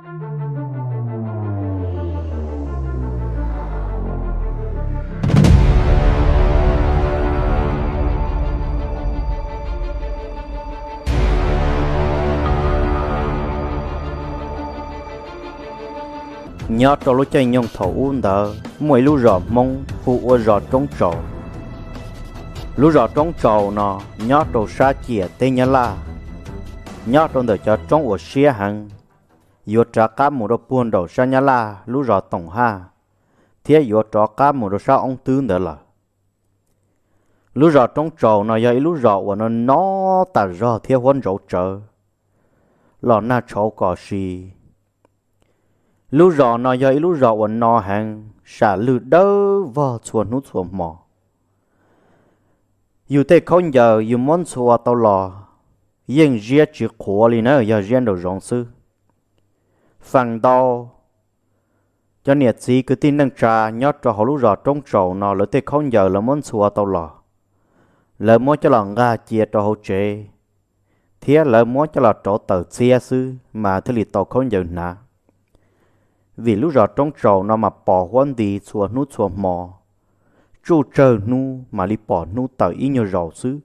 Nyob rau lub caij nyoog thaum ub ntawd muaj ib lub zos Hmoob hu ua zos Roob Tsaus. Lub zos Roob Tsaus no nyob rau sab ciam teb Nyab Laj, nyob rau ntawm cov roob uas siab heev, yuav rov qab mus rau puag nraum sab Nyab Laj lub zos Toom Haj, thiab yuav rov qab mus rau sab Oob Twb ntawd lawm. Lub zos Roob Tsaus no yog ib lub zos uas no no tas zog thiab huab ntsaus tsawv, los nag tshauv kom si. Lub zos no yog ib lub zos uas no heev, sam lwj dawb vog txhua hnub txhua hmo. Yus tej khaub ncaws yus muab ntxhua tau los yeej ziab tsis qhuav li na, yog ziab nraum zoov xwb. Feem ntau cov niam txiv kwv tij neej tsa nyob rau hauv lub zos Roob Tsaus no lawv tej khaub ncaws lawv muab ntxhua tau los, lawv muab coj los nqa cia rau hauv tsev, thiab lawv muab coj los rauv taws txiab xwb mas thiaj li tau khaub ncaws hnav. Vim lub zos Roob Tsaus no mas pos huab nti txhua hnub txhua hmo, tsuj tsawg hnub mam li pom hnub tawm ib nyuag zaus xwb.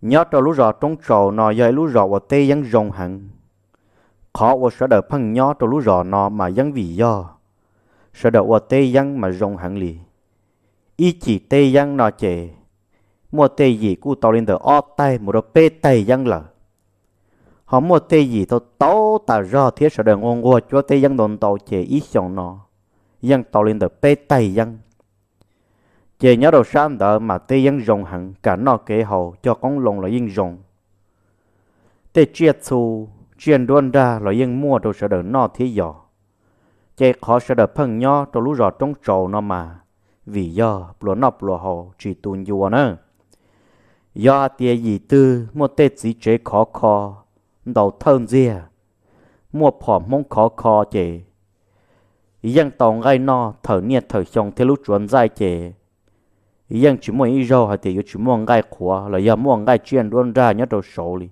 Nyob rau lub zos Roob Tsaus no yog ib lub zos uas teb yeeb zoo heev. Qhov uas sawv daws pheej nyob rau lub zos no mas yeej vim yog sawv daws ua teb yeeb mas zoo heev li. Ib cim teb yeeb no ces muaj tej yim kuj tau li ntawm ob taig mus rau peb taig yeeb lawm. Ho muaj tej yim tau tau tas zog thiab sawv daws nquag nquag cuab teb yeeb ntau ntau ces ib xyoos no yeej tau li ntawm peb taig yeeb. Ces nyob rau sab ntawd mas teb yeeb zoo heev, kam noj kev haus cog qoob loo los yeej zoo. Tej tsiaj txhu, tsiaj nruab nrag los yeej muaj rau sawv daws noj thiab yos. Ces qhov sawv daws pheej nyob rau lub zos Roob Tsaus no mas vim yog pluas noj pluas haus tsis tu ncua na. Yog hais tias yim twg muaj tej txiv tsev khov kho, ntaus thawj ntxiag, muaj phom Hmoob khov kho ces yeej tau nqaij noj thawm niaj thawm xyoo thiab lub tsuav ntxaij ces yeej tsis muaj ib zaug hais tias yuav tsis muaj nqaij qhuav los yog muaj nqaij tsiaj nruab nrag nyob rau saud li.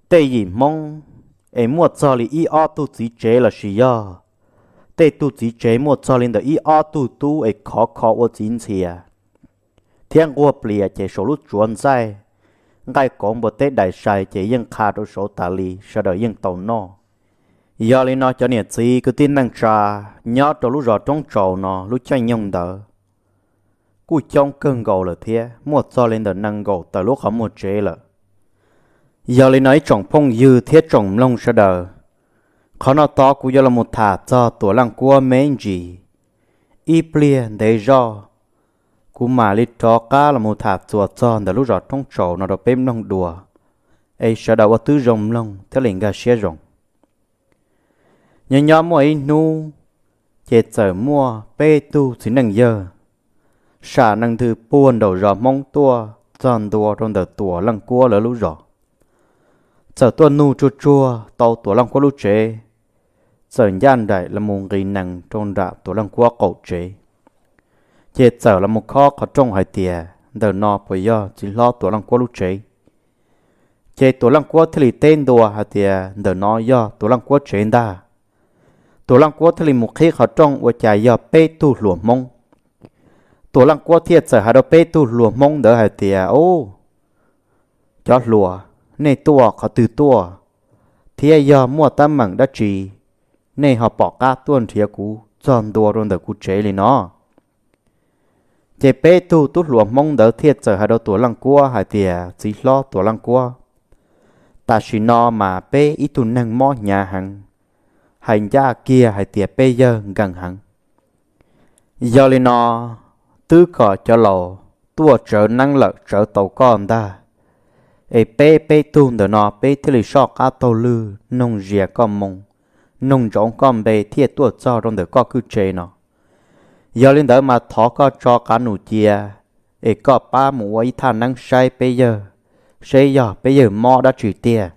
Tej yim Hmoob es muaj txog li ib ob tug txiv tsev lossis yog tej tug txiv tsev muaj txog li ntawm ib ob tug tub es khov kho ua txiv ntxhias thiab nquag plias ces saum lub tsuav ntxaij, nqaij kauv npua teb dais sai ces yeej qha rau saud tas li, sawv daws yeej tau noj. Yog li no cov niam txiv kwv tij neej tsa nyob rau lub zos Roob Tsaus no lub caij nyoog ntawd kuj coob kawg nkaus lawm thiab muaj txog li ntawm nees nkaum tawm lub qhov muag tsev lawm. Yog li no ib tsoom phooj ywg thiab tsoom mloog sawv daws, qhov no tod kuv yuav los mus tham txog Tuam Leej Kuab me ntsis. Ib pliag ntev zoj kuv mam li rov qab los mus tham txuas txog ntawm lub zos Roob Tsaus no rau peb mloog dua, es sawv daws ua tib zoo mloog thiaj li nkag siab zoo. Nyob nyob muaj ib hnub ces txawm muaj peb tug txiv neej yawg sam nees ntws puag nraum zos Hmoob tuaj txog ntua rau ntawm Tuam Leej Kuab lawv lub zos. Txawm tuaj nug tsuag tsuag tau Tuam Leej Kuab lub tsev, txawm ncaj nraim los mus nqis nees rau nram Tuam Leej Kuab qaum tsev. Ces txawm los mus khob qhov rooj hais tias ntawm no puas yog txiv hlob Tuam Leej Kuab lub tsev. Ces Tuam Leej Kuab thiaj li teb ntua hais tias ntawm no yog Tuam Leej Kuab tsev ntag. Tuam Leej Kuab thiaj li mus qhib qhov rooj ua cas yog peb tug hluas Hmoob. Tuam Leej Kuab thiaj txawm hais rau peb tug hluas Hmoob ntawd hais tias, Ub, cov hluas, nej tuaj qhov twg tuaj, thiab yog muaj teeb meem dab tsi nej ho pom qab tuaj nrhiav kuv txog ntua rau ntawm kuv tsev li no? Ces peb tug tub hluas Hmoob ntawd thiaj txawm hais rau Tuam Leej Kuab hais tias, Txiv hlob Tuam Leej Kuab, tam sim no mas peb ib tug neeg mob hnyav heev, hais ncaj kiag hais tias peb yawg nkees heev. Yog li no, twb kom cov laus tuaj tsawv neeb lawm tsawv tau koj ntag, es peb peb tug ntawm no peb thiaj li soj qab taug lwg noog zias koj moo, noog ntsoov koj npe thiaj tuaj txog rau ntawm koj kwj tse no. Yog li ntawd mas thov koj tso qav num cia, es koj pab mus ua ib thaj neeb saib peb yawg, seb yog peb yawg mob dab tsi tiag.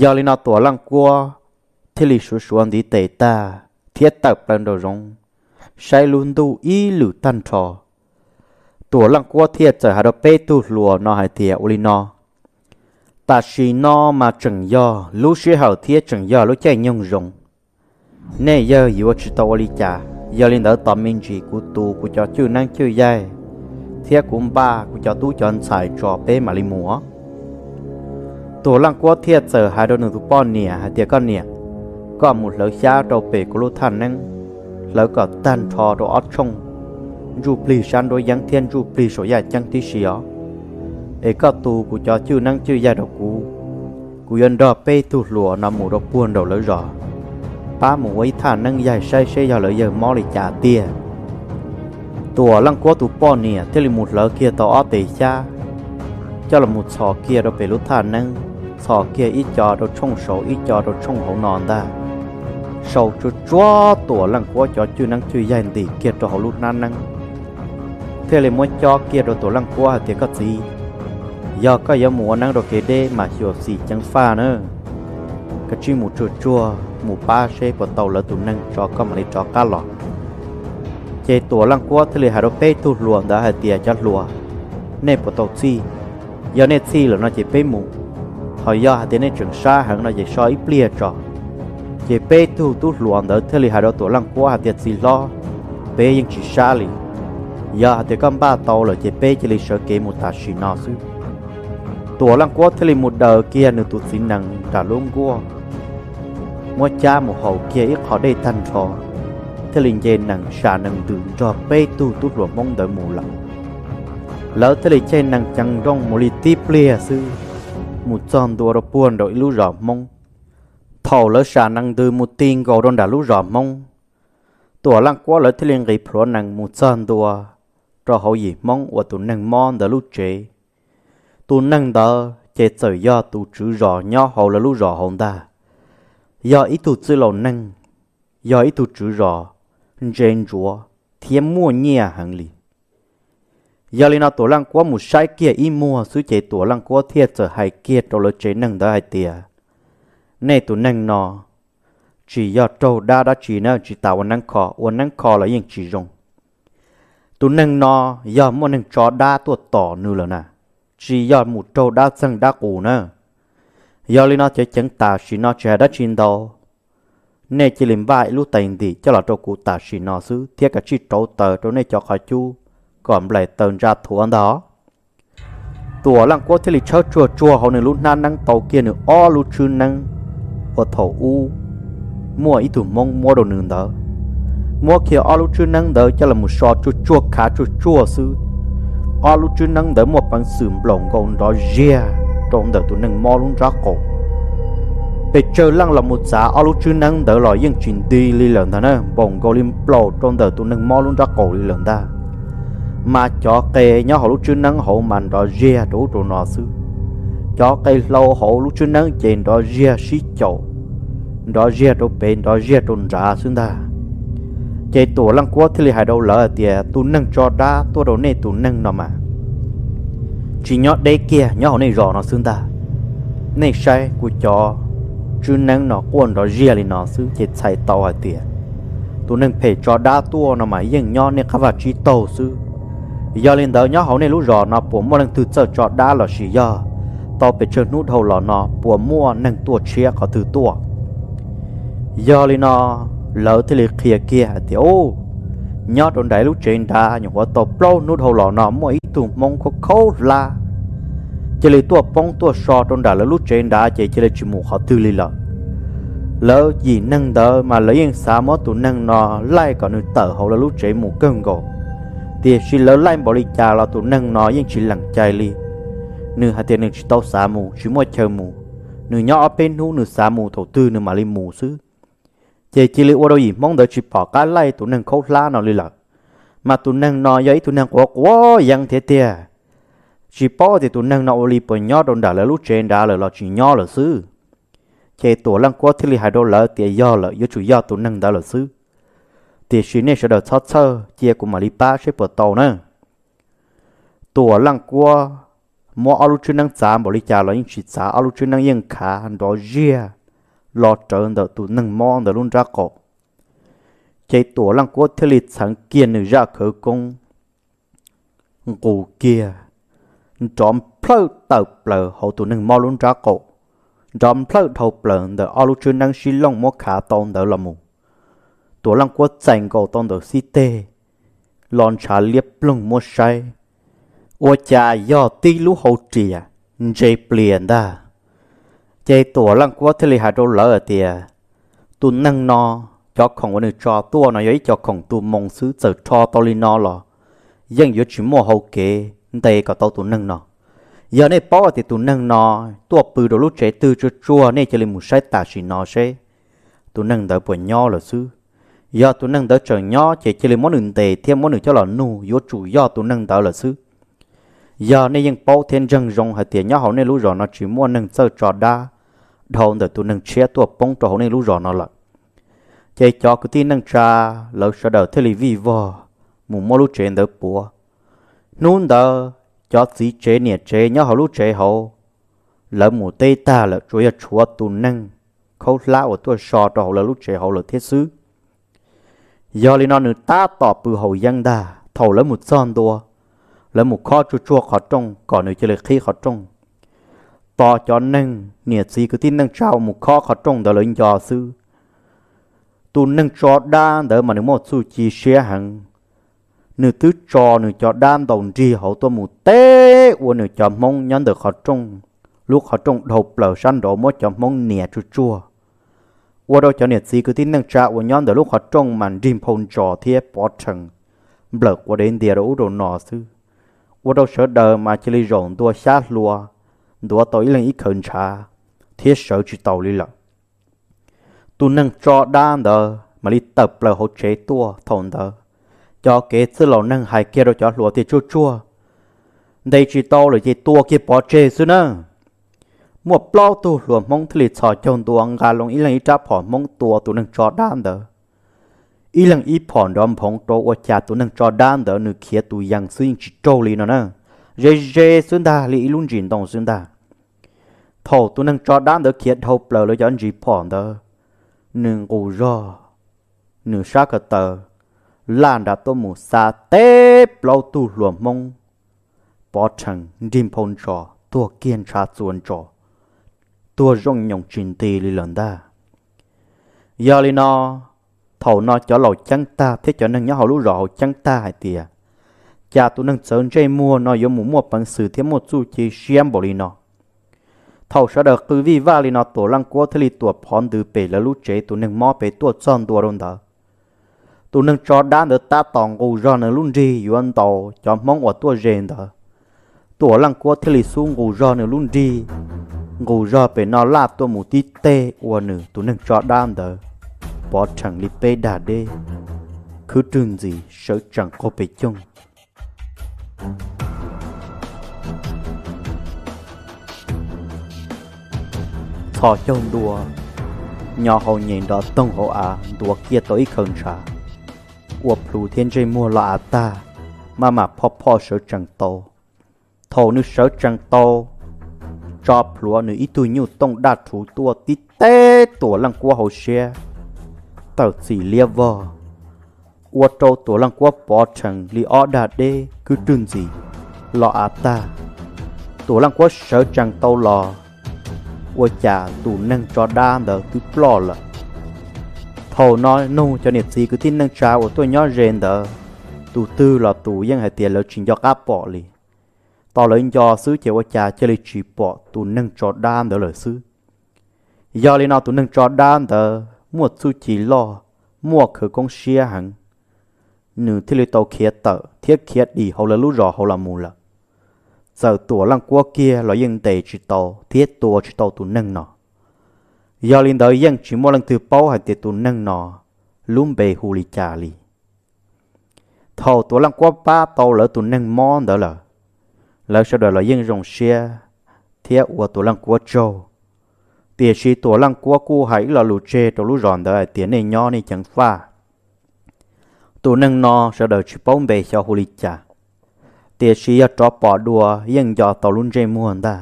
Yog li no Tuam Leej Kuab thiaj li suav suav ntiv tes tag thiab tawm plaws nraum zoov saib lub ntuj ib lwm tag nrho. Tuam Leej Kuab thiaj txawm hais rau peb tug hluas no hais tias, Ua li no, Tam sim no mas tseem yog lub sij hawm thiab tseem yog lub caij nyoog zoo. Nej yawg yuav tsis tau ua li cas, yog li ntawd tos me ntsis kuv tu kuv cov cwj neeb cwj yaig thiab kuv npaj kuv cov tub cov ntxhais tso peb mam li mus. Tuam Leej Kuab thiaj txawm hais rau nws tus poj niam hais tias, Koj niam, koj mus hlawv xyab rau pem kuv lub thaj neeb, hlawv kom tag nrho rau ob tshooj, ntsuj plig sab nruab yeeb thiab ntsuj plig saum yaj ceeb tib si os. Es koj tu kuv cov cwj neeb cwj yaig rau kuv, kuv yuav nrog peb tug hluas no mus rau puag nraum lawv zos, pab mus ua ib thaj neeb yaig saib seb yog lawv yawg mob li cas tiag. Tuam Leej Kuab tus poj niam thiaj li mus hlawv kiag tau ob tes xyab, coj los mus txhos kiag rau pem lub thaj neeb, txhos kiag ib co rau tshooj saud ib co rau tshooj hauv no ntag. Sau tsuag tsuag Tuam Leej Kuab cov cwj neeb cwj yaig ntim kiag rau hauv lub hnab neeb, thiaj li muab cob kiag rau Tuam Leej Kuab hais tias, Koj txiv, yog koj yuav mus ua neeb rau kev deb mas xyuam xim ceev faj na, koj tsij mus tsuag tsuag mus pab seb puas tau lawv tus neeg tso koj mam li rov qab los. Ces Tuam Leej Kuab thiaj li hais rau peb tug hluas ntawd hais tias, Cov hluas, nej puas tau txhij? Yog nej txhij lawm no ces peb mus, ho yog hais tias nej tseem sab heev no ces so ib pliag tso. Ces peb tug tub hluas ntawd thiaj li hais rau Tuam Leej Kuab hais tias, Txiv hlob, peb yeej tsis sab li, yog hais tias koj npaj tau lawm ces peb cia li sawv kev mus tam sim no xwb. Tuam Leej Kuab thiaj li mus daws kiag nws tus txiv nees nram lub nkuaj, muab cab mus haus kiag ib qho dej tag nrho, thiaj li nce nees sam nees ntws nrog peb tug tub hluas Hmoob ntawd mus lawm. Lawv thiaj li caij nees ceev nrooj mus li tib pliag xwb, mus txog ntua rau puag nraum ib lub zos Hmoob. Thaum lawv sam nees ntws mus ti nkaus rau nram lub zos Hmoob, Tuam Leej Kuab lawv thiaj li nqis plhuav nees mus txog ntua rau hauv yim Hmoob uas tus neeg mob ntawd lub tsev. Tus neeg ntawd ces txawm yog tus tswv zos nyob hauv lawv lub zos hauv ntag, yog ib tug txwj laus neeg, yog ib tug tswv zos ntse ntsuav thiab muaj nyiaj heev li. Yog li no Tuam Leej Kuab mus saib kiag ib muag xwb ces Tuam Leej Kuab thiaj txawm hais kiag rau lawv tsev neeg ntawd hais tias, Nej tus neeg no tsis yog raug dab dab tsi na, tsis tas ua neeb kho, ua neeb kho los yeej tsis zoo. Tus neeg no yog muaj neeg tso dab tuaj tom nws lawm na, tsis yog mus raug dab txeeg dab qus na. Yog li no cov ceev tam sim no tsis hais dab tsi ntau, nej cia li npaj ib lub tais ntim coj los rau kuv tam sim no xwb thiab kav tsij rauv taws rau nej cov qhov cub kom nplaim taws ntsa thuav ntag. Tuam Leej Kuab thiaj li tshawb tsuag tsuag hauv nws lub hnab neeb tau kiag nws ob lub tswb neeb uas thaum ub muaj ib tug Hmoob muab rau nws ntawd, muab kiag ob lub tswb neeb ntawd coj los so tsuag tsuag khav tsuag tsuag xwb, ob lub tswb neeb ntawd muaj peev xwm nplaum nkaus nrov ziag rau ntawm tus neeg mob lub nrab qaum. Pes tsawg leej los mus txav ob lub tswb neeb ntawd los yeej tsis nti li lawm ntag na, npaum nkaus li nplaum rau ntawm tus neeg mob lub nrab qaum li lawm ntag. Mas cov qe nyob hauv lub tswb neeb hauv mas nrov ziag rau ub rau no xwb, cov qe hlau hauv lub tswb neeb ces nrov ziag sib caum, nrov ziag rau pem nrov ziag rau nrad xwb ntag. Ces Tuam Leej Kuab thiaj li hais rau lawv hais tias, Tus neeg tso dab tuaj rau nej tus neeg no mas tsis nyob deb kiag nyob hauv nej zos no xwb ntag. Nej saib kuv cov tswb neeb no quaj nrov ziag li no xwb ces txhais tau hais tias tus neeg phem tso dab tuaj no mas yeej nyob nej qab vaj tsib taug xwb. Yog li ntawd nyob hauv nej lub zos no puas muaj leej twg txawj tso dab lossis yog tau pes tsawg hnub dhau los no puas muaj neeg tuaj tshiab qhov twg tuaj? Yog li no lawv thiaj li qhia kiag hais tias, Ub, nyob rau nram lub tsev nrad nyuam qhuav tau plaub hnub dhau los no muaj ib tug Hmoob khaub khaub hlab cia li tuaj poob tuaj so rau nram lawv lub tsev nrad ces cia li tsis mus qhov twg li lawm. Lawv yim neeg ntawd mas lawv yeej xav muab tus neeg no laij kom nws tawm hauv lawv lub tsev mus kawg nkaus, tiam sis lawv laij npaum li cas los tus neeg no yeej tsis lees cai li. Nws hais tias nws tsis tau xav mus, tsis muaj chaw mus, nws nyob ob peb hnub nws xav mus thaum twg nws mam li mus xwb. Ces cia li ua rau yim Hmoob ntawd tsis pom qab laij tus neeg khaub hlab no li lawm. Mas tus neeg no yog ib tug neeg quav quav yeeb thiab tiag, tsis paub tias tus neeg no ua li puas nyob rau nram lawv lub tsev nrad lawm los tsis nyob lawm xwb. Ces Tuam Leej Kuab thiaj li hais rau lawv tias, Yog lawm, yuav tsum yog tus neeg ntawd lawm xwb, tiam sis nej sawv daws txhob txhawj, cia kuv mam li pab seb puas tau na. Tuam Leej Kuab muab ob lub tswb neeb txav npaum li cas los yeej tsis txav, ob lub tswb neeb yeej khav nrov ziag los rawv ntawm tus neeg mob ntawd lub nrab qaum. Ces Tuam Leej Kuab thiaj li txheev kiag nws zaj khawv koob nqus kiag nrov nplhawj tawm plaws hauv tus neeg mob lub nrab qaum, nrov nplhawj dhau plaws ntawm ob lub tswb neeb sib looj muab khav tau ntawd los mus. Tuam Leej Kuab txais nkaus tau ntawm xib teg, los ntshav liab ploog muab saib, ua cas yog tib lub hau riam ntse plias ntag. Ces Tuam Leej Kuab thiaj li hais rau lawv hais tias, tus neeg no, cov khoom uas nws tso tuaj no yog ib co khoom tu moo xwb, txawm rho tau li no los yeej yuav tsis muaj hau kev ntes kom tau tus neeg no. Yog nej paub hais tias tus neeg no tuaj pw rau lub tsev twg tsuaj tsuag, nej cia li mus saib tam sim no seb tus neeg ntawd puas nyob lawm xwb. Yog tus neeg ntawd tseem nyob ces cia li muab nws ntes thiab muab nws coj los nug, yuav tsum yog tus neeg ntawd lawm xwb. Yog nej yeej paub thiab ntseeg zoo hais tias nyob hauv nej lub zos no tsis muaj neeg txawj tso dab dhau ntawm tus neeg tshiab tuaj poob rau hauv nej lub zos no lawm. Ces cov kwv tij neej tsa lawv sawv daws thiaj li vij vog mus muab lub tsev ntawd puav. Hnub ntawd cov txiv tsev niam tsev nyob hauv lub tsev hauv, lawv mus teb tag lawm, tsuas yog tshuav tus neeg khaub hlab uas tuaj so rau hauv lawv lub tsev hauv lawm thiab xwb. Yog li no nws tab tom pw haus yeeb ntag. Thaum lawv mus txog ntua, lawv mus khob tsuaj tsuag qhov rooj kom nws cia li qhib qhov rooj. Tos cov neeg niam txiv kwv tij neej tsa uas mus khob qhov rooj ntawd lawv nco xwb, tus neeg tso dab ntawd mas nws muaj txuj ci siab heev. Nws twb tso nws cov dab ntaus nrig hauv tuaj mus teb ua nws cov hmoob nyob ntawm qhov rooj, lub qhov rooj dhau plaws sab nraud muab cov hmoob nias tsuaj tsuag, ua rau cov niam txiv kwv tij neej tsa uas nyob ntawm lub qhov rooj mas nrig nphau ntsos thiab pov rhees nplawm quav dev ntias rau ub rau no xwb, ua rau sawv daws mas cia li zaum ntua xyab hlua, ntuav tau ib leeg ib khaws ntshav thiab sawv tsis taus li lawm. Tus neeg tso dab ntawd mam li tawm plaws hauv tsev tuaj. Thaum ntawd cov kev txwj laus neeg hais kiag rau cov hluas tias, tsuaj tsuag, ntes tsis tau lawm ces tua kiag pov tseg xwb na. Muaj plaub tug hluas hmoob thiaj li txhos caug ntua nqa loo ib leeg ib rab phom hmoob tua tus neeg tso dab ntawd. Ib leeg ib phom nrov nphoov rau ua cas tus neeg tso dab ntawd nws khiav tus yees xwb yeej tsis raug li no na, ze ze xwb ntag li ib lub ntsis ntoo xwb ntag. Thaum tus neeg tso dab ntawd khiav dhau plaws lawv cov ntsis phom ntawd, nws nqus zog, nws sab ko taw laj nram tuaj mus xa teb plaub tug hluas hmoob pov rhees nrig nphau ntsos tuag kiag ntshav txuas ntsos, tuag zoo nyoos tsis nti li lawm ntag. Yog li no, thaum no cov laus ceeb tag thiab cov neeg nyob hauv lub zos hauv ceeb tag hais tias, cas tus neeg txawv ntsej muag no yuav mus muaj peev xwm thiab muaj txuj ci siab npaum li no. Thaum sawv daws qw vij vaj li no Tuam Leej Kuab thiaj li tuam phov ntws pem lawv lub tsev tus neeg mob pem tuaj txog ntua rau ntawd. Tus neeg tso dab ntawd tab tom nqus zog nws lub nrig yuav ntaus cov hmoob uas tuaj ze ntawd. Tuam Leej Kuab thiaj li xub nqus zog nws lub nrig, nqus zog pem no laj tuaj mus tib teg ua nws tus neeg tso dab ntawd pov rhees li peb dag deb, khwb rwg ntxiv sawv tsees qaug pes coog. Txhos caug ntua, nyo hau nyem nrov toog hauv av ntuav kiag tau ib khaws ntshav, ua plhu thiab ntsej muag los av tag, maj mam phoj phoj sawv tsees tau. Thaum nws sawv tsees tau, tso plhuav nws ib tug nyuj tooj daj rhuv tuaj tib teg Tuam Leej Kuab hauv siab, tawm txim liab vog, ua rau Tuam Leej Kuab pov rhees li ob dag deb khwb rwg ntxiv los av tag. Tuam Leej Kuab sawv tsees tau los, ua cas tus neeg tso dab ntawd twb ploj lawm. Thaum no nug cov niam txiv kwv tij neej tsa uas tuaj nyob ze ntawd, tus twg los tus yeej hais tias lawv tsis nco qab pom li. Tos lawv nco xwb ces ua cas cia li tsis pom tus neeg tso dab ntawd lawm xwb. Yog li no tus neeg tso dab ntawd muaj txuj ci loj, muaj khawv koob siab heev, nws thiaj li tau khiav tawm thiab khiav dim hauv lawv lub zos hauv los mus lawm. Txawm Tuam Leej Kuab kiag los yeej ntes tsis tau thiab tua tsis tau tus neeg no. Yog li ntawd yeej tsis muaj leej twg paub hais tias tus neeg no lub npe hu li cas li. Thaum Tuam Leej Kuab pab tau lawv tus neeg mob ntawd lawm, lawv sawv daws los yeej zoo siab thiab ua Tuam Leej Kuab tsaug. Tiam sis Tuam Leej Kuab kuj hais ib lo lus tseg rau lub zos ntawd hais tias nej nyob nej ceev faj. Tus neeg no sawv daws tsis paub npe xyov hu li cas, tiam sis yog rov pom dua yeej nco tau lub ntsej muag ntag.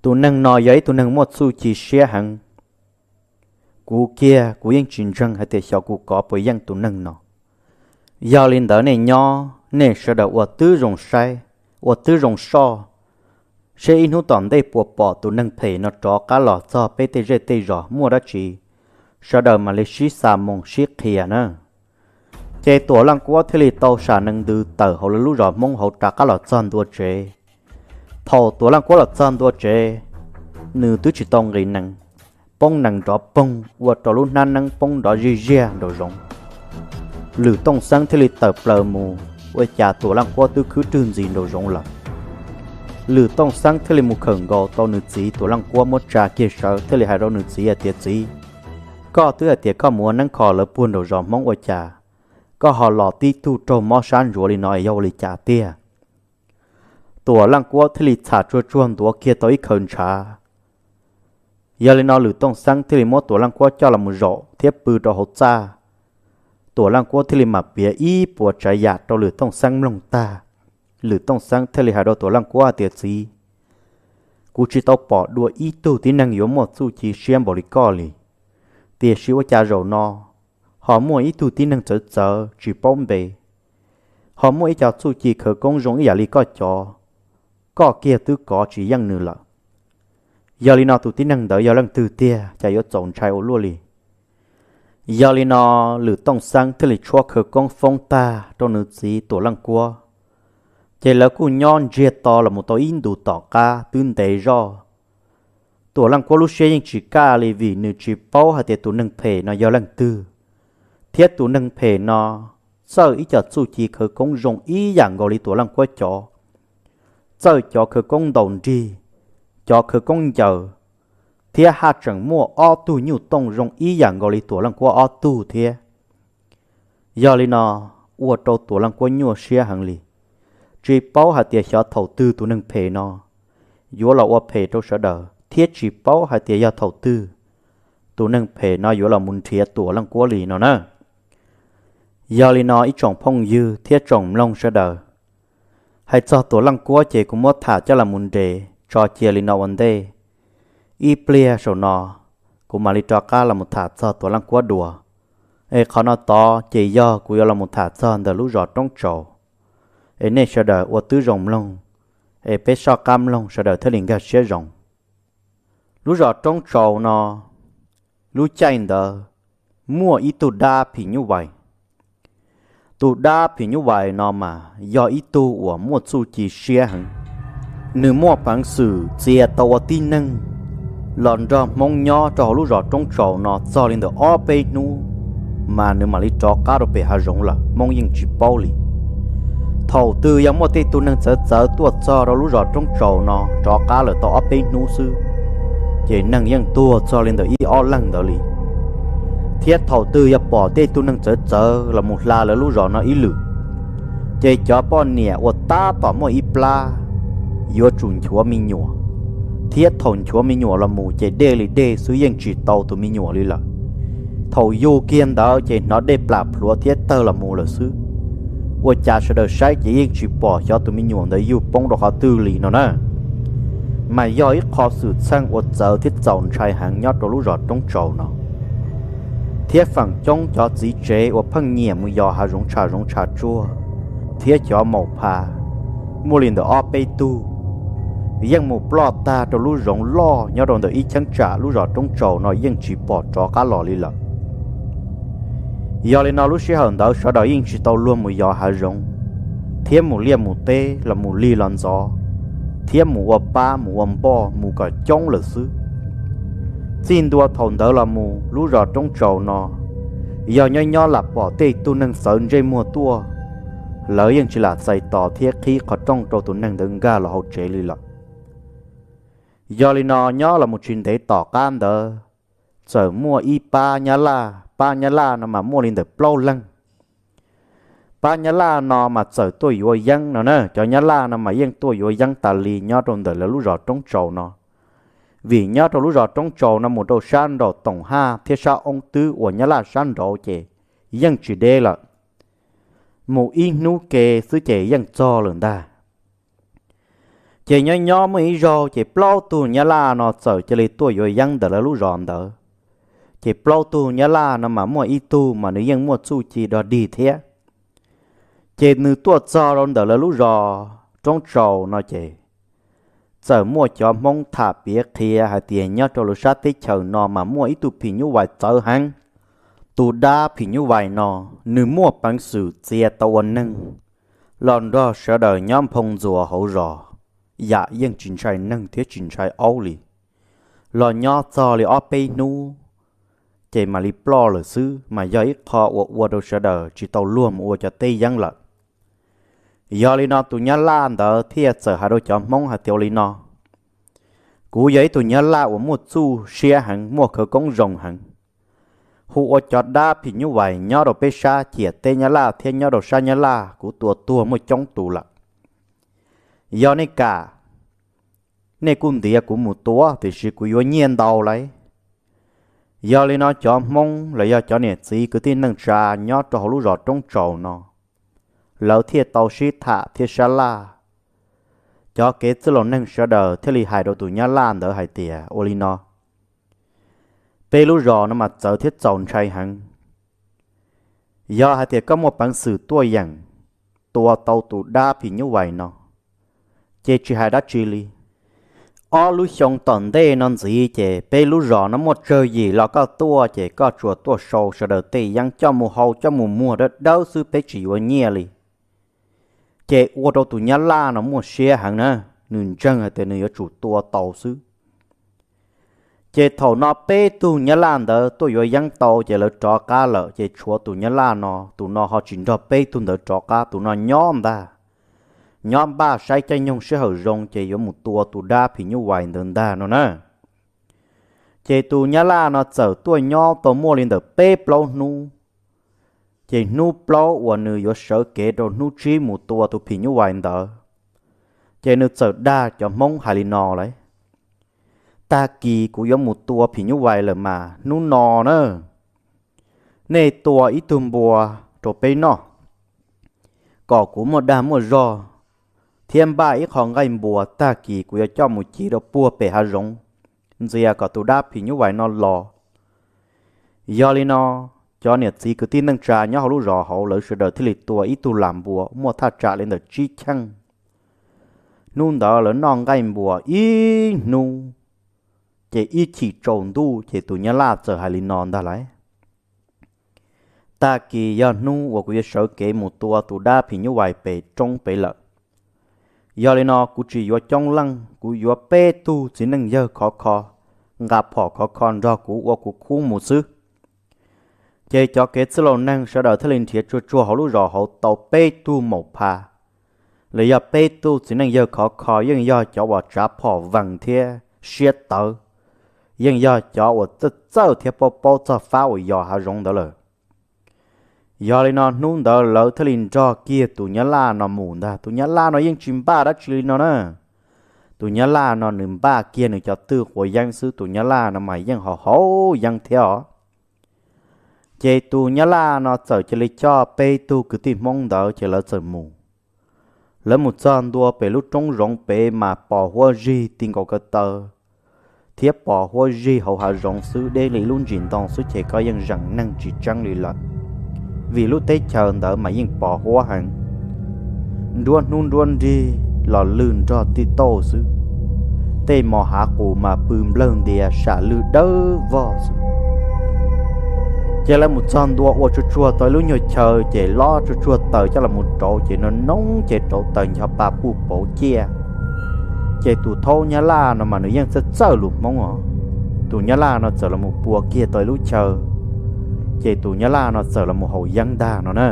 Tus neeg no yog ib tug neeg muaj txuj ci siab heev. Kuv kiag kuv yeej tsis ntseeg hais tias xyov kuv kov puas yeej tus neeg no. Yog li ntawd nej nyob nej sawv daws ua tib zoo saib, ua twb zoo soj, seb ib hnub tom ntej puas pom tus neeg phem no rov qab los txog peb tej zej tej zos muaj dab tsi, sawv daws mam li sib xa moo sib qhia na. Ces Tuam Leej Kuab thiaj li tau sam nees ntws tawm hauv lawv lub zos Hmoob hauv rov qab los txog ntua tsev. Thaum Tuam Leej Kuab los txog ntua tsev, nws twb tsis tau nqis nees, poob nees nrov poog ua rau lub hnab neeb poob nrov zij ziag nraum zoov. Lwm Tooj Xeeb thiaj li tawm plaws mus, ua cas Tuam Leej Kuab twb khwb rwg ntxiv nraum zoov lawm. Lwm Tooj Xeeb thiaj li mus khawm nkaus tau nws txiv Tuam Leej Kuab muab tsa kiag sawv thiaj li hais rau nws txiv hais tias, Txiv, koj twb hais tias koj mus ua neeb kho lawv puag nraum zos Hmoob ua cas koj ho los tib tug raug mob sab ntsuav li no es yog ua li cas tiag? Tuam Leej Kuab thiaj li txham tsuag tsuag ntuav kiag tau ib khaws ntshav. Yog li no Lwm Tooj Xeeb thiaj li muab Tuam Leej Kuab coj los mus zaum thiab pw rau hauv txaj. Tuam Leej Kuab thiaj li mam piav ib puas tsav yam rau Lwm Tooj Xeeb mloog tag. Lwm Tooj Xeeb thiaj li hais rau Tuam Leej Kuab hais tias, Txiv, kuv tsis tau pom dua ib tug tib neeg yuav muaj txuj ci siab npaum li koj li, tiam sis ua cas zaum no ho muaj ib tug tib neeg txawv txawv tsis paub npe, ho muaj ib co txuj ci khawv koob zoo ib yam li koj cov, koj kiag twb kov tsis yeej nws lawm. Yog li no tus tib neeg ntawd yog leej twg tiag, cas yuav txaus ntshai ua luaj li? Yog li no Lwm Tooj Xeeb thiaj li tshuab khawv koob foob tag rau nws txiv Tuam Leej Kuab. Ces lawv kuj nyob ntsiag to los mus tau ib ntus tom qab twb ntev zoj. Tuam Leej Kuab lub siab yeej tsis kaj li vim nws tsis paub hais tias tus neeg phem no yog leej twg, thiab tus neeg phem no txawj ib co txuj ci khawv koob zoo ib yam nkaus li Tuam Leej Kuab cov, txawj cov khawv koob ntaus nrig, cov khawv koob ncaws, thiab haj tseem muaj ob tug nyuj tooj zoo ib yam nkaus li Tuam Leej Kuab ob tug thiab. Yog li no ua rau Tuam Leej Kuab nyuaj siab heev li, tsis paub hais tias xyov thaum twg tus neeg phem no yuav los ua phem rau sawv daws thiab tsis paub hais tias yog thaum twg tus neeg phem no yuav los mus nrhiav Tuam Leej Kuab li no na. Yog li no ib tsoom phooj ywg thiab tsoom mloog sawv daws, hais txog Tuam Leej Kuab ces kuv muab tham coj los mus nres tso cia li no ua ntej. Ib pliag saum no kuv mam li rov qab los mus tham txog Tuam Leej Kuab dua. Es qhov no tod ces yog kuv yuav los mus tham txog ntawm lub zos Roob Tsaus. Es nej sawv daws ua tib zoo mloog, es peb soj qab mloog sawv daws thiaj li nkag siab zoo. Lub zos Roob Tsaus no, lub caij ntawd muaj ib tug dab phim nyuj vais. Tus dab phim nyuj vais no mas yog ib tug uas muaj txuj ci siab heev. Nws muaj peev xwm txia tau ua tib neeg los nrog Hmoob nyob rau hauv lub zos Roob Tsaus no txog li ntawm ob peb hnub, mas nws mam li rov qab rau pem hav zoov lawm, Hmoob yeej tsis paub li. Thaum twg yog muaj tej tug neeg txawv txawv tuaj txog rau lub zos Roob Tsaus no rov qab lawm tau ob peb hnub xwb, ces neeg yeej tuag txog li ntawm ib ob leeg ntawd li. Thiab thaum twg yog pom tej tug neeg txawv txawv los mus hla lawv lub zos no ib lwm, ces cov poj niam uas tab tom muaj ib plab yuav tsum nchuav me nyuam, thiab thaum nchuav me nyuam los mus ces dej li dej xwb, yeej tsis tau tus me nyuam li lawm. Thaum yug kiag ntawd ces hnov dej plam plhuav thiab tawg los mus lawm xwb. Ua cas sawv daws saib ces yeej tsis pom xyov tus me nyuam ntawd yug poob rau qhov twg li no na. Mas yog ib qho xwm txheej uas txawv thiab txaus ntshai heev nyob rau lub zos Roob Tsaus no. Thiab feem coob cov txiv tsev uas pheej nyiam mus yos hav zoov tshav zoov tshav tsuag, thiab cov maum pha, muaj li ntawm ob peb tug, yeej mus ploj tag rau lub zoov loj nyob rau ntawm ib cheeb tsam lub zos Roob Tsaus no yeej tsis pom rov qab los li lawm. Yog li no lub sij hawm ntawd sawv daws yeej tsis tau luag mus yos hav zoov, thiab mus liaj mus teb los mus lig los ntxov, thiab mus ua pab mus ua npoj mus kom coob lawm xwb. Txij ntua thaum ntawd los mus lub zos Roob Tsaus no, yog nyob nyob lam pom tej tug neeg txawv ntsej muag tuaj, lawv yeej tsis lam txais tos thiab qhib qhov rooj rau tus neeg ntawd nkag los hauv tsev li lawm. Yog li no nyob los mus tsis ntev tom qab ntawd, txawm muaj ib pab Nyab Laj, pab Nyab Laj no mas muaj li ntawm plaub leeg. Pab Nyab Laj no mas txawm tuaj yuav yeeb no na, cov Nyab Laj no mas yeej tuaj yuav yeeb tas li nyob rau ntawm lawv lub zos Roob Tsaus no. Vim nyob rau lub zos Roob Tsaus no mus rau sab nraum Toom Haj thiab sab Oob Twb uas Nyab Laj sab nraud ces yeej tsis deb lawm, mus ib hnub ke xwb ces yeej txog lawm ntag. Ces nyob nyob muaj ib zaug ces plaub tug Nyab Laj no txawm cia li tuaj yuav yeeb ntawm lawv lub zos ntawd. Ces plaub tug Nyab Laj no mas muaj ib tug mas nws yeej muaj txuj ci dog dig thiab. Ces nws tuaj txog rau ntawm lawv lub zos roob tsaus no ces txawm muaj cov Hmoob tham piav qhia hais tias nyob rau lawv sab teb chaws no mas muaj ib tug phim nyuj vais txawv heev. Tus dab phim nyuj vais no nws muaj peev xwm txia tau ua neeg los nrog sawv daws nyob nphoo ntxuas hauv zos, yam yeej tsis ntshai neeg thiab tsis ntshai aub li. Los nyob txog li ob peb hnub ces mam li ploj lawm xwb, mas yog ib qho uas ua rau sawv daws tsis tau luag mus ua cov teb yeeb lawm. Yog li no tus nyab laj ntawd thiaj txawm hais rau cov Hmoob hais tias ua li no: Kuv yog ib tug nyab laj uas muaj txuj siab heev, muaj khawv koob zoo heev, hu ua cov dab phim nyuj vais nyob rau peb sab ciam teb nyab laj thiab nyob rau sab nyab laj kuv tua tuag muaj coob tus lawm. Yog nej kam, nej kuj ntiav kuv mus tua, tiam sis kuv yuav nyiaj ntau lauj. Yog li no cov Hmoob los yog cov niam txiv kwv tij neej tsa nyob rau hauv lub zos roob tsaus no, lawv thiaj tau sib tham thiab sab laj. Cov kev txwj laus neeg sawv daws thiaj li hais rau tus nyab laj ntawd hais tias ua li no: Peb lub zos no mas txawv thiab txaus ntshai heev. Yog hais tias koj muaj peev xwm tuaj yeem tua tau tus dab phim nyuj vais no, ces tsis hais dab tsi li. Ob lub xyoo tom ntej no ntxiv ces peb lub zos no muaj tsawg yim los koj tuaj ces koj tsuas tuaj sau sawv daws tej yeeb coj mus hau coj mus muag dawb dawb xwb, peb tsis yuav nyiaj li. Ces ua rau tus nyab laj no muaj siab heev na, nws ntseeg hais tias nws yuav tsum tua tau xwb. Ces thaum no peb tug nyab laj ntawd tuaj yuav yeeb tau ces lawv rov qab lawm, ces tshuav tus nyab laj no, tus no ho tsis nrog peb tug ntawd rov qab, tus no nyob ntag, nyob npaj saib caij nyoog sij hawm zoo ces yuav mus tua tus dab phim nyuj vais ntawd ntag no na. Ces tus nyab laj no txawm tuaj nyob tau muaj li ntawm peb plaub hnub. Ces hnub plaub uas nws yuav sawv kev rau hnub tsib mus tua tus phim nyuj vais ntawd, ces nws txawm dag cov Hmoob hais li no lauj: Tag kis kuv yuav mus tua phim nyuj vais lawm mas hnub no na, nej tua ib tug npua rau peb noj, kom kuv muaj dag muaj zog, thiab npaj ib qho nqaij npua, tag kis kuv yuav coj mus ci rau puag pem hav zoov, ntxias kom tus dab phim nyuj vais no los. Yog li no, cov niam txiv kwv tij neej tsa nyob hauv lub zos hauv lawv sawv daws thiaj li tua ib tug lam npua muaj thaj tsam li ntawm tsib cheej. Hnub ntawd lawv noj nqaij npua ib hnub, ces ib chim tsaus ntuj ces tus nyab laj txawm hais li no ntag lauj: Tag kis yog hnub uas kuv yuav sawv kev mus tua tus dab phim nyuj vais pem roob pem lawm. Yog li no kuv tsis yuav coob leej, kuv yuav peb tug txiv neej yawg khov kho, nqa phom khov kho nrog kuv ua kuv khub mus xwb. Ces cov kev txwj laus neeg sawv daws thiaj li nrhiav tsuag tsuag hauv lub zos hauv tau peb tug maum pha, los yog peb tug txiv neej yawg khov kho, yeej yog cov uas tsav phom vees thiab siab tawv, yeej yog cov uas txawj txawj thiab paub paub txog fab uas yos hav zoov ntawd lawm. Yog li no hnub ntawd lawv thiaj li nrog kiag tus nyab laj no mus ntag. Tus nyab laj no yeej tsis npaj dab tsi li no na. Tus nyab laj no nws npaj kiag nws cov twj quav yeeb xwb, tus nyab laj no mas yeej haus haus yeeb thiab os. Ces tus nyab laj no txawm cia li coj peb tug kwv tij Hmoob ntawd ces lawv txawm mus. Lawv mus txog ntua pem lub roob zoov pem mas pos huab zig ti nkaus ko taw, thiab pos huab zig hauv hav zoov xwb, deb li lub ntsis ntoo xwb ces koj yeej zeem neeg tsis tseeb li lawm, vim lub teb chaws ntawd mas yeej pos huab heev. Nruab hnub nruab nrig los lwg nrog tij tauj xwb, tej mos hav qus mas pw nplawg ntias sam lwg dawb vog xwb. Ces lawv mus txog ntua ua tsuag tsuag tau ib lub nyuag chaw ces lob tsuag tsuag taws coj los rauv ces no noob ces rauv taws ncho pa puj pauv ciaj. Ces tus thaub nyab laj no mas nws yeej txawj txawj lus Hmoob os. Tus nyab laj no txawm los pua kiag tau ib lub chaw, ces tus nyab laj no txawm los haus yeeb ntag no na.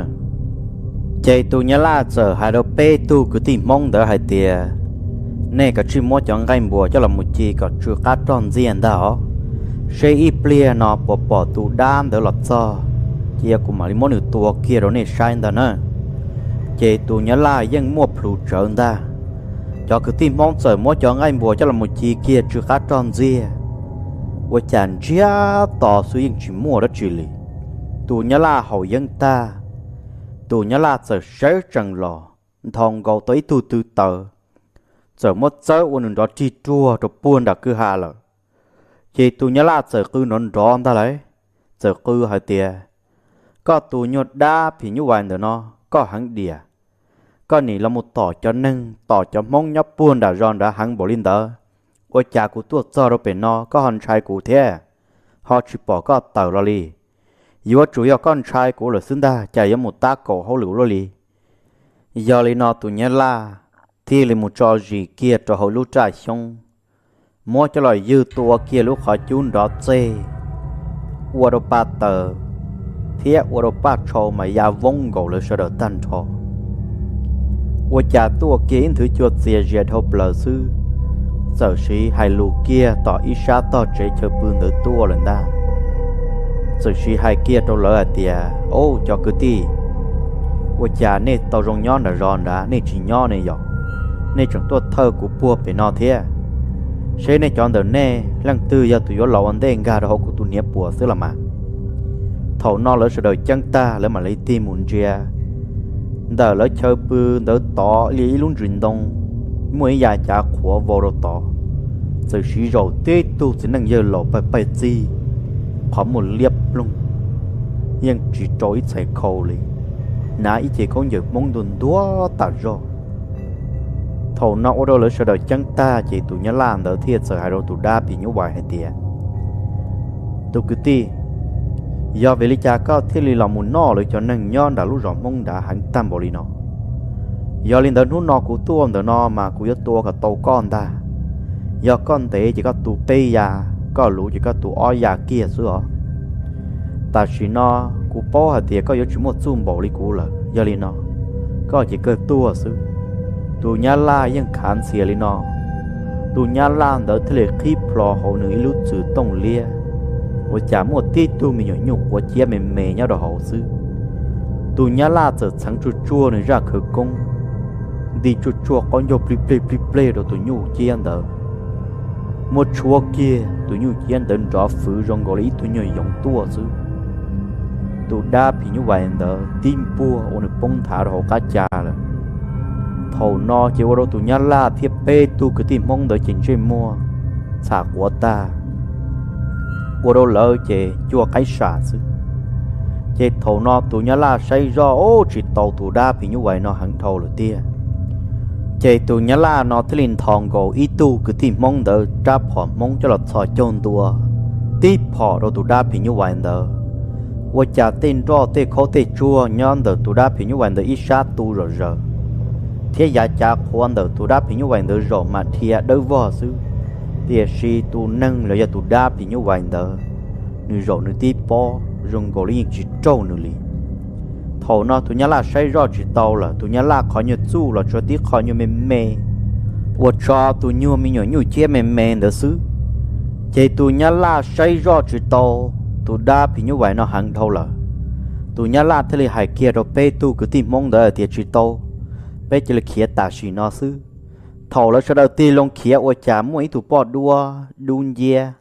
Ces tus nyab laj txawm hais rau peb tug kwv tij Hmoob ntawd hais tias, nej kav tsij muab cov nqaij npuas coj los mus ci kom tsw qab rog ntxiag ntag os, seb ib pliag no puas pom tus dab ntawd los txog, cia kuv mam li muab nws tua kiag rau nej saib ntag na. Ces tus nyab laj yeej muaj plhus tsawv ntag. Cov kwv tij Hmoob txawm muab cov nqaij npuas coj los mus ci kiag tsw qab rog ntxiag, ua cas ntsiag to xwb yeej tsis muaj dab tsi li. Tus nyab laj haus yeeb tag, tus nyab laj txawm sawv tsees los nthos nkaus tau ib tug tw taws, txawm muab txawb ua nws nrov rig ruag rau puag nram kwj ha lawm. Ces tus nyab laj txawm qw nrov nrov ntag lauj, txawm qw hais tias, koj tus nyuag dab phim nyuj vais ntawm no, koj heev diam, Koj nim los mus tom cov neeg, tom cov Hmoob nyob puag nram zos nrad heev npaum li ntawd, ua cas kuv tuaj txog rau pem no koj ho ntshai kuv thiab, ho tsis pom koj tawm los li? Yuav tsum yog koj ntshai kuv lawm xwb ntag, cas yuav mus tab kaum hauj lwm luaj li. Yog li no tus nyab laj thiaj li mus tso zis kiag rau hauv lub raj xyoob, muab coj los ywg tua kiag lub qhov cub nrov txeg, ua rau pa taws thiab ua rau paj tshau mas ya voob nkaus lawv sawv daws tag nrho. Ua cas tuaj kiag ib nthwv cua txias zias dhau plaws xwb, txawm siv hais lus kiag tom ib sab tog tsev chaw pw ntawd tuaj lawm ntag. Txawm siv hais kiag rau lawv hais tias, Au, cov kwv tij, ua cas nej tau zoo nyob nram zos nrad, nej tsis nyob ne yom? Nej tseem tuaj thawj kuv puag pem no thiab. Seb nej cov ntawm nej leej twg yog tus yuav los ua ntej nkag rau hauv kuv tus hniav puas xwb los mas. Thaum no lawv sawv daws ceeb tag, lawv mam li tig mus ntsia ntawm lawv chaw pw ntawd tod li ib lub ntsws ntoo, muaj ib yav cav qhuav vau rau tod. Txawm siv zaum tib tug txiv neej yawg laus paj paij txig, qhov muag liab ploog, yeej tsis rau ib txhais khau li, hnav ib ce khaub ncaws Hmoob ntuag ntuag tas zog. Thaum no ua rau lawv sawv daws ceeb tag ces tus nyab laj ntawd thiaj txawm hais rau tus dab phim nyuj vais hais tias, Tus kwv tij, yog vim li cas koj thiaj li los mus noj lawv cov neeg nyob nram lub zos Hmoob nrad heev tag npaum li no? Yog li ntawd hnub no kuv tuaj ntawm no mas kuv yuav tua kom tau koj ntag. Yog koj ntev ces koj tu peb ya, koj luv ces koj tu ob ya kiag xwb os. Tam sim no kuv paub hais tias koj yuav tsis muaj txuj npaum li kuv lawm, yog li no koj ces kawg tuag xwb. Tus nyab laj yeej khav ntxhias li no, tus nyab laj ntawd thiaj li qhib plho hauv nws ib lub txwm tooj liab, ua cas muaj tib tug me nyuam nyuj quav ciab me me nyob rau hauv xwb. Tus nyab laj txawm txheev tsuag tsuag nws zaj khawv koob, nti tsuag tsuag qaub ncaug plig pleg plig pleg rau tus nyuj ciab ntawd, muab tshuab kiag tus nyuj ciab ntawd nrov fwv zoo nkaus li ib tug nyuag yoov tuaj xwb. Tus dab phim nyuj vais ntawd tib npuaj ua nws poob nthav rau hauv qab ca lawm. Thaum no ces ua rau tus nyab laj thiab peb tug kwv tij Hmoob ntawd ces ntsej muag txham quav tag, ua rau lawv ces cua qaib sam xwb. Ces thaum no tus nyab laj saib zoj ub tsis tau tus dab phim nyuj vais no heev dhau lawm tiag. Ces tus nyab laj no thiaj li nthos nkaus ib tug kwv tij Hmoob ntawd rab phom Hmoob coj los txhos caug ntua tib phom rau tus dab phim nyuj vais ntawd. Ua cas tej nroj tej khaub tej tsuag nyob ntawm tus dab phim nyuj vais ntawd ib sab tu zom zaws, thiab yav cav qhuav ntawm tus dab phim nyuj vais ntawd zaum mas dhia dawb vog xwb. Tiam sis tus neeg los yog tus dab phim nyuj vais ntawd, nws zaum nws tib pob zoo nkaus li yeej tsis raug nws li. Thaum no tus nyab laj saib zoj tsis tau lawm, tus nyab laj qhov nyuag txuj los tsuas tib qho nyuag me me, ua tso tus nyuag me nyuam nyuj ciab me me ntawd xwb. Ces tus nyab laj saib zoj tsis tau tus dab phim nyuj vais no heev dhau lawm. Tus nyab laj thiaj li hais kiag rau peb tug kwv tij Hmoob ntawd hais tias, Tsis tau, peb cia li khiav tam sim no xwb. Thaum lawv sawv daws tig loo khiav ua cas muaj ib tug poj duab dub nciab,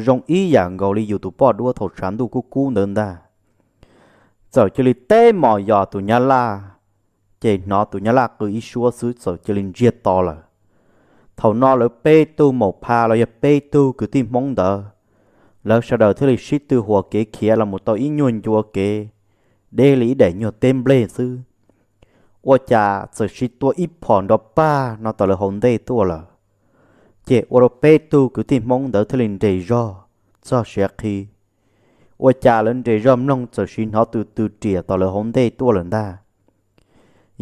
zoo ib yam nkaus li yus tus poj duab thaum tshav ntuj kub kub ntawd ntag, txawm cia li teb mos yos tus nyab laj, ces hnov tus nyab laj qw ib suab xwb txawm cia li ntsiag to lawm. Thaum no lawv peb tug maum pha los yog peb tug kwv tij Hmoob ntawd, lawv sawv daws thiaj li sib tw huas kev khiav los mus tau ib nyuag ncua kev, deb li ib daim nyuag teb nplej xwb. Ua cas txawm siv tua ib phom nrov pag no tom lawv hauv ntej tuaj lawm, ces ua rau peb tug kwv tij Hmoob ntawd thiaj li nres zog txog siav qhi. Ua cas lawv nres zog mloog txawm siv hnov tw tw riam tom lawv hauv ntej tuaj lawm ntag.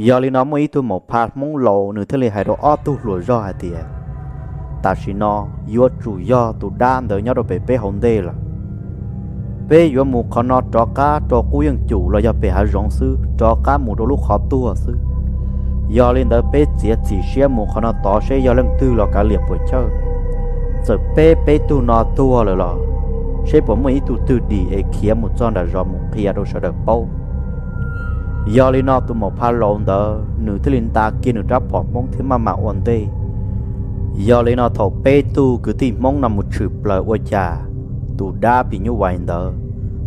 Yog li no muaj ib tug maum pha Hmoob laus nws thiaj li hais rau ob tug hluas zog hais tias, Tam sim no yuav tsum yog tus dab ntawd nyob rau pem peb hauv ntej lawm. Peb yuav mus qhov no rov qab rau qub yeej cum los yog pem hav zoov xwb, rov qab mus rau lub qhov tuag xwb. Yog li ntawd peb txiav txim siab mus qhov no tod seb yog leej twg los kav liam puas chawj. Txawm peb peb tug no tuag lawm los seb puas muaj ib tug twg dim es khiav mus txog nram zos mus qhia rau sawv daws paub. Yog li no tus maum pha laus ntawd nws thiaj li nta kiag nws rab phom Hmoob thiab maj mam ua ntej. Yog li no thaum peb tug kwv tij Hmoob no mus tshwm plaws ua cas tus dab phim nyuj vais ntawd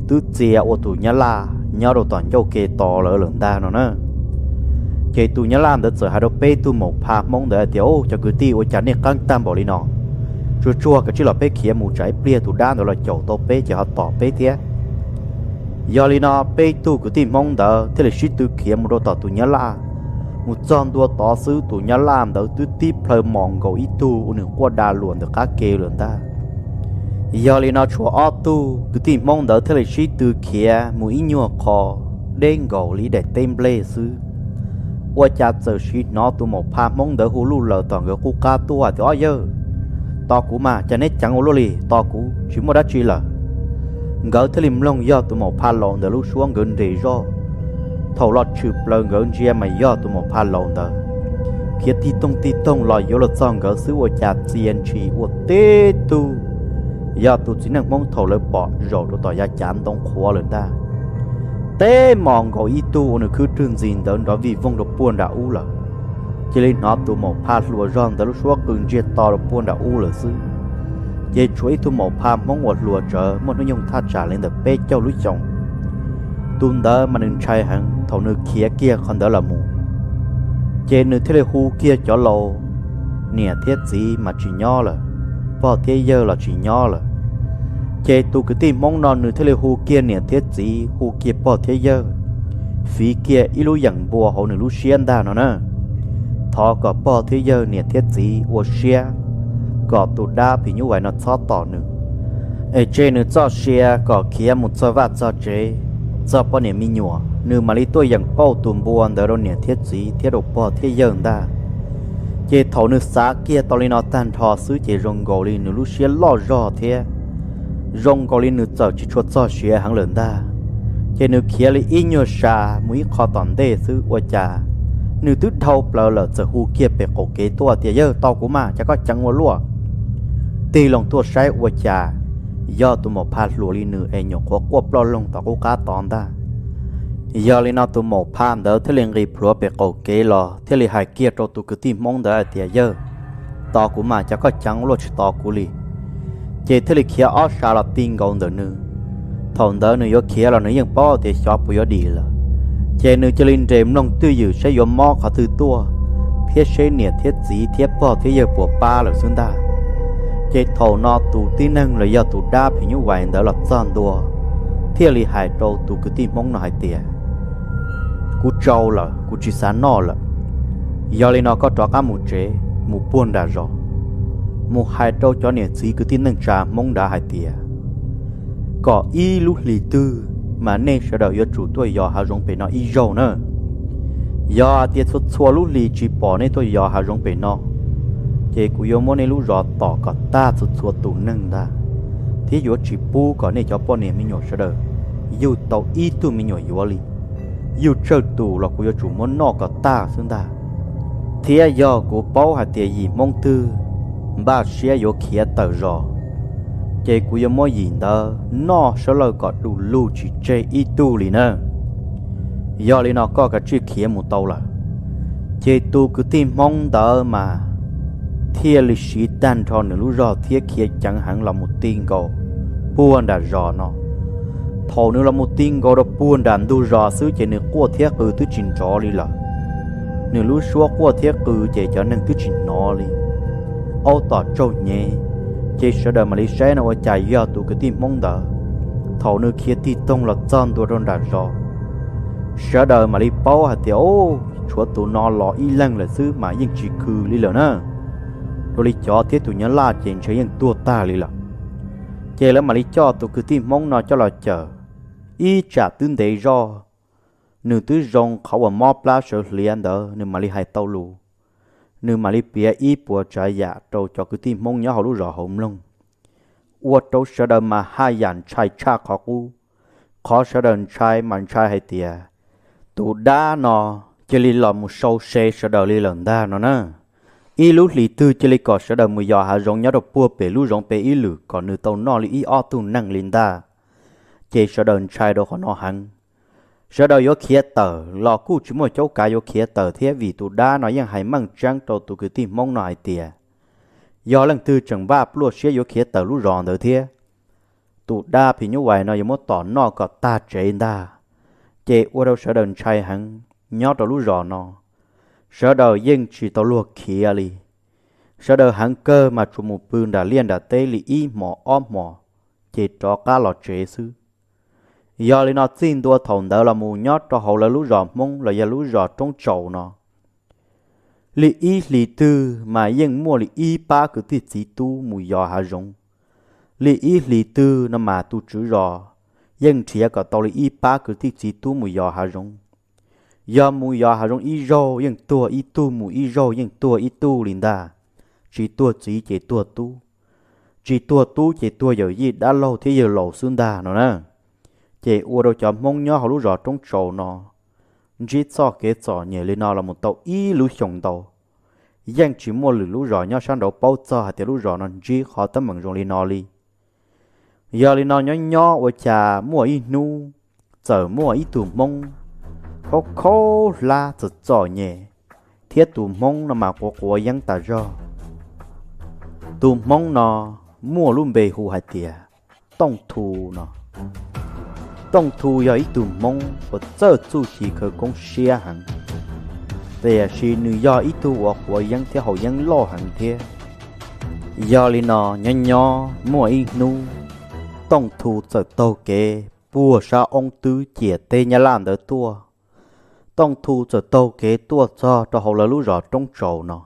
twb txia ua tus nyab laj nyob rau tom ncauj ke tos lawv lawm ntag no na. Ces tus nyab laj ntawd txawm hais rau peb tug maum pha Hmoob ntawd hais tias, Ub, cov kwv tij, ua cas nej qeeb tag npaum li no? Tsuag tsuag kav tsij los peb khiav mus, tsam ib pliag tus dab ntawd los caum tau peb ces ho tom peb thiab. Yog li no peb tug kwv tij Hmoob ntawd thiaj li sib tw khiav mus rau tom tus nyab laj. Mus txog ntua tod xwb tus nyab laj ntawd twb tib plhaw mos nkaus ib tug uas nws quaj da luas ntawm qab ke lawm ntag. Yog li no tshuav ob tug kwv tij Hmoob ntawd thiaj li sib tw khiav mus ib nyuag qho deb nkaus li ib daim teb nplej xwb. Ua cas txawm sim hnov tus maum pha Hmoob ntawd hu luj laws tom nkawd qub qab tuaj tias, Ob yawg, tos kuv mas, cas neb ceev ua luaj li, tos kuv, tsis muaj dab tsi lawm. Nkawd thiaj li mloog yog tus maum pha laus ntawd lub suab nkawd nres zoj. Thaum los tshwm plaws nkawd ntsia mas yog tus maum pha laus ntawd khiav tig toog tig toog los yuav los txog nkawd xwb ua cas txia ntshis ua tib tug yog tus txiv neej Hmoob thaum lawv pom zaum rau tom yav cav ntoo qhuav lawm ntag. Teb mos nkaus ib tug uas nws khwb rwg ntxis ntawd nrov vij voog rau puag nram ub lawm. Cia li hnov tus maum pha hluas zog ntawd lub suab qw ntsiag to rau puag nram ub lawm xwb. Ces tshuav ib tug maum pha Hmoob uas hluas tsawv muaj hnub nyoog thaj tsam li ntawm peb caug lub xyoos. Tus ntawd mas nws ntshai heev thaum nws khiav kiag qhov ntawd los mus, ces nws thiaj li hu kiag cov laus, niam thiab txiv mas tsis nyob lawm, pog thiab yawg los tsis nyob lawm. Ces tus kwv tij Hmoob no nws thiaj li hu kiag niam thiab txiv, hu kiag pog thiab yawg, fiv kiag ib lub yeem npua hauv nws lub siab ntag no na. Thov kom pog thiab yawg, niam thiab txiv ua siab, kom tus dab phim nyuj vais no txhob tom nws, es tseg nws txoj sia kom khiav mus txog vaj txog tsev, txog poj niam me nyuam, nws mam li tuaj yeem pauj tus npua ntawd rau niam thiab txiv thiab rau pog thiab yawg ntag. Ces thaum nws xav kiag tau li no tag nrho xwb ces zoo nkaus li nws lub siab loj zog thiab zoo nkaus li nws txawm tsis tshua txog siav heev lawm ntag. Ces nws khiav li ib nyuag sa mus ib qho tom ntej xwb ua cas nws twb dhau plaws lawm txawm hu kiag pem qaum kev tuaj tias, Yawg, tos kuv mas, cas koj ceev ua luaj. Tig loo tuaj saib ua cas yog tus maum pha hluas li nws es nyuam qhuav quaj ploj loog tom qub qab tod ntag. Yog li no tus maum pha ntawd thiaj li nqis plhuav pem qaum kev los thiaj li hais kiag rau tus kwv tij Hmoob ntawd hais tias, Yawg, tos kuv mas, cas koj ceev ua luaj tsis tos kuv li. Ces thiaj li khiav ob sa los ti nkaus ntawm nws. Thaum ntawd nws yuav khiav los nws yeej paub tias xyov puas yuav dim lawm, ces nws cia li nres mloog twj ywm saib yuav mob qhov twg tuaj, thiab seb niam thiab txiv thiab pog thiab yawg puas pab lawm xwb ntag. Ces thaum no tus tib neeg los yog tus dab phim nyuj vais ntawd los txog ntua, thiaj li hais rau tus kwv tij Hmoob no hais tias, Kuv tsau lawm, kuv tsis xav noj lawm. Yog li no koj rov qab mus tsev, mus puag nram zos, mus hais rau cov niam txiv kwv tij neej tsa Hmoob nrad hais tias, kom ib lub hlis twg mas nej sawv daws yuav tsum tuaj yos hav zoov pem no ib zaug na. Yog hais tias txhua txhua lub hlis tsis pom nej tuaj yos hav zoov pem no, ces kuv yuav muab nej lub zos tom kom tag txhua txhua tus neeg ntag, thiab yuav tsis pub kom nej cov poj niam me nyuam sawv daws yug tau ib tug me nyuam yuav li. Yug tsawg tus los kuv yuav tsum muab noj kom tag xwb ntag. Thiab yog kuv paub hais tias yim Hmoob twg npaj siab yuav khiav tawm zos, ces kuv yuav muab yim ntawd noj sab lawj kom du lug tsis tseg ib tug li na. Yog li no koj kav tsij khiav mus tau lawm. Ces tus kwv tij Hmoob ntawd mas thiaj li siv tag nrho nws lub zog thiab khiav ceev heev los mus ti nkaus puag nram zos no. Thaum nws los mus ti nkaus rau puag nram ntug zos xwb ces nws quaj thiab qw twb tsis nrov li lawm. Nws lub suab quaj thiab qw ces cov neeg twb tsis hnov li. Aub tom tsaug nyev, ces sawv daws mam li saib no ua cas yog tus kwv tij Hmoob ntawd. Thaum nws khiav tig toog los txog ntua rau nram zos, sawv daws mam li paub hais tias, Ub, tshuav tus no los ib leeg lawm xwb mas yeej tsis khw li lawm na. Ua li cov thiab tus nyab laj ces ntshe yeej tuag tag li lawm. Ces lawv mam li coj tus kwv tij Hmoob no coj los cawm. Ib tsam twb ntev zoj, nws twb zoo qhov uas mob plab sawv hliav ntawd nws mam li hais tau lus. Nws mam li piav ib puas tsav yam rau cov kwv tij Hmoob nyob hauv lub zos hauv mloog, ua rau sawv daws mas haj yam ntshai tshaj qhov qub. Qhov sawv daws ntshai mas ntshai hais tias tus dab no cia li los mus sau se sawv daws li lawm ntag no na. Ib lub hlis twg cia li kom sawv daws mus yos hav zoov nyob rau puag pem lub zoov pem ib lwm kom nws tau noj li ib ob tug neeg li ntag. Ces sawv daws ntshai rau qhov no heev. Sawv daws yuav khiav tawm los kuj tsis muaj caub kav yuav khiav tawm thiab vim tus dab no yeej hais meej tseeb rau tus kwv tij Hmoob no hais tias yog leej twg tseem npaj pluaj siab yuav khiav tawm lub zos ntawd thiab, tus dab phim nyuj vais no yuav muab tom noj kom tag tsev ntag. Ces ua rau sawv daws ntshai heev nyob rau lub zos no. Sawv daws yeej tsis tau luag khiav li. Sawv daws heev kawg mas tsuas mus pw nram liaj nram teb li ib hmos ob hmos, ces rov qab los tsev xwb. Yog li no txij ntua thaum ntawd los mus nyob rau hauv lawv lub zos Hmoob los yog lub zos Roob Tsaus no, Li ib hlis twg mas yeej muaj li ib pab kwv tij txiv tub mus yos hav zoov. Li ib hlis twg no mas tus tswv zos yeej nrhiav kom tau li ib pab kwv tij txiv tub mus yos hav zoov. Yog mus yos hav zoov ib zaug yeej tuag ib tug, mus ib zaug yeej tuag ib tug li ntag. Tsis tuag txiv ces tuag tub, tsis tuag tub ces tuag yawm yij dab laug thiab yawg laus xwb ntag no na. Ces ua rau cov Hmoob nyob hauv lub zos Roob Tsaus no ntsib txoj kev txom nyem li no los mus tau ib lub xyoos ntau. Yeej tsis muaj lwm lub zos nyob sab nraud paub txog hais tias lub zos no ntsib qhov teeb meem zoo li no li. Yog li no nyob nyob ua cas muaj ib hnub txawm muaj ib tug Hmoob khaub khaub hlab txom txom nyem, thiab tus Hmoob no mas quav quav yeeb tas zog. Tus Hmoob no muaj lub npe hu hais tias Tooj Thu no. Tooj Thu yog ib tug Hmoob uas txawj txuj ci khawv koob siab heev, tiam sis nws yog ib tug uas quav yeeb thiab haus yeeb loj heev thiab. Yog li no nyob nyob muaj ib hnub Tooj Thu txawm taug kev puag sab oob twb ciam teb Nyab Laj ntawd tuaj. Tooj Thu txawm taug kev tuaj txog rau hauv lawv lub zos Roob Tsaus no.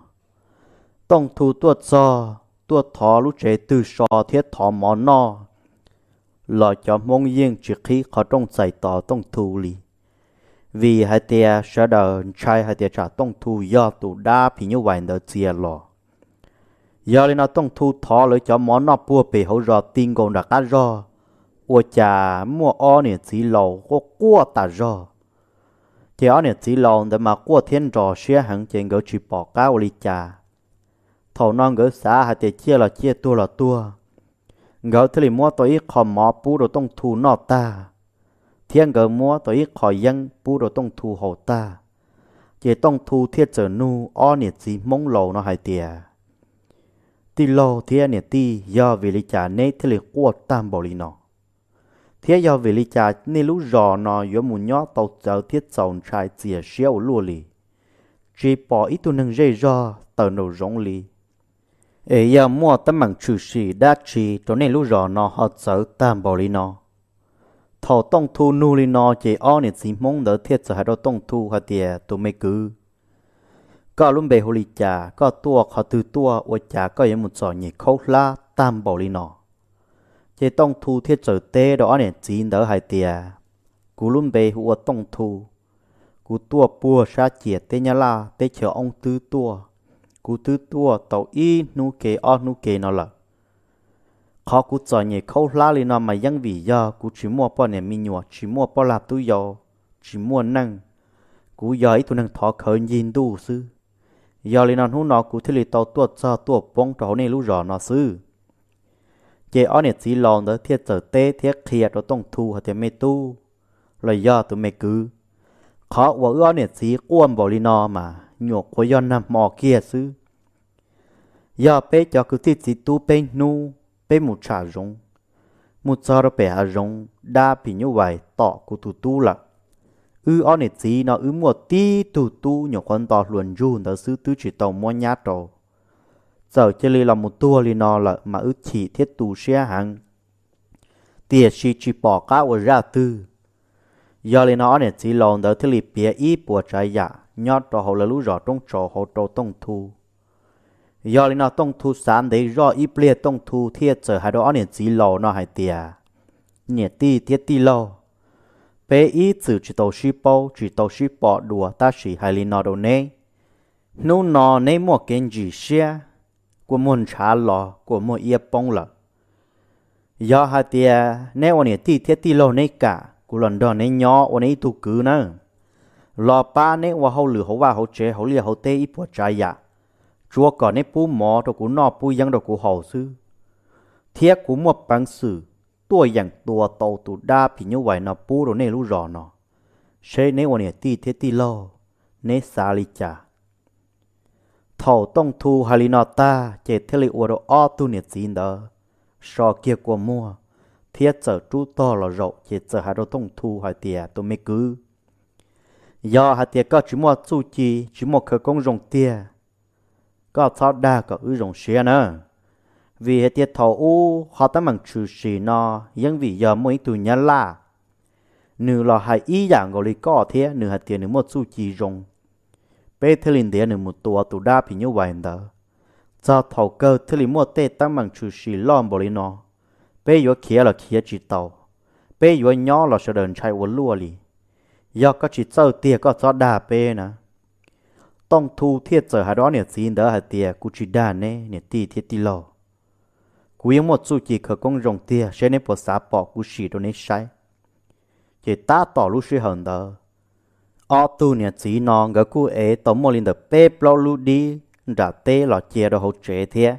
Tooj Thu tuaj txog tuaj thov lub tsev twg so thiab thov mov noj los cov Hmoob yeej tsis qhib qhov rooj txais tos Tooj Thu li, vim hais tias sawv daws ntshai hais tias tsam Tooj Thu yog tus dab phim nyuj vais ntawd txia los. Yog li no Tooj Thu thov lawv cov mov noj puag pem hauv zos ti nkaus nram qab zog, ua cas muaj ob niam txiv laus quaj quaj tas zog. Ces ob niam txiv laus ntawd mas quaj thiab nrog siab heev ces nkawd tsis pom qab ua li cas. Thaum no nkawd xav hais tias ciaj los ciaj, tuag los tuag, nkawd thiaj li muab tau ib qho mov pub rau Tooj Thu noj tag, thiab nkawd muab tau ib qho yeeb pub rau Tooj Thu haus tag. Ces Tooj Thu thiaj txawm nug ob niam txiv Hmoob laus no hais tias, tij laug thiab niam tij, yog vim li cas neb thiaj li quaj tag npaum li no? Thiab yog vim li cas nej lub zos no yuav mus nyob tau txawv thiab txaus ntshai txias siab ua luaj li? Tsis pom ib tug neeg zej zog tawm nraum zoov li. Es yog muaj teeb meem tshwm sim dab tsi rau nej lub zos no ho txawv tag npaum li no? Thaum Tooj Thu nug li no ces ob niam txiv Hmoob ntawd thiaj txawm hais rau Tooj Thu hais tias, tus me kwv, koj lub npe hu li cas, koj tuaj qhov twg tuaj ua cas koj yuav mus txom nyem khaub hlab tag npaum li no? Ces Tooj Thu thiaj txawm teb rau ob niam txiv ntawd hais tias, kuv lub npe hu ua Tooj Thu, kuv tuaj puag sab ciam teb Nyab Laj teb chaws oob twb tuaj, kuv twb tuaj tau ib hnub ke ob hnub ke no lawm. Qhov kuv txom nyem khaub hlab li no mas yeej vim yog kuv tsis muaj poj niam me nyuam, tsis muaj poj lag tub yau, tsis muaj neej, kuv yog ib tug neeg thov khawv ncig ntuj xwb. Yog li no hnub no kuv thiaj li tau tuaj txog tuaj poob rau hauv nej lub zos no xwb. Ces ob niam txiv laus ntawd thiaj txawm teb thiab qhia rau Tooj Thu hais tias, me tub, los yog tus me kwv, qhov uas wb ob niam txiv quaj npaum li no mas nyuam qhuav yog nag hmo kiag xwb. Yog peb cov kwv tij txiv tub peb hnub peb mus tsham zoov, mus txog rau pem hav zoov dab phim nyuj vais tom kuv tus tub lawm. Wb ob niam txiv no wb muaj tib tug tub nyuam qhuav nto hluas ntsug ntawd xwb twb tsis tau muab nyab rau. Txawm cia li los mus tuag li no lawm mas wb chim thiab tu siab heev, tiam sis tsis pom qab ua zaj twg. Yog li no ob niam txiv laus ntawd thiaj li piav ib puas tsav yam nyob rau hauv lawv lub zos Roob Tsaus hauv rau Tooj Thu. Yog li no Tooj Thu xav ntev zoj ib pliag Tooj Thu thiaj txawm hais rau ob niam txiv laus no hais tias, niam tij thiab tij laug, peb ib txwm tsis tau sib paub tsis tau sib pom dua tab sis hais li no rau neb, hnub no neb muaj kev ntsim siab, kua muag ntshav los kua muag iab poob lawm. Yog hais tias neb ua niam tij thiab tij laug neb kam, kuv los nrog neb nyob ua neb ib tug kwv nawb. Los pab neb ua hauj lwm hauv vaj hauv tsev hauv liaj hauv teb ib puas tsav yam, tsuav kom neb pub mov rau kuv noj pub yeeb rau kuv haus xwb, thiab kuv muaj peev xwm tuaj yeem tua tau tus dab phim nyuj vais no pub rau nej lub zos no, seb neb ua niam tij thiab tij laug neb xav li cas. Thaum Tooj Thu hais li no tag ces thiaj li ua rau ob tug niam txiv ntawd so kiag kua muag thiab txawm rub tog los zaum ces txawm hais rau Tooj Thu hais tias, tus me kwv, yog hais tias koj tsis muaj txuj ci tsis muaj khawv koob zoo tiag, koj txhob dag kom wb zoo siab na. Vim hais tias thaum ub qhov teeb meem tshwm sim no yeej vim yog muaj ib tug Nyab Laj, nws los hais ib yam nkaus li koj thiab nws hais tias nws muaj txuj ci zoo, peb thiaj li ntiav nws mus tua tus dab phim nyuj vais ntawd. Txog thaum kawg thiaj li muaj tej teeb meem tshwm sim loj npaum li no, peb yuav khiav los khiav tsis tau, peb yuav nyob los sawv daws ntshai ua luaj li. Yog koj tsis txawj tiag koj txhob dag peb na. Tooj Thu thiaj txawm hais rau ob niam txiv ntawd hais tias, Kuv tsis dag neb niam tij thiab tij laug. Kuv yeej muaj txuj ci khawv koob zoo tiag, seb neb puas xav pom kuv sim rau neb saib. Ces tab tom lub sij hawm ntawd, ob tug niam txiv no nkawd kuj ev tau muaj li ntawm peb plaub lub dib nram teb los cia rau hauv tsev thiab.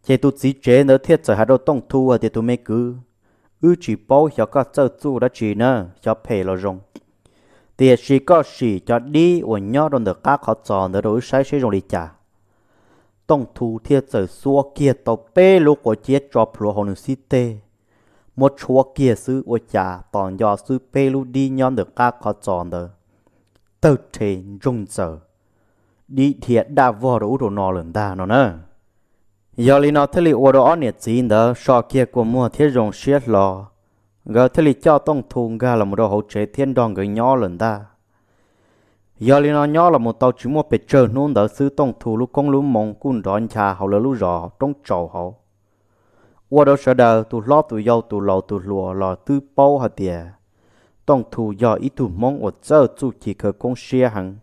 Ces tus txiv tsev ntawd thiaj txawm hais rau Tooj Thu hais tias, Tus me kwv, wb tsis paub xyov koj txawj txuj dab tsi na, xyov phem los zoo, tiam sis koj sim cov dib uas nyob rau ntawm qab qhov txos ntawd rau wb saib seb zoo li cas. Tooj Thu thiaj txawm xuas kiag tau peb lub quav ciab tso plhuav hauv nws xib teg, muab tshuab kiag xwb ua cas tos nco xwb peb lub dib nyob ntawm qab qhov txos ntawd tawg rhe ntsoog ntxaws, dib dhia daj vog rau ub rau no lawm ntag no na. Yog li no thiaj li ua rau ob niam txiv ntawd so kiag kua muag thiab zoo siab hlo, nkawd thiaj li coj Tooj Thu nkag los mus rau hauv tsev thiab nrog nkawd nyob lawm ntag. Yog li no nyob los mus tau tsis muaj pes tsawg hnub ntawd xwb Tooj Thu lub koob lub moo kuj nrov ncha hauv lawv lub zos roob tsaus hauv, ua rau sawv daws tus hlob tus yau tus laus tus hluas los twb paub hais tias Tooj Thu yog ib tug Hmoob uas txawj txuj ci khawv koob siab heev.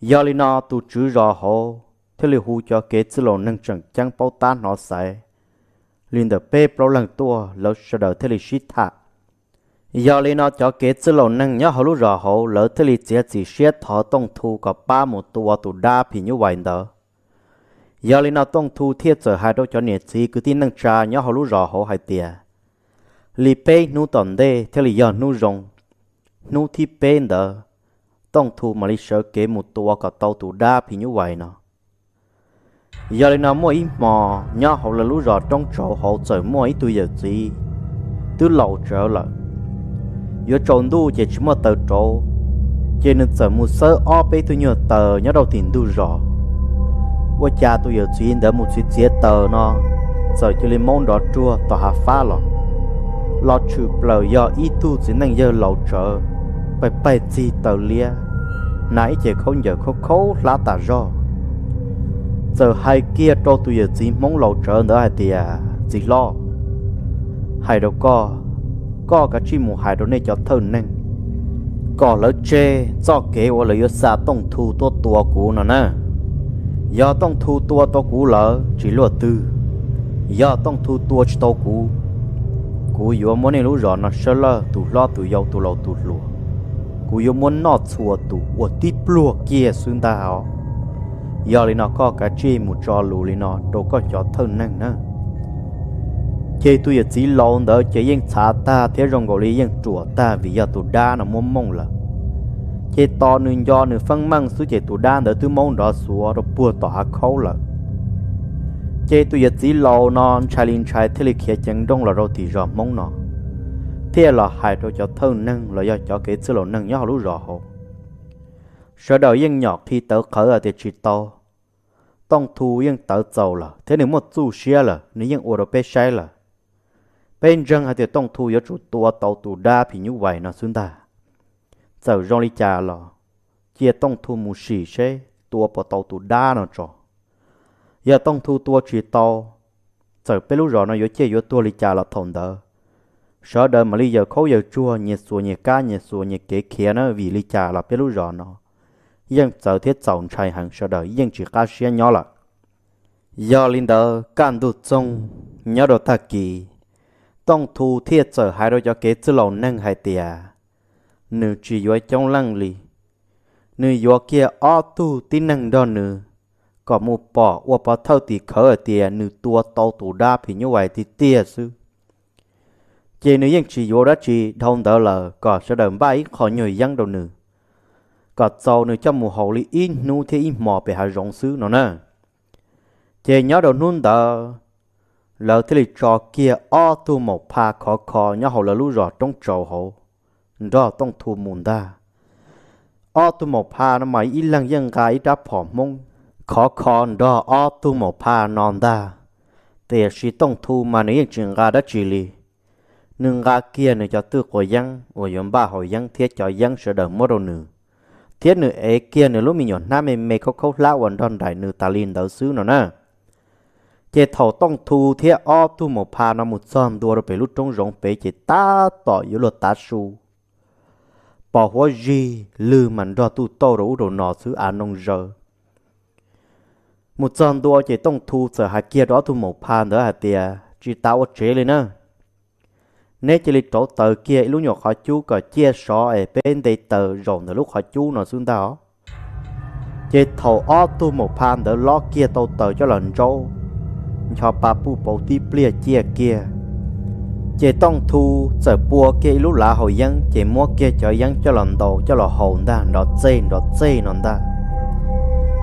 Yog li no tus tswv zos hauv thiaj li hu cov kev txwj laus neeg tseem ceeb paub tab hnov xaiv li ntawm peb plaub leeg tuaj, lawv sawv daws thiaj li sib tham. Yog li no cov kev txwj laus neeg nyob hauv lub zos hauv lawv thiaj li txiav txim siab thov Tooj Thu kom pab mus tua tus dab phim nyuj vais ntawd. Yog li no Tooj Thu thiaj txawm hais rau cov niam txiv kwv tij neej tsa nyob hauv lub zos hauv hais tias, li peb hnub tom ntej thiaj li yog hnub zoo, hnub thib peb ntawd Tooj Thu mam li sawv kev mus tua kom tau tus dab phim nyuj vais no. Yog li no muaj ib hmo nyob hauv lawv lub zos roob tsaus hauv txawm muaj ib tug yawm txiv twb laus tsawv lawm, yuav tsaus ntuj ces tsis muaj taws rauv, ces nws txawm mus xawb ob peb tug nyuag taws nyob rau tim ntug zos. Ua cas tus yawm txiv ntawd mus txiav txiav taws no txawm cia li maub nrov ruag tom hav fab los, los tshwm plaws yog ib tug txiv neej yawg laus tsawv, paig paig txig taw liab, hnav ib ce khaub ncaws khaub khaub hlab tas zog. Txawm hais kiag rau tus yawm txiv Hmoob laus tsawv ntawd hais tias, Txiv hlob, hais rau koj, koj kav tsij mus hais rau nej cov thawj neeg kom lawv tseg txoj kev uas lawv yuav xa Tooj Thu tuaj tua kuv no na. Yog Tooj Thu tua tau kuv lawm tsis luaj twg, yog Tooj Thu tua tsis tau kuv, kuv yuav muab nej lub zos no sab laj tus hlob tus yau tus laus tus hluas, kuv yuav muab noj txhua tus ua tib pluag kiag xwb ntag os. Yog li no koj kav tsij mus tso lus li no rau koj cov thawj neeg na. Ces tus yawm txiv laus ntawd ces yeej txhav tag thiab zoo nkaus li yeej ruam tag vim yog tus dab no muab mooj lawm. Ces tos nws nco nws feeb meej xwb ces tus dab ntawd twb maub nrov xuav rau puag tom hav khaub lawm. Ces tus yawm txiv laus no ntshai li ntshai thiaj li khiav ceev nrooj los rau tim zos Hmoob no, thiaj los hais rau cov thawj neeg los yog cov kev txwj laus neeg nyob hauv lub zos hauv. Sawv daws yeej nyom qhi tawv qhawv hais tias tsis tau, Tooj Thu yeej tawv txaus lawm thiab nws muaj txuj siab lawm, nws yeej ua rau peb saib lawm. Peb ntseeg hais tias Tooj Thu yuav tsum tua tau tus dab phim nyuj vais no xwb ntag. Txawm zoo li cas los cia Tooj Thu mus sim seb tua puas tau tus dab no tso. Yog Tooj Thu tua tsis tau, txawm peb lub zos no yuav ciaj yuav tuag li cas los thaum ntawd sawv daws mam li yaws khaub yaws tsuag nyias xuas nyias kab nyias xuas nyias kev khiav na, vim li cas los peb lub zos no yeej txawv thiab txaus ntshai heev, sawv daws yeej tsis qab siab nyob lawm. Yog li ntawd kaj ntug txoog nyob rau tag kis, Tooj Thu thiaj txawm hais rau cov kev txwj laus neeg hais tias nws tsis yuav coob leej li, nws yuav kiag ob tug tib neeg nrog nws kom mus pom ua pov thawj tim khawv hais tias nws tua tau tus dab phim nyuj vais tiag tiag xwb. Ces nws yeej tsis yuav dab tsi dhau ntawd lawm, kom sawv daws npaj ib qho nyuag yeeb rau nws, kom txaus nws coj mus haus li ib hnub thiab ib hmos pem hav zoov xwb no na. Ces nyob rau hnub ntawd, lawv thiaj li tso kiag ob tug maum pha khov kho nyob hauv lawv lub zos roob tsaus hauv nrog Tooj Thu mus ntag. Ob tug maum pha no mas ib leeg yeej nqa ib rab phom Hmoob khov kho nrog ob tug maum pha no ntag. Tiam sis Tooj Thu mas nws yeej tsis nqa dab tsi li, nws nqa kiag nws cov twj quav yeeb uas yuav npaj haus yeeb thiab cov yeeb sawv daws muab rau nws thiab nws ev kiag nws lub me nyuam hnab me me khaub khaub hlab uas nrog nraim nws tas li ntawd xwb no na. Ces thaum Tooj Thu thiab ob tug maum pha no mus txog ntua rau pem lub roob zoov pem ces tab tom yuav luag tav su, pos huab zig lwg mas nrog tuj tauj rau ub rau no xwb av noo zaws. Mus txog ntua ces Tooj Thu txawm hais kiag rau ob tug maum pha ntawd hais tias, Tsis tas ua tsev li na, neb cia li rauv taws kiag ib lub nyuam qhov cub kom ciaj sov es peb nte taws zaum ntawm lub qhov cub no xwb ntag os. Ces thaum ob tug maum pha ntawd lob kiag tau taws coj los ntsaub, ncho pa puj pauv tib pliag ciaj kiag, ces Tooj Thu txawm pua kiag ib lub lav haus yeeb ces muab kiag cov yeeb coj los ntaus coj los haus ntag nrov txej nrov txej no ntag.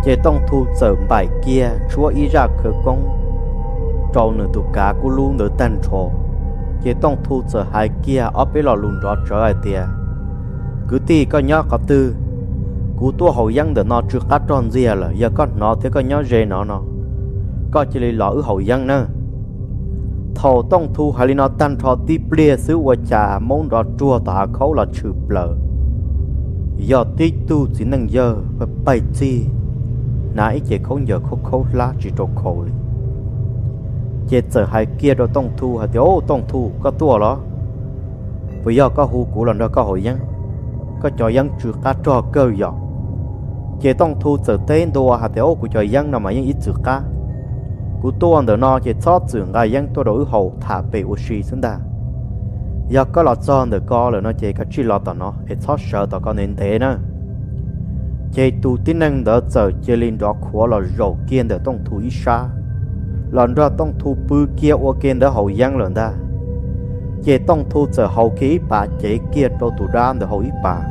Ces Tooj Thu txawm npaim kiag tshuab ib zaj khawv koob rau nws tus kav kub lub ntawd tag nrho. Ces Tooj Thu txawm hais kiag ob peb lo lus nrov tsawv hais tias, Kwv tij, koj nyob qhov twg? Kuv tuaj haus yeeb ntawm no tsw qab rog ntxiag lawm, yog koj hnov thiab koj nyob ze no no, koj cia li los wb haus yeeb na. Thaum Tooj Thu hais li no tag nrho tib pliag xwb ua cas maub nrov ruag tom hav khaub los tshwm plaws, yog tib tug txiv neej yawg paig txig, hnav ib ce khaub ncaws khaub khaub hlab tsis rau khaus li. Ces txawm hais kiag rau Tooj Thu hais tias, Au, Tooj Thu, koj tuaj los? Puas yog koj hu kuv los nrog koj haus yeeb? Koj cov yeeb tsw qab rog kawg yom? Ces Tooj Thu txawm teb ntua hais tias, Au, kuv cov yeeb no mas yeej ib txwm qab. Kuv tuaj ntawm no ces txhob txwm nqa yeeb tuaj rau wb haus tham pem ua si xwb ntag. Yog koj los txog ntawm ko lawm no ces koj tsij los tom no es txhob sawv tom ko ntev ntev na. Ces tus tib neeg ntawd txawm cia li nrov khuav los zaum kiag ntawm Tooj Thu ib sab, los nrog Tooj Thu pw kiag ua ke ntawd haus yeeb lawm ntag. Ces Tooj Thu txawm haus kiag ib pas cev kiag rau tus dab ntawd haus ib pas.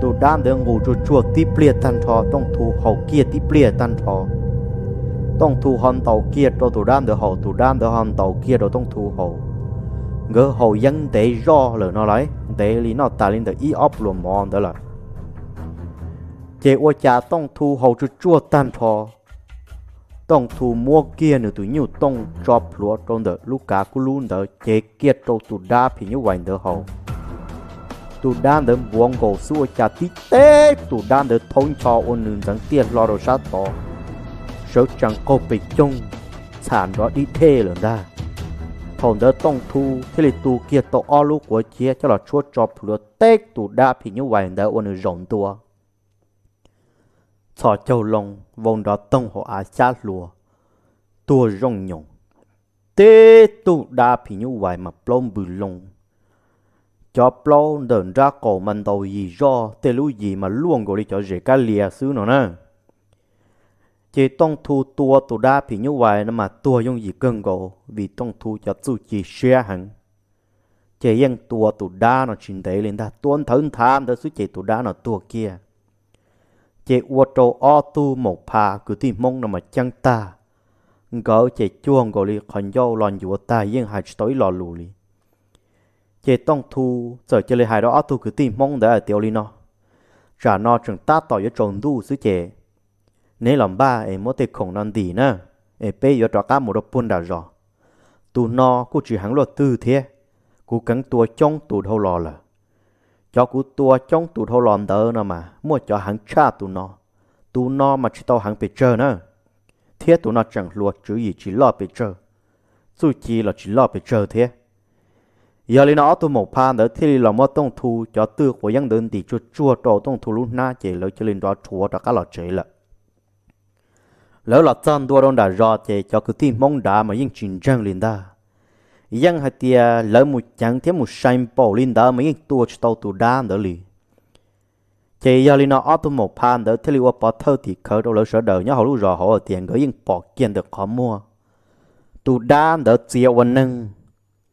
Tus dab ntawd nqus tsuag tsuag tib pliag tag nrho, Tooj Thu haus kiag tib pliag tag nrho. Tooj Thu ho ntaus kiag rau tus dab ntawd haus, tus dab ntawd ho ntaus kiag rau Tooj Thu haus. Nkawd haus yeeb ntev zoj lawm no las, ntev li noj tas li ntawm ib ob pluas mov ntawd lawm. Ces ua cas Tooj Thu haus tsuag tsuag tag nrho, Tooj Thu muab kiag nws tus nyuj tooj tso plhuav rau ntawm lub kav kub lub ntawd cev kiag rau tus dab phim nyuj vais ntawd haus. Tus dab ntawd npuav nkaus xwb ua cas tib teb tus dab ntawd thaub ncho ua nws ntxeev tiaj hlo rau sab tod, sawv tsees qaug pes coog, txham nrov dib dej lawm ntag. Thaum ntawd Tooj Thu thiaj li tu kiag tau ob lub quav ciab coj los tshuab tso plhuav teb tus dab phim nyuj vais ntawd ua nws zaum ntua, txhos caug loo vau nrov toog hauv av xyab hluas, tuag zooj nyoos. Teb tug dab phim nyuj vais mas plaub npws loo, cov plaub ntawm nrab qaum mas ntaus yim zoj, tej lub yim mas luaj nkaus li cov zes kab lias xwb no na. Ces Tooj Thu tua tus dab phim nyuj vais no mas tuag yooj yim kawg nkaus vim Tooj Thu cov txuj ci siab heev. Ces yeej tua tus dab no tsis ntev li ntag, tua nthawv nthav ntawd xwb ces tus dab no tuag kiag. Ces ua rau ob tug maum pha kwv tij Hmoob no mas ceeb tag, nkawd ces cuag nkaus li qhov ncauj los ncuav tag yeej hais tsis tau ib lo lus li. Ces Tooj Thu txawm cia li hais rau ob tug kwv tij Hmoob ntawd hais tias, Ua li no, tsam no tseem tab tom yuav tsaus ntuj xwb ces neb los npaj es muab tej khoom no ntim na, es peb yuav rov qab mus rau puag nram zos. Tus no kuj tsis heev luaj twg thiab, kuv keev tua coob tus dhau los lawm. Cov kuv tua coob tus dhau los ntawd no mas muaj cov heev tshaj tus no, tus no mas tsis tau heev pes tsawg na, thiab tus no tseem hluas tswv yim tsis loj pes tsawg, txuj ci los tsis loj pes tsawg thiab. Yog li no ob tug maum pha ntawd thiaj li los muab Tooj Thu cov twj quav yeeb ntawd ntim tsuag tsuag rau Tooj Thu lub hnab ces lawv cia li nrov rhuav rov qab los tsev lawm. Lawv los txog ntua rau nram zos ces cov kwv tij Hmoob nrad mas yeej tsis ntseeg li ntag. Yeej hais tias lawv mus ceev thiab mus sai npaum li ntawd mas yeej tua tsis tau tus dab ntawd li. Ces yog li no ob tug maum pha ntawd thiaj li ua pov thawj tim khawv rau lawv sawv daws nyob hauv lub zos hauv tias nkawd yeej pom kiag ntawm qhov muag tus dab ntawd txia ua neeg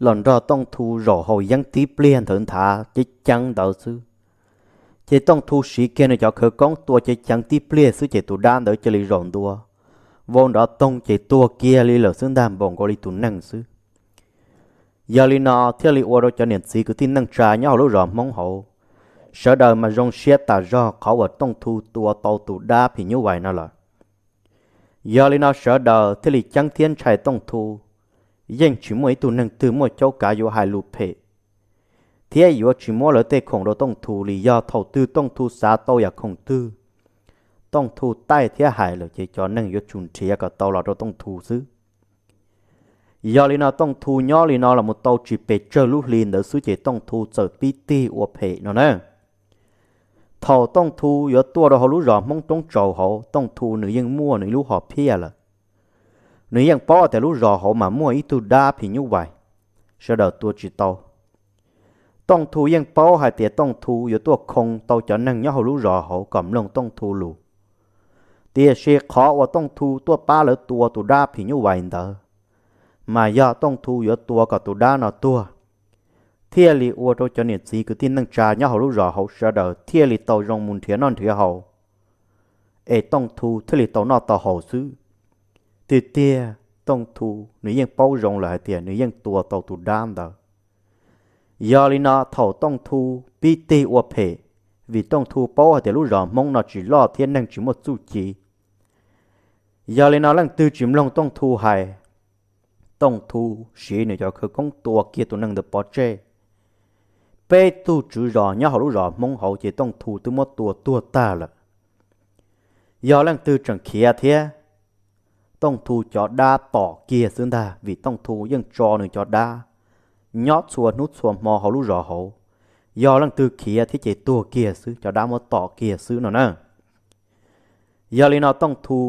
los nrog Tooj Thu zaum haus yeeb tib pliag nthawv nthav ceev ceev ntawd xwb. Ces Tooj Thu siv kiag nws cov khawv koob tua ceev ceev tib pliag xwb ces tus dab ntawd cia li zaum ntua, vau nrov toog ces tuag kiag li lawm xwb ntag, npaum nkaus li tus neeg xwb. Yog li no thiaj li ua rau cov niam txiv kwv tij neej tsa nyob hauv lub zos Hmoob hauv, sawv daws mas zoo siab tas zog qhov uas Tooj Thu tua tau tus dab phim nyuj vais no lawm. Yog li no sawv daws thiaj li ceeb thiab ntshai Tooj Thu, yeej tsis muaj ib tug neeg twg muaj caub kav yuav hais lus phem, thiab yuav tsis muab lawv tej khoom rau Tooj Thu li. Yog thaum twg Tooj Thu xav tau yam khoom twg, Tooj Thu taij thiab hais lawm ces cov neeg yuav tsum nrhiav kom tau los rau Tooj Thu xwb. Yog li no Tooj Thu nyob li no los mus tau tsis pes tsawg lub hli ntawd xwb ces Tooj Thu txawm pib tig ua phem no na. Thaum Tooj Thu yuav tuaj rau hauv lub zos Hmoob Roob Tsaus hauv, Tooj Thu nws yeej muaj nws ib lub hom phiaj lawm. Nws yeej paub tias lub zos hauv mas muaj ib tug dab phim nyuj vais, sawv daws tua tsis tau. Tooj Thu yeej paub hais tias Tooj Thu yuav tuaj khoo tau cov neeg nyob hauv lub zos hauv kom mloog Tooj Thu lus. Tiam sis qhov uas Tooj Thu tuaj pab lawv tua tus dab phim nyuj vais ntawd, mas yog Tooj Thu yuav tua kom tus dab no tuag, thiaj li ua rau cov niam txiv kwv tij neej tsa nyob hauv lub zos hauv sawv daws thiaj li tau zoo mus nrhiav noj nrhiav haus, es Tooj Thu thiaj li tau noj tau haus xwb. Tiag tiag Tooj Thu nws yeej paub zoo lawm hais tias nws yeej tua tau tus dab ntawd. Yog li no thaum Tooj Thu pib tig ua phem, vim Tooj Thu paub hais tias lub zos Hmoob no tsis loj thiab neeg tsis muaj txuj ci, yog li no leej twg tsis mloog Tooj Thu hais, Tooj Thu siv nws cov khawv koob tua kiag tus neeg ntawd pov tseg. Peb tug tswv zos nyob hauv lub zos Hmoob hauv ces Tooj Thu twb muab tua tuag tag lawm. Yog leej twg tseem khiav thiab, Tooj Thu cov dab tom kiag xwb ntag, vim Tooj Thu yeej tso nws cov dab nyob txhua hnub txhua hmo hauv lub zos hauv. Yog leej twg khiav thiab ces tuag kiag xwb, cov dab muab tom kiag xwb no na. Yog li no Tooj Thu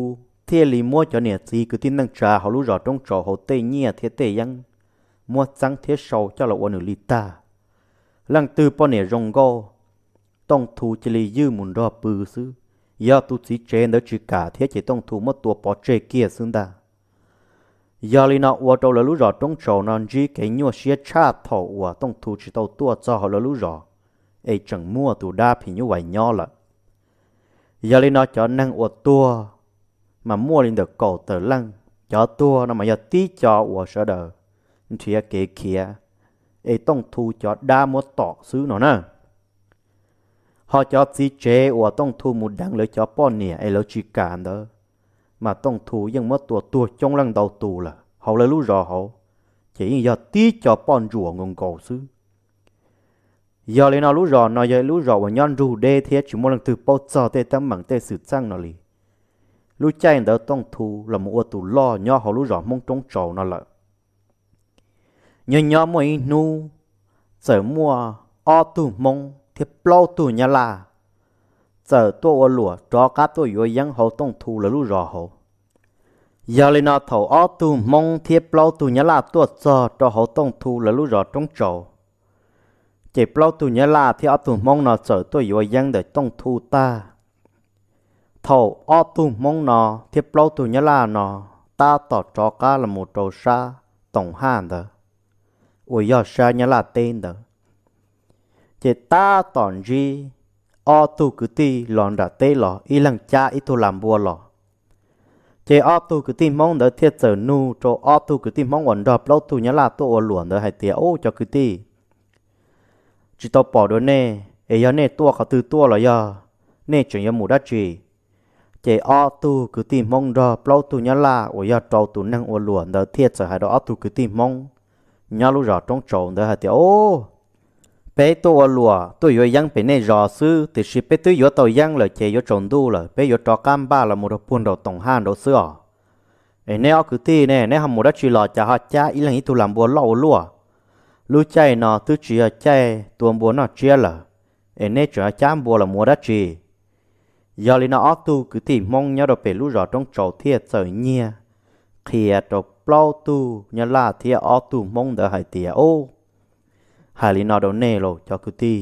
thiaj li muab cov niam txiv kwv tij neej tsa hauv lub zos Roob Tsaus hauv tej nyiaj thiab tej yeeb muab txeeb thiab sau coj los ua nws li tag. Leej twg poj niam zoo nkauj, Tooj Thu cia li ywj mus nrog pw xwb. Yog tus txiv tsev ntawd tsis kam thiab ces Tooj Thu muab tua pov tseg kiag xwb ntag. Yog li no ua rau lawv lub zos Roob Tsaus no ntsib kev nyuaj siab tshaj thaum uas Tooj Thu tsis tau tuaj txog hauv lawv lub zos, es tseem muaj tus dab phim nyuj vais nyob lawm. Yog li no cov neeg uas tuag mas muaj li ntawm kaum tawm leej. Cov tuag no mas yog tib co uas sawv daws nrhiav kev khiav, es Tooj Thu cov dab muab tom xwb no na. Ho cov txiv tsev uas Tooj Thu mus deev lawv cov poj niam es lawv tsis kam ntawd, mas Tooj Thu yeej muab tua tuag coob leej ntau tus lawm hauv lawv lub zos hauv, ces yeej yog tib co poj ntsuam nkaus nkaus xwb. Yog li no lub zos no yog ib lub zos uas nyob nrug deb thiab tsis muaj leej twg paub txog tej teeb meem tej xwm txheej no li. Lub caij ntawd Tooj Thu los mus ua tus loj nyob hauv lub zos Hmoob Roob Tsaus no lawm. Nyob nyob muaj ib hnub, txawm muaj ob tug Hmoob thiab plaub tug Nyab Laj txawm tuaj ua luam rov qab tuaj yuav yeeb hauv Tooj Thu lawv lub zos hauv. Yog li no thaum ob tug Hmoob thiab plaub tug Nyab Laj tuaj txog rau hauv Tooj Thu lawv lub zos Roob Tsaus, ces plaub tug Nyab Laj thiab ob tug Hmoob no txawm tuaj yuav yeeb ntawm Tooj Thu tag. Thaum ob tug Hmoob no thiab plaub tug Nyab Laj no tab tom rov qab los mus rau sab Toom Haj ntawd, uas yog sab Nyab Laj teb ntawd, ces tab tom ntsib ob tug kwv tij los nram teb los, ib leeg cab ib tug lag npua los. Ces ob tug kwv tij Hmoob ntawd thiaj txawm nug rau ob tug kwv tij Hmoob uas nrog plaub tug Nyab Laj tuaj ua luam ntawd hais tias, Ub, cov kwv tij, tsis tau pom dua nej es yog nej tuaj qhov twg tuaj los yog nej tseem yuav mus dab tsi? Ces ob tug kwv tij Hmoob nrog plaub tug Nyab Laj uas yog rau tus neeg ua luam ntawd thiaj txawm hais rau ob tug kwv tij Hmoob nyob lub zos Roob Tsaus ntawd hais tias, Ub, peb tuaj ua luam tuaj yuav yeeb pem nej zos xwb, tiam sis peb twb yuav tau yeeb lawm ces yuav tsaus ntuj lawm, peb yuav rov qab npaj los mus rau puag nraum Toom Haj nraud xwb os. Es neb ob kwv tij ne, neb ho mus dab tsi los cas ho cab ib leeg ib tug lag npua loj ua luaj? Lub caij no twb tsis yog caij tua npua noj tsiab lawm, es neb tseem ho cab npua los mus ua dab tsi? Yog li no ob tug kwv tij Hmoob nyob rau pem lub zos Roob Tsaus thiaj txawm nyiag qhia rau plaub tug Nyab Laj thiab ob tug Hmoob ntawd hais tias, Ub, hais li no rau nej los cov kwv tij.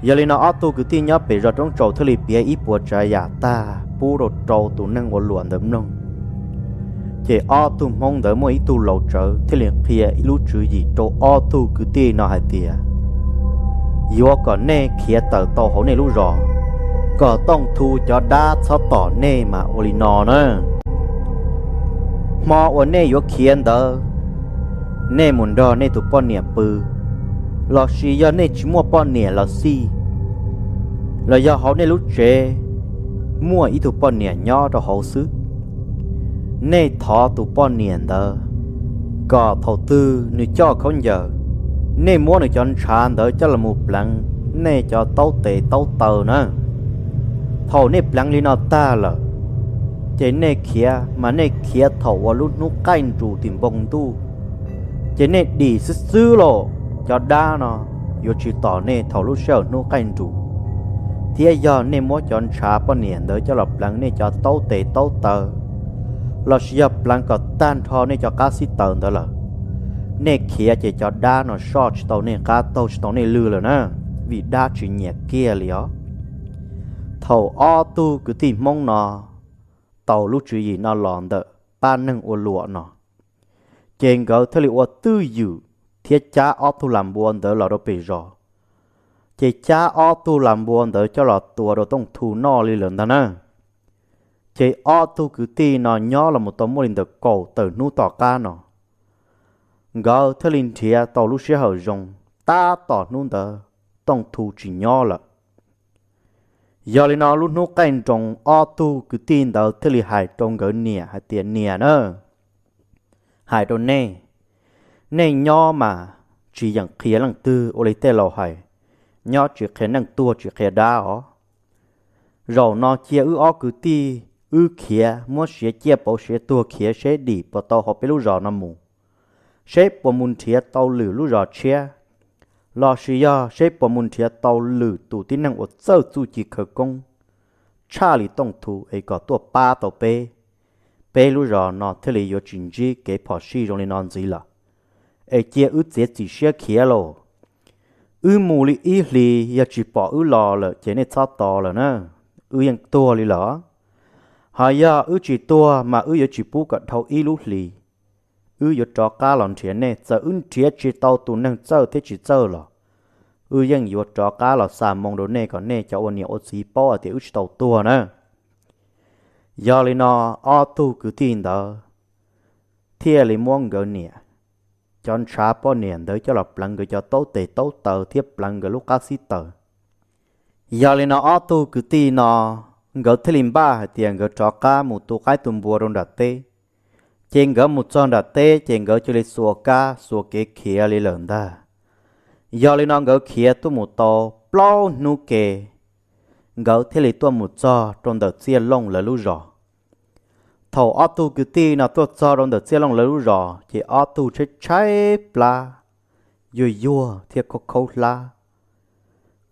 Yog li no ob tug kwv tij nyob pem zos Roob Tsaus thiaj li piav ib puas tsav yam tag pub rau rau tus neeg ua luam ntawd mloog. Ces ob tug Hmoob ntawd muaj ib tug laus tsawv thiaj li qhia ib lub tswv yim rau ob tug kwv tij no hais tias, Yuav kom nej khiav tawm tau hauv nej lub zos, kom Tooj Thu cov dab txhob tom nej mas ua li no na. Hmo uas nej yuav khiav ntawd, nej mus nrog nej tus poj niam pw, lossis yog nej tsis muaj poj niam los xij, los yog hauv nej lub tsev muaj ib tug poj niam nyob rau hauv xwb, nej thov tus poj niam ntawd kom thaum twg nws coj khaub ncaws nej muab nws cov ntshav ntawd coj los mus pleev nej cov taub tes taub taw na. Thaum nej pleev li no tag lawm, ces nej khiav mas nej khiav thaum uas lub hnub qaij nrus tim npoo ntuj, ces nej dim xwb xwb los cov dab no yuav tsis tom nej thaum lub sij hawm hnub qaij nrus. Thiab yog nej muab cov ntshav poj niam ntawd coj los pleev nej cov taub tes taub taw, lossis yog pleev kom tag nrho nej cov qab xib taws ntawd lawm, nej khiav ces cov dab no soj tsis tau nej qab, taug tsis tau nej lw lawm na, vim dab tsis nyiam kiag li os. Thaum ob tug kwv tij Hmoob no tau lub tswv yim no los ntawm pab neeg ua luam no, ces nkawd thiaj li ua twj ywm thiab cab ob tug lam npua ntawd los rau pem zos. Ces cab ob tug lam npua ntawd coj los tua rau Tooj Thu noj li lawm ntag na. Ces ob tug kwv tij no nyob los mus tau muaj li ntawm kaum tawm hnub tom qab no, nkawd thiaj li nrhiav tau lub sij hawm zoo, tab tom hnub ntawd Tooj Thu tsis nyob lawm. Yog li no lub hnub qaij nroos ob tug kwv tij ntawd thiaj li hais rau nkawd niam hais tias, Niam na, hais rau nej, nej nyob mas tsis yeem qhia leej twg, ua li tej laus hais, nyob tsis qhia neeg, tuag tsis qhia dab os. Zaum no cia wb ob kwv tij wb khiav, muab siav ciaj pauv siav tuag khiav seb dim puas tau hauv peb lub zos no mus, seb puas mus nrhiav tau lwm lub zos tshiab, lossis yog seb puas mus nrhiav tau lwm tus tib neeg uas txawj txuj ci khawv koob tshaj li Tooj Thu es kom tuaj pab tau peb. Peb lub zos no thiaj li yuav tsis ntsib kev phom sij zoo li no ntxiv lawm. Es cia wb txiav txim siab khiav lauj. Wb mus li ib hlis yog tsis pom wb los lawm ces nej txhob tos lawm na, wb yeej tuag li lawm. Ho yog wb tsis tuag mas wb yuav tsis pub kom dhau ib lub hlis, wb yuav rov qab los nrhiav nej. Txawm wb nrhiav tsis tau tus neeg txawj thiab tsis txawj los, wb yeej yuav rov qab los xa moo rau nej kom nej cov ua niam ua txiv paub hais tias wb tsis tau tuag na. Yog li no ob tug kwv tij ntawd thiaj li muab nkawd niam cov ntshav poj niam ntawd coj los pleev nkawd cov taub tes taub taw thiab pleev nkawd lub qab xib taws. Yog li no ob tug kwv tij no nkawd thiaj li npaj hais tias nkawd rov qab mus tu qaib tu npua rau nram teb. Ces nkawd mus txog nram teb ces nkawd cia li xuas kab xuas kev khiav li lawm ntag. Yog li no nkawd khiav tuaj mus tau plaub hnub ke, nkawd thiaj li tuaj mus txog rau ntawm Txiaj Looj lawv lub zos. Thaum ob tug kwv tij no tuaj txog rau ntawm Txiaj Looj lawv lub zos ces ob tug tshaib tshaib plab, yuag yuag thiab khaub khaub hlab,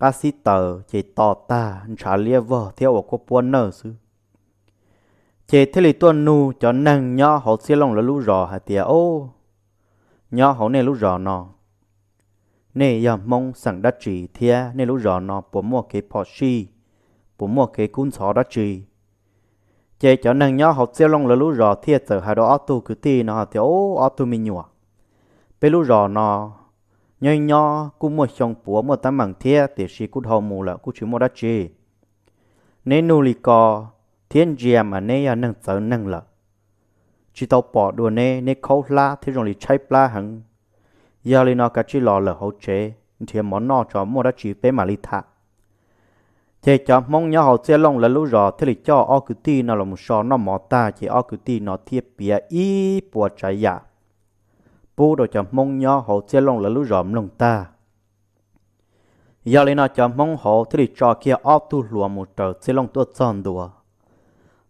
qab xib taws ces to tag, ntshav liab vog thiab ua kuab puab nawj xwb. Ces thiaj li tuaj nug cov neeg nyob hauv Txiaj Looj lawv lub zos hais tias, Ob, nyob hauv nej lub zos no, nej yog Hmoob xeem dab tsi thiab nej lub zos no puas muaj kev phom sij, puas muaj kev kub ntxhov dab tsi? Ces cov neeg nyob hauv Txiaj Looj lawv lub zos thiaj txawm hais rau ob tug kwv tij no hais tias, Ob, ob tug me nyuam, peb lub zos no nyob nyob kuj muaj xyoo puav muaj teeb meem thiab, tiam sis kuj dhau mus lawm kuj tsis muaj dab tsi. Neb nug li ko thiab ntsia mas neb yog neeg txawv neeg lawm, tsis tau pom dua neb, neb khaub hlab thiab zoo li tshaib plab heev. Yog li no kav tsij los lawm hauv tsev nrhiav mov noj tso, muaj dab tsi peb mam li tham. Ces cov Hmoob nyob hauv Txiaj Looj lawv lub zos thiaj li coj ob kwv tij no los so noj mov tag ces ob kwv tij no thiaj piav ib puas tsav yam pub rau cov Hmoob nyob hauv Txiaj Looj lawv lub zos mloog tag. Yog li no cov Hmoob hauv thiaj li tso kiag ob tug hluas mus raws Txiaj Looj tuaj txog ntua.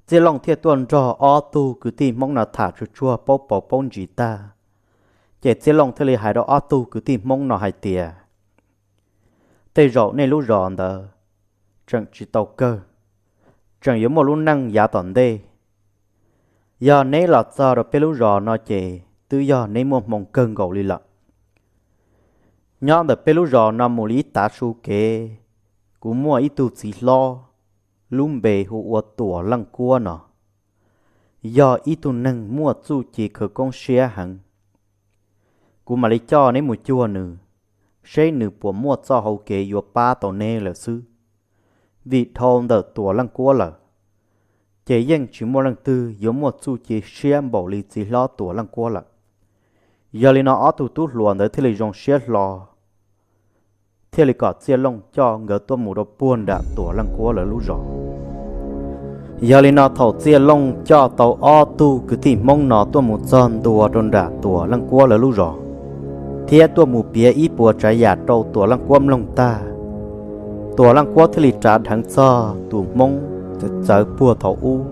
Txiaj Looj thiaj tuaj nrog ob tug kwv tij Hmoob no tham tsuag tsuag paub paus paub ntsis tag, ces Txiaj Looj thiaj li hais rau ob tug kwv tij Hmoob no hais tias, Tej zaum nej lub zos ntawd tseem tsis tau kawg, tseem yuav muaj lub neej yav tom ntej. Yog neb los txog rau peb lub zos no ces twb yog neb muaj hmoo kawg nkaus li lawm. Nyob ntawm peb lub zos no mus li ib tav su kev, kuv muaj ib tug txiv hlob, lub npe hu ua Tuam Leej Kuab no, yog ib tug neeg muaj txuj ci khawv koob siab heev. Kuv mam li coj neb mus cuag nws, seb nws puas muaj txoj hau kev yuav pab tau neb lawm xwb. Vim dhau ntawm Tuam Leej Kuab lawm, ces yeej tsis muaj leej twg yuav muaj txuj ci siab npaum li txiv hlob Tuam Leej Kuab lawm. Yog li no ob tug tub hluas ntawd thiaj li zoo siab hlo, thiaj li kom Txiaj Looj coj nkawd tuaj mus rau puag nram Tuam Leej Kuab lawv lub zos. Yog li no thaum Txiaj Looj coj tau ob tug kwv tij Hmoob no tuaj mus txog ntua rau nram Tuam Leej Kuab lawv lub zos, thiab tuaj mus piav ib puas tsav yam rau Tuam Leej Kuab mloog tag, Tuam Leej Kuab thiaj li rov dheev txog tus Hmoob txawv txawv puag thaum ub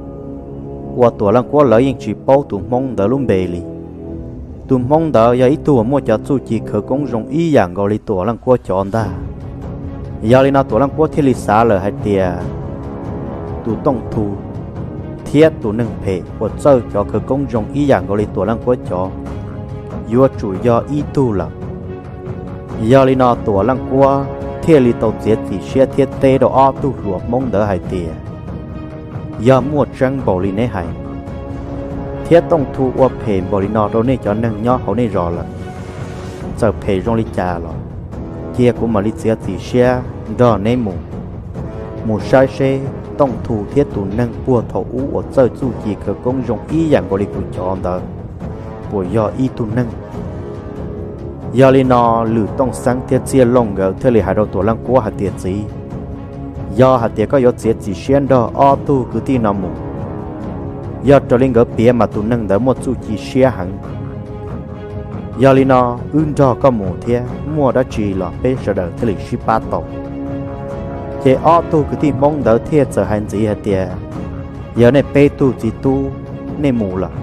uas Tuam Leej Kuab lawv yeej tsis paub tus Hmoob ntawd lub npe li. Tus Hmoob ntawd yog ib tug uas muaj cov txuj ci khawv koob zoo ib yam nkaus li Tuam Leej Kuab cov ntag. Yog li no Tuam Leej Kuab thiaj li xav lawm hais tias tus Tooj Thu thiab tus neeg phem uas txawj cov khawv koob zoo ib yam nkaus li Tuam Leej Kuab cov yuav tsum yog ib tug lawm. Yog li no Tuam Leej Kuab thiaj li tau txiav txim siab thiab teb rau ob tug hluas Hmoob ntawd hais tias, yog muaj tseeb npaum li neb hais, thiab Tooj Thu ua phem npaum li no rau nej cov neeg nyob hauv nej zos lawm, txawm phem zoo li cas los cia kuv mam li txiav txim siab nrog neb mus, mus saib seb Tooj Thu thiab tus neeg puag thaum ub uas txawj txuj ci khawv koob zoo ib yam nkaus li kuv cov ntawd puas yog ib tug neeg. Yog li no Lwm Tooj Xeeb thiab Txiaj Looj nkawd thiaj li hais rau Tuam Leej Kuab hais tias, txiv, yog hais tias koj yuav txiav txim siab nrog ob tug kwv tij no mus, yog raws li nkawd piav mas tus neeg ntawd muaj txuj ci siab heev. Yog li no wb nrog koj mus thiab muaj dab tsi los peb sawv daws thiaj li sib pab tau. Ces ob tug kwv tij Hmoob ntawd thiaj txawm hais ntxiv hais tias, yog nej peb tug txiv tub nej mus lawm,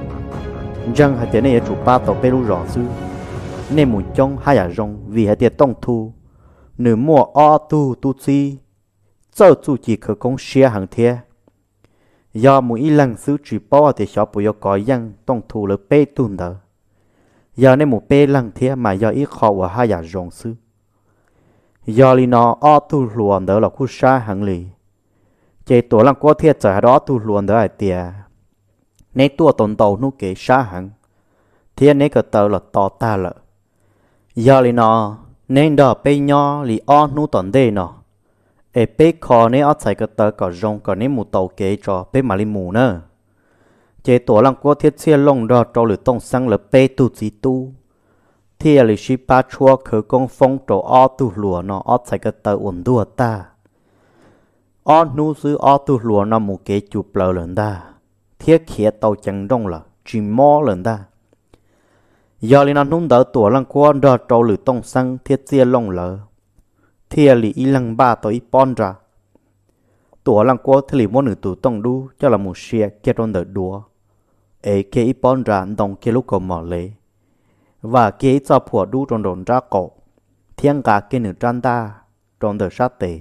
ntseeg hais tias nej yuav tsum pab tau peb lub zos xwb. Nej mus coob haj yam zoo vim hais tias Tooj Thu nws muaj ob tug tub txib txawj txuj ci khawv koob siab heev thiab. Yog mus ib leeg xwb tsis paub hais tias xyov puas yuav kov yeej Tooj Thu lawv peb tug ntawd. Yog nej mus peb leeg thiab mas yog ib qho uas haj yam zoo xwb. Yog li no ob tug hluas ntawd los kuj sab heev li. Ces Tuam Leej Kuab thiaj txawm hais rau ob tug hluas ntawd hais tias, neb tuaj tau ntau hnub kev sab heev, thiab neb ko taw los to tag lawm. Yog li no neb nrog peb nyob li ob hnub tom ntej no, es peb kho neb ob txhais ko taw kom zoo kom neb mus tau kev tso peb mam li mus na. Ces Tuam Leej Kuab thiab Txiaj Looj nrog rau Lwm Tooj Xeeb lawv peb tug txiv tub thiaj li sib pab tshuab khawv koob foob rau ob tug hluas no ob txhais ko taw uas ntuag tag. Ob hnub xwb ob tug hluas no mus kev cus plaws lawm ntag, thiab khiav tau ceev nrooj lawm tsis mob lawm ntag. Yog li no hnub ntawd Tuam Leej Kuab nrog rau Lwm Tooj Xeeb thiab Txiaj Looj lawv thiaj li ib leeg npaj tau ib pob nra. Tuam Leej Kuab thiaj li muab nws tus tooj dub coj los mus sia kiag rau ntawm duav, ev kiag ib pob nra ntoo kiag lub kaus mom lev, vam kiag ib txoj phuam dub rau nraum nrab qaum, thiab nqa kiag nws rab ntaj rau ntawm sab tes,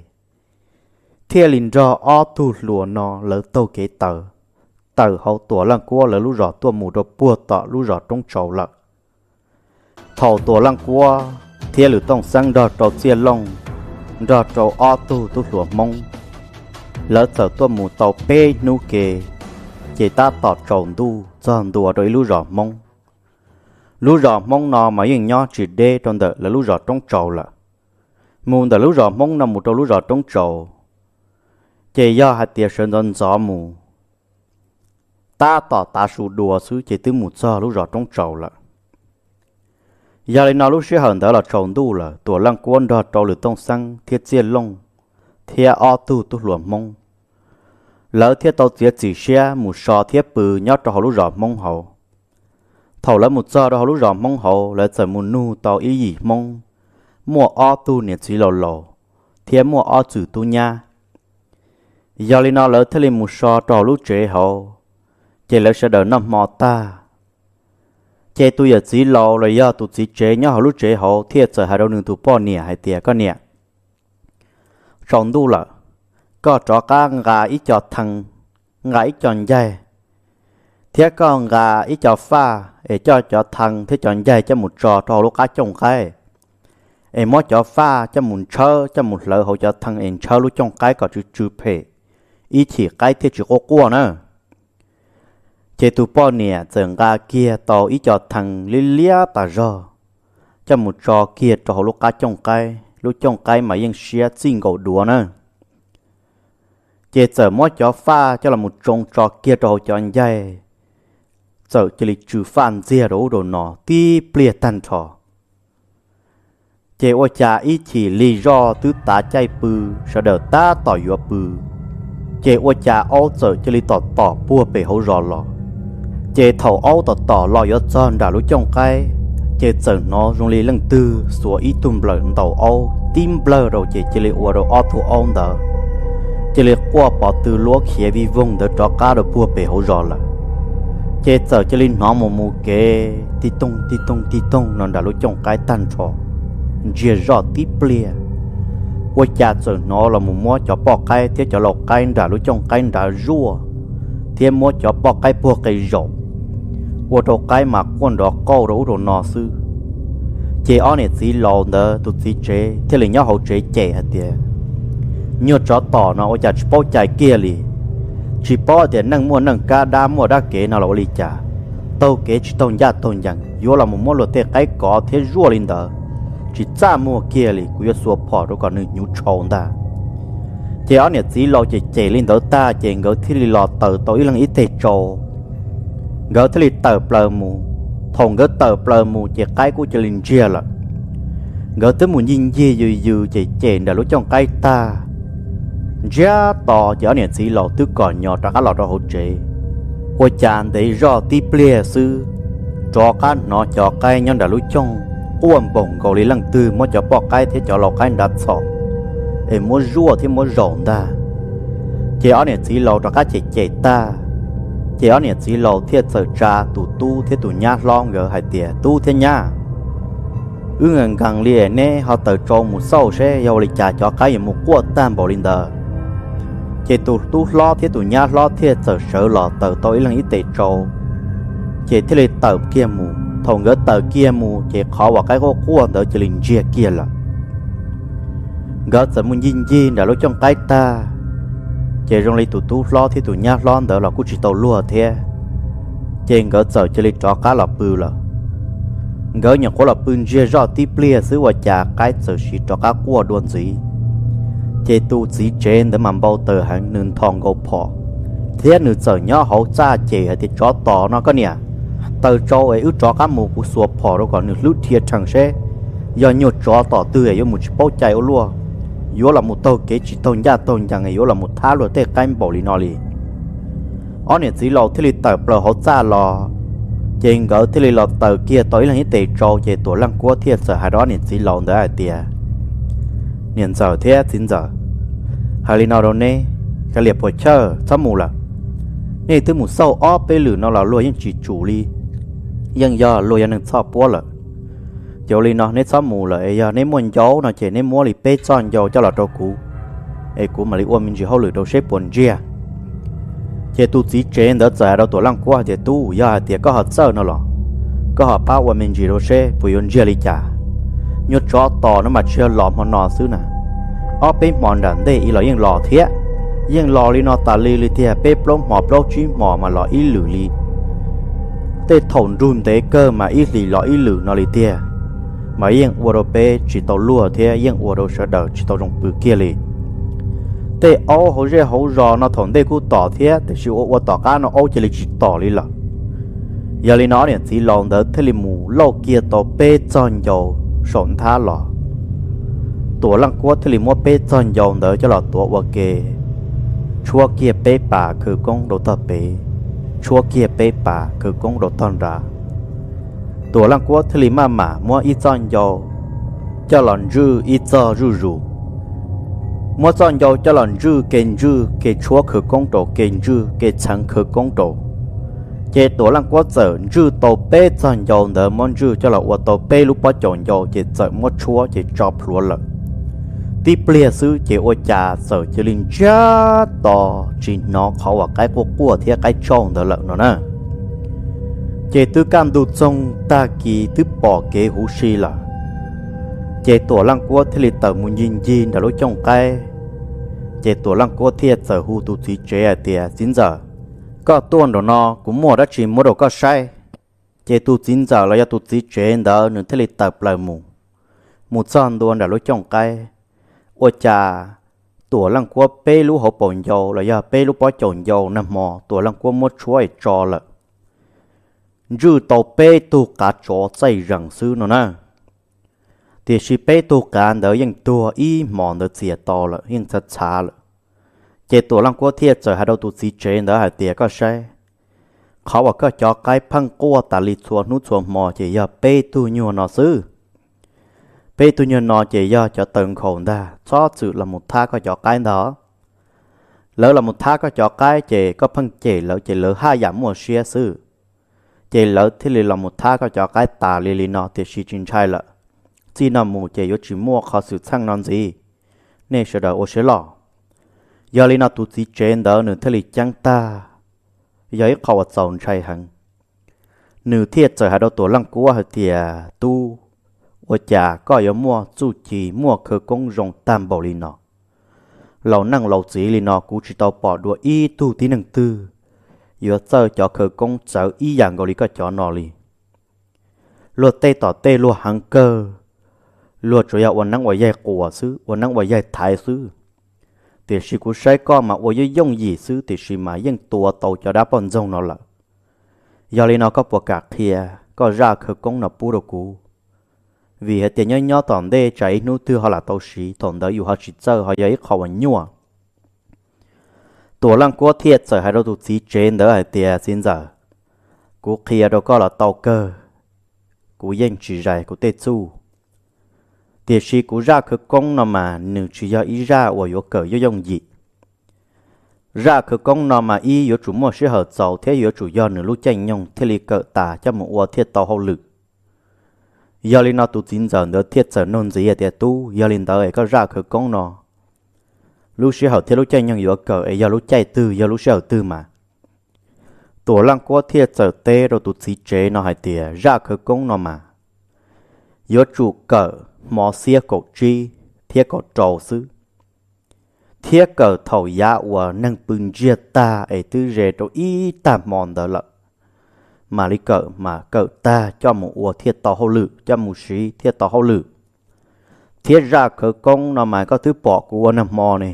thiaj li nrog ob tug hluas no lawv taug kev tawm, tawm hauv Tuam Leej Kuab lawv lub zos tuaj mus rau puag tom lub zos Roob Tsaus lawm. Thaum Tuam Leej Kuab thiab Lwm Tooj Xeeb nrog rau Txiaj Looj, nrog rau ob tug tub hluas Hmoob, lawv txawm tuaj mus tau peb hnub ke, ces tab tom tsaus ntuj txog ntua rau ib lub zos Hmoob. Lub zos Hmoob no mas yeej nyob tsis deb rau ntawm lawv lub zos Roob Tsaus lawm. Mus ntawm lub zos Hmoob no mus rau lub zos Roob Tsaus, ces yog hais tias sawv ntxov ntxov mus, tab tom tav su dua xwb ces twb mus txog lub zos Roob Tsaus lawm. Yog li no lub sij hawm ntawd los tsaus ntuj lawm, Tuam Leej Kuab nrog rau Lwm Tooj Xeeb thiab Txiaj Looj thiab ob tug tub hluas Hmoob, lawv thiaj tau txiav txim siab mus so thiab pw nyob rau hauv lub zos Hmoob hauv. Thaum lawv mus txog rau hauv lub zos Hmoob hauv, lawv txawm mus nug tau ib yim Hmoob, muaj ob tug niam txiv laus laus, thiab muaj ob txwm tub nyab. Yog li no lawv thiaj li mus so rau hauv lub tsev hauv, ces lawv sawv daws noj hmo tag, ces tus yawm txiv laus los yog tus txiv tsev nyob hauv lub tsev hauv thiaj txawm hais rau nws tus poj niam hais tias, koj niam, tsaus ntuj lawm, koj rov qab nqa ib co thee, nqa ib co ncaig, thiab koj nqa ib co faj es coj cov thee thiab cov ncaig coj mus tso rau hauv lub qab cooj qaib, es muab cov faj coj mus ntshawb, coj mus hlawv hauv cov thee es ntshawb lub cooj qaib kom tsw tsw phem, ib chim qaib thiaj tsis quaj quaj na. Ces tus poj niam txawm nqa kiag tau ib co thee liab liab tas zog coj mus tso kiag rau hauv lub qab cooj qaib, lub cooj qaib mas yeej siab txij nkaus duav na. Ces txawm muab cov faj coj los mus tsoo tso kiag rau hauv cov ncaig, txawm cia li tsw faj ntxiag rau ub rau no tib pliag tag nrho. Ces ua cas ib chim lig zoj twb tav caij pw, sawv daws tab tom yuav pw, ces ua cas aub txawm cia li tom tom puag pem hauv zos los. Ces thaum aub tom tom los yuav txog nram lub cooj qaib, Ces txawm hnov zoo li leej twg xuas ib tug nplawm ntaus aub tib nplawg rau ces cia li ua rau ob tug aub ntawd cia li quaj pov tw luab khiav vij voog ntawd rov qab rau puag pem hauv zos lawm. Ces txawm cia li hnov mus mus kev tig toog tig toog tig toog no nram lub cooj qaib tag nrho, ntsiag zoj tib pliag. Ua cas txawm hnov los mus muab cov poj qaib thiab cov lau qaib nram lub cooj qaib nrad zuaj, thiab muab cov poj qaib puag qe zaum, ua rau qaib mas quaj nrov qauj rau ub rau no xwb. Ces ob niam txiv laus ntawd tus txiv tsev thiaj li nyob hauv tsev cem hais tias, Nyuag tsov tom no ua cas tsis paub cai kiag li, tsis paub tias neeg muaj neeg kab dab muaj dab kev no los ua li cas, taug kev tsis taug ncaj taug ncees yuav los mus muab luag tej qaib kov thiab zuaj li ntawd, tsis txaj muag kiag li, kuv yuav xuas phom rau kom nws hnyuv tshau ntag. Ces ob niam txiv laus cem cem li ntawd tag ces nkawd thiaj li los taws tau ib leeg ib teg tsau. Nkawd thiaj li tawm plaws mus. Thaum nkawd tawm plaws mus ces qaib kuj cia li ntsiag lawm. Nkawd twb mus ncig ncig yws yws cem cem nram lub cooj qaib tag, ntsiag to ces ob niam txiv laus twb kom nyo rov qab los rau hauv tsev. Ua cas ntev zoj tib pliag xwb, rov qab hnov cov qaib nyob nram lub cooj quaj npaum nkaus li leej twg muab cov poj qaib thiab cov lau qaib nrad txhom es muab zuaj thiab muab zaum ntag. Ces ob niam txiv laus rov qab cem cem tag, ces ob niam txiv laus thiaj txawm tsa tus tub thiab tus nyab hlob nkawd hais tias, Tub thiab nyab, wb nkees nkees li es neb ho taws tsau mus xauj seb yog ua li cas cov qaib yuav mus quaj tag npaum li ntawd. Ces tus tub hlob thiab tus nyab hlob thiaj txawm sawv los taws tau ib leeg ib tes tsau, ces thiaj li tawm kiag mus. Thaum nkawd tawm kiag mus ces qhov uas qaib quaj quaj ntawd cia li ntsiag kiag lawm. Nkawd txawm mus ncig ncig nram lub cooj qaib tag, ces zoo li tus tub hlob thiab tus nyab hlob ntawd los kuj tsis tau luag thiab, ces nkawd txawm cia li rov qab los pw lawm. Nkawd nyuam qhuav los pw ntsiag zoj tib pliag xwb ua cas qaib txawm sis rov qab quaj dua ntxiv. Ces tus txiv tsev ntawd mas npau taws heev, nws nthos nkaus phom, thiab nws txawm nyob hauv txaj cem hais tias, Tsov tom no koj niam, taws tsau es wb rov qab mus, kuv xuas phom rau kom nws hlwb dhia rhees seb yog nyuag tsov tom twg es yuav mus tsis paub cai ua luaj, yuav los mus taug kev tsis taug ncaj taug ncees es yuav los mus thab luag tej qaib npaum li no li. Ob niam txiv laus thiaj li tawm plaws hauv txaj los, ces nkawd thiaj li los taws kiag tau ib leeg ib tes tsau, ces Tuam Leej Kuab thiaj txawm hais rau ob niam txiv laus ntawd hais tias, Niam ntxawm thiab txiv ntxawm, hais li no rau neb, Kav Liam Puas Chawj, txhob mus lawm. Nej twb mus xauj ob peb lwm no los luag yeej tsis tsum li, yeej yog luag yog neeg txhoj puab lawm. Ces ua li no neb txhob mus lawm es yog neb muaj ncau no ces neb muab li peb txoj ncau coj los rau kuv, es kuv mam li ua me ntsis hauj lwm rau seb puas ntsiag. Ces tus txiv tsev ntawd txawm hais rau Tuam Leej Kuab hais tias, Tub, yog hais tias koj ho txawj no los koj ho pab ua me ntsis rau seb puas yuav ntsiag li cas. Nyuag tsov tom no mas tsis yog los hmo no xwb na, ob peb hmo nram ntej ib los yeej los thiab. Yeej los li no tas li li tiag, peb plaub hmo plaub tsib hmo mas los ib lwm li. Tej thaum nrug ntev kawg mas ib hlis los ib lwm no li tiag, mas yeej ua rau peb tsis tau luag thiab yeej ua rau sawv daws tsis tau zoo pw kiag li. Tej aub hauv zej hauv zos no thaum ntej kuj tom thiab, tiam sis ua ua tom qab no aub cia li tsis tom li lawm. Yog li no ob niam txiv laus ntawd thiaj li mus lauj kiag tau peb txoj ncau saum nthab los. Tuam Leej Kuab thiaj li muab peb txoj ncau ntawd coj los tuav ua ke, tshuab kiag peb pas khawv koob rau tog pem, tshuab kiag peb pas khawv koob rau tog nrad. Tuam Leej Kuab thiaj li maj mam muab ib txoj ncau coj los ntswj ib txoj zuj zus, muab txoj ncau coj los ntswj ke ntswj ke tshuab khawv koob rau ke ntswj ke txheev khawv koob rau. Ces Tuam Leej Kuab txawm ntswj tau peb txoj ncau ntawd muab ntswj coj los ua tau peb lub pob caus ncau ces txawm muab tshuab ces tso plhuav lawm. Tib pliag xwb ces ua cas txawm cia li ntsiag to, tsis hnov qhov uas qaib quaj quaj thiab qaib tshauj ntawd lawm no na. Ces twb kaj ntug txoog tag kis twb pom kev huv si lawm. Ces Tuam Leej Kuab thiaj li tawm mus ncig ncig nram lub cooj qaib. Ces Tuam Leej Kuab thiaj txawm hu tus txiv tsev hais tias, Txiv ntxawm, koj tuaj nraum no, kuv muaj dab tsi muab rau koj saib. Ces tus txiv ntxawm los yog tus txiv tsev ntawd nws thiaj li tawm plaws mus, mus txog ntua nram lub cooj qaib. Ua cas Tuam Leej Kuab peb lub hauv paus ncau los yog peb lub pob caus ncau nag hmo Tuam Leej Kuab muab tshuab es tso lawm, ntswj tau peb tug qav tsov txaij zees xwb no na. Tiam sis peb tug qav ntawd yeej tuag ib hmos ntawd txias to lawm, yeej txhav txhav lawm. Ces Tuam Leej Kuab thiaj txawm hais rau tus txiv tsev ntawd hais tias, Koj saib, Qhov uas koj cov qaib pheej quaj tas li txhua hnub txhua hmo ces yog peb tug nyuag no xwb. Peb tug nyuag no ces yog cov taw nkhaus ntag, txhob txwm los mus thab koj cov qaib ntag. Lawv los mus thab koj cov qaib ces koj pheej cem lawv ces lawv haj yam muaj siab xwb. Ces lawv thiaj li los mus thab koj cov qaib tas li li no, tiam sis tsis ntshai lawm. Txij no mus ces yuav tsis muaj qhov xwm txheej no ntxiv. Nej sawv daws ua siab loj. Yog li no tus txiv tsev ntawd nws thiaj li ceeb tag, yog ib qho uas txaus ntshai heev. Nws thiaj txawm hais rau Tuam Leej Kuab hais tias, Tub, ua cas koj yuav muaj txuj ci muaj khawv koob zoo tag npaum li no? Laus neej laus txiv li no kuv tsis tau pom dua ib tug tib neeg twg yuav txawj cov khawv koob txawv ib yam nkaus li koj cov no li. Luag tej tom tej luag heev kawg, luag tsuas yog ua neeb ua yaig quas xwb, ua neeb ua yaig thaiv xwb. Tiam sis kuv saib koj mas ua yooj yooj yim xwb, tiam sis mas yeej tua tau cov dab poj ntxoog no lawm. Yog li no koj puas kam qhia koj zaj khawv koob no pub rau kuv? Vim hais tias nyob nyob tom ntej tsam ib hnub twg ho lam tau siv, thaum ntawd yus ho tsis txawj, ho yog ib qho uas nyuaj. Tuam Leej Kuab thiaj txawm hais rau tus txiv tsev ntawd hais tias, Txiv ntxawm, kuv qhia rau koj los tau kawg, kuv yeej tsis zais kuv tej txuj. Tiam sis kuv zaj khawv koob no mas nws tsis yog ib zaj uas yuav kawm yooj yooj yim. Zaj khawv koob no mas ib yuav tsum muaj sij hawm txaus thiab yuav tsum yog nws lub caij nyoog thiaj li kawm tas coj mus ua thiaj tau hauj lwm. Yog li no tus txiv ntxawm ntawd thiaj txawm nug ntxiv hais tias, Tub, yog li ntawd es koj zaj khawv koob no lub sij hawm thiab lub caij nyoog yuav kawm es yog lub caij twg, yog lub sij hawm twg mas? Tuam Leej Kuab thiaj txawm teb rau tus txiv tsev no hais tias, Zaj khawv koob no mas yuav tsum kawm hmo xiab kaum tsib thiab kaum rau xwb, thiab kawm thaum yav uas neeg pw ntsiag tag es twb ze rau ib tag hmo ntawd lawm. Mam li kawm, mas kawm tag coj mus ua thiaj tau hauj lwm, coj mus siv thiaj tau hauj lwm. Thiab zaj khawv koob no mas koj twb pom kuv ua nag hmo ne,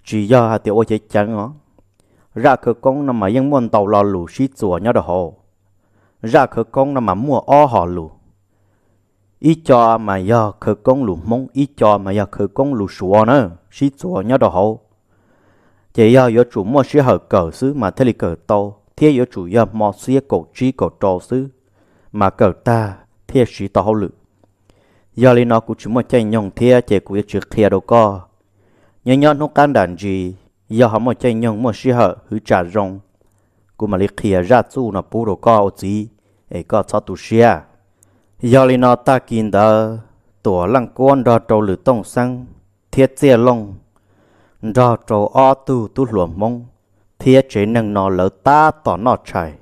tsis yog hais tias ua ceev ceev os. Zaj khawv koob no mas yeej muaj ntau lo lus sib txuas nyob rau hauv. Zaj khawv koob no mas muaj ob hom lus. Ib co mas yog khawv koob lus Hmoob, ib co mas yog khawv koob lus Suav na, sib txuas nyob rau hauv. Ces yog yuav tsum muaj sij hawm kawm xwb mas thiaj li kawm tau, thiab yuav tsum yog hmo xiab kaum tsib kaum rau xwb, mas kawm tag thiaj siv tau hauj lwm. Yog li no kuv tsis muaj caij nyoog thiab ces kuv yuav tsis qhia rau koj. Nyob nyob hnub qab nram ntsis, yog ho muaj caij nyoog muaj sij hawm hwv tsam zoo, kuv mam li qhia zaj txuj no pub rau koj ua txiv, es koj txhob tu siab. Yog li no tag kis ntawd Tuam Leej Kuab nrog rau Lwm Tooj Xeeb thiab Txiaj Looj, nrog rau ob tug tub hluas Hmoob thiab tsev neeg no lawv tab tom noj tshais.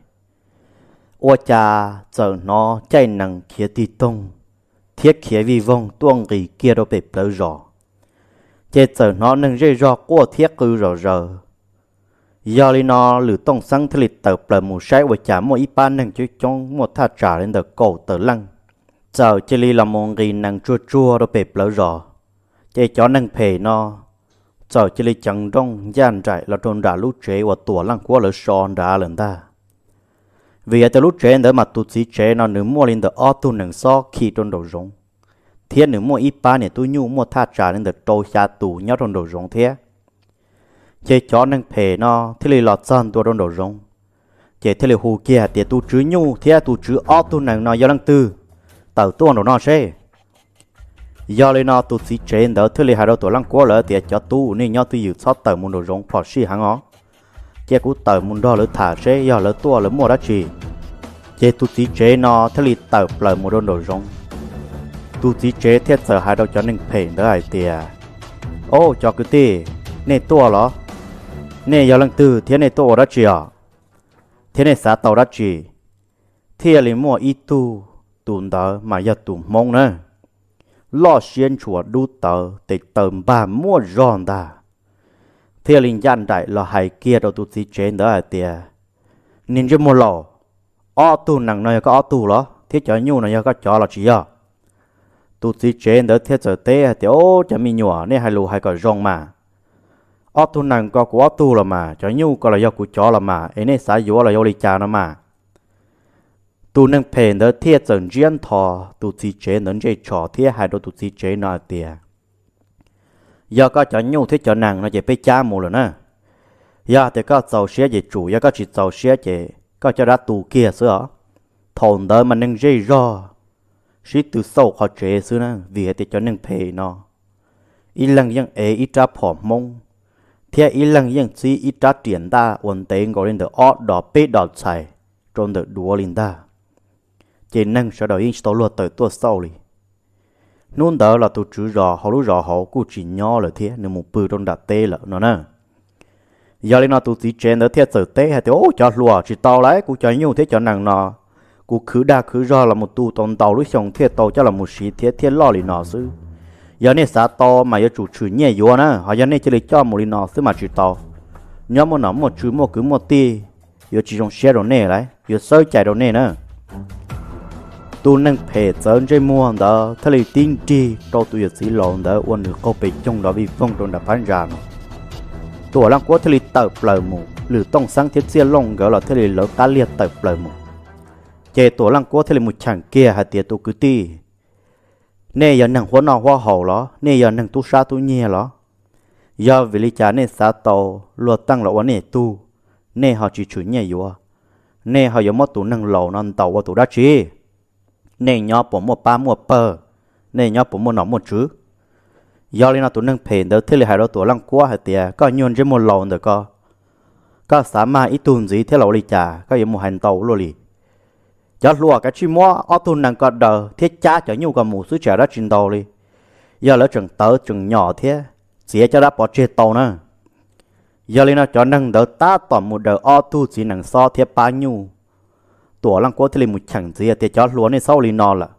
Ua cas txawm hnov caij nees khiav tig toog thiab khiav vij voog tuaj nqis kiag rau pem plawv zos, ces txawm hnov neeg zej zog quaj thiab qw zom zaws. Yog li no Lwm Tooj Xeeb thiaj li tawm plaws mus saib ua cas muaj ib pab neeg coob coob muaj thaj tsam li ntawm kaum tawm leej, txawm cia li los mus nqis nees tsuag tsuag rau pem plawv zos. Ces cov neeg phem no txawm cia li ceev nrooj ncaj nraim los rau nram lub tsev uas Tuam Leej Kuab lawv so nrad lawm ntag. Vim yog tias lub tsev ntawd mas tus txiv tsev no nws muaj li ntawm ob tug nees xob khi rau nraum zoov, thiab nws muaj ib pab niam tub nyuj muaj thaj tsam li ntawm rau xya tus nyob rau nraum zoov thiab. Ces cov neeg phem no thiaj li los txog ntua rau nraum zoov, ces thiaj li hu kiag hais tias, Tus tswv nyuj thiab tus tswv ob tug nees no yog leej twg? Tawm tuaj nraum no seb. Yog li no tus txiv tsev ntawd thiaj li hais rau Tuam Leej Kuab lawv tias, Cov tub, nej nyob twj ywm txhob tawm mus nraum zoov phom sij heev os. Cia kuv tawm mus nrog lawv tham seb yog lawv tuaj lawv muaj dab tsi. Ces tus txiv tsev no thiaj li tawm plaws mus rau nraum zoov. Tus txiv tsev thiaj txawm hais rau cov neeg phem ntawd hais tias, Au, cov kwv tij, nej tuaj los? Nej yog leej twg thiab nej tuaj ua dab tsi os? Thiab nej xav tau dab tsi? Thiaj li muaj ib tug, tus ntawd mas yog tus Hmoob na, loj siab ntshua dub tawv, tes taw npag muaj zog ntag, thiaj li ncaj nraim los hais kiag rau tus txiv tsev ntawd hais tias, Niag ntsej muag laus, ob tug nees no yog koj ob tug los thiab cov nyuj no yog koj cov los tsis yog? Tus txiv tsev ntawd thiaj txawm teb hais tias, Au, cov me nyuam, nej hais lus hais kom zoo mas. Ob tug nees ko kuv ob tug los mas, cov nyuj ko los yog kuv cov los mas, es nej xav yuav los yog ua li cas no mas? Tus neeg phem ntawd thiaj txawm ntsiab ntho tus txiv tsev ntawd ntsej tsho thiab hais rau tus txiv tsev no hais tias, Yog koj cov nyuj thiab cov nees no ces peb cab mus lawm na. Yog tias koj txaus siab ces tsum, yog koj tsis txaus siab ces koj coj dab tu kiag xwb os. Thaum ntawd mas neeg zej zog sib tw xauj qhov tsev xwb na, vim hais tias cov neeg phem no ib leeg yeej ev ib rab phom Hmoob, thiab ib leeg yeej txib ib rab riam ntaj uas ntev nkaus li ntawm ob dos peb dos txhais rau ntawm duav li ntag. Ces neeg sawv daws yeej tsis tau luag tawm tuaj xauj li. Hnub ntawd los tus tswv zos hauv lub zos hauv kuj tsis nyob lawm thiab, nws mus pw rau nram teb lawm no na. Yog li no tus txiv tsev ntawd thiaj txawm teb hais tias, Ub, cov hluas, tsis tau lauj, kuv cov nyuj thiab cov nees no kuv khwv dag khwv zog los mus tu tau ntau lub xyoo thiaj tau coj los mus siv thiab thiaj loj li no xwb. Yog nej xav tau mas yuav tsum tshwm nyiaj yuav na, ho yog nej cia li coj mus li no xwb mas tsis tau. Nyob muaj nom muaj tswv muaj kwv muaj tij yuav tsis zoo siab rau nej lauj, yuav xawb cai rau nej na. Tus neeg phem txawv ntsej muag ntawd thiaj li tib nrig rau tus yawm txiv laus ntawd ua nws qaug pes coog nrov vij voog rau nram phab ntsa no. Tuam Leej Kuab thiaj li tawm plaws mus, Lwm Tooj Xeeb thiab Txiaj Looj nkawd los thiaj li lawv qab liag tawm plaws mus. Ces Tuam Leej Kuab thiaj li mus cheem kiag hais tias, Tus kwv tij, nej yog neeg huab noj huab haus los? Nej yog neeg tub sab tub nyiag los? Yog vim li cas nej xav tau luag teej los ua nej tug, nej ho tsis tshwm nyiaj yuav? Nej ho yuav muab tus neeg laus no ntaus ua tus dab tsi? Nej nyob puas muaj pab muaj pawg? Nej nyob puas muaj nom muaj tswv? Yog li no tus neeg phem ntawd thiaj li hais rau Tuam Leej Kuab hais tias, Koj nyuag ntsej muag laus ntawm ko, koj xav mag ib tug ntxiv thiab los ua li cas koj yuav mus hais ntau luaj li? Cov hluas, kav tsij muab ob tug nees ko daws thiab cab cov nyuj ko mus xwb, tsis hais dab tsi ntau li. Yog lawv tseem tawv tseem nyom thiab, txiav caj dab pov tseg tau na. Yog li no cov neeg ntawd tab tom mus daws ob tug txiv nees xob thiab pab nyuj. Tuam Leej Kuab thiaj li mus cheem ntxiv tias, Cov hluas, nej txhob ua li no lawm.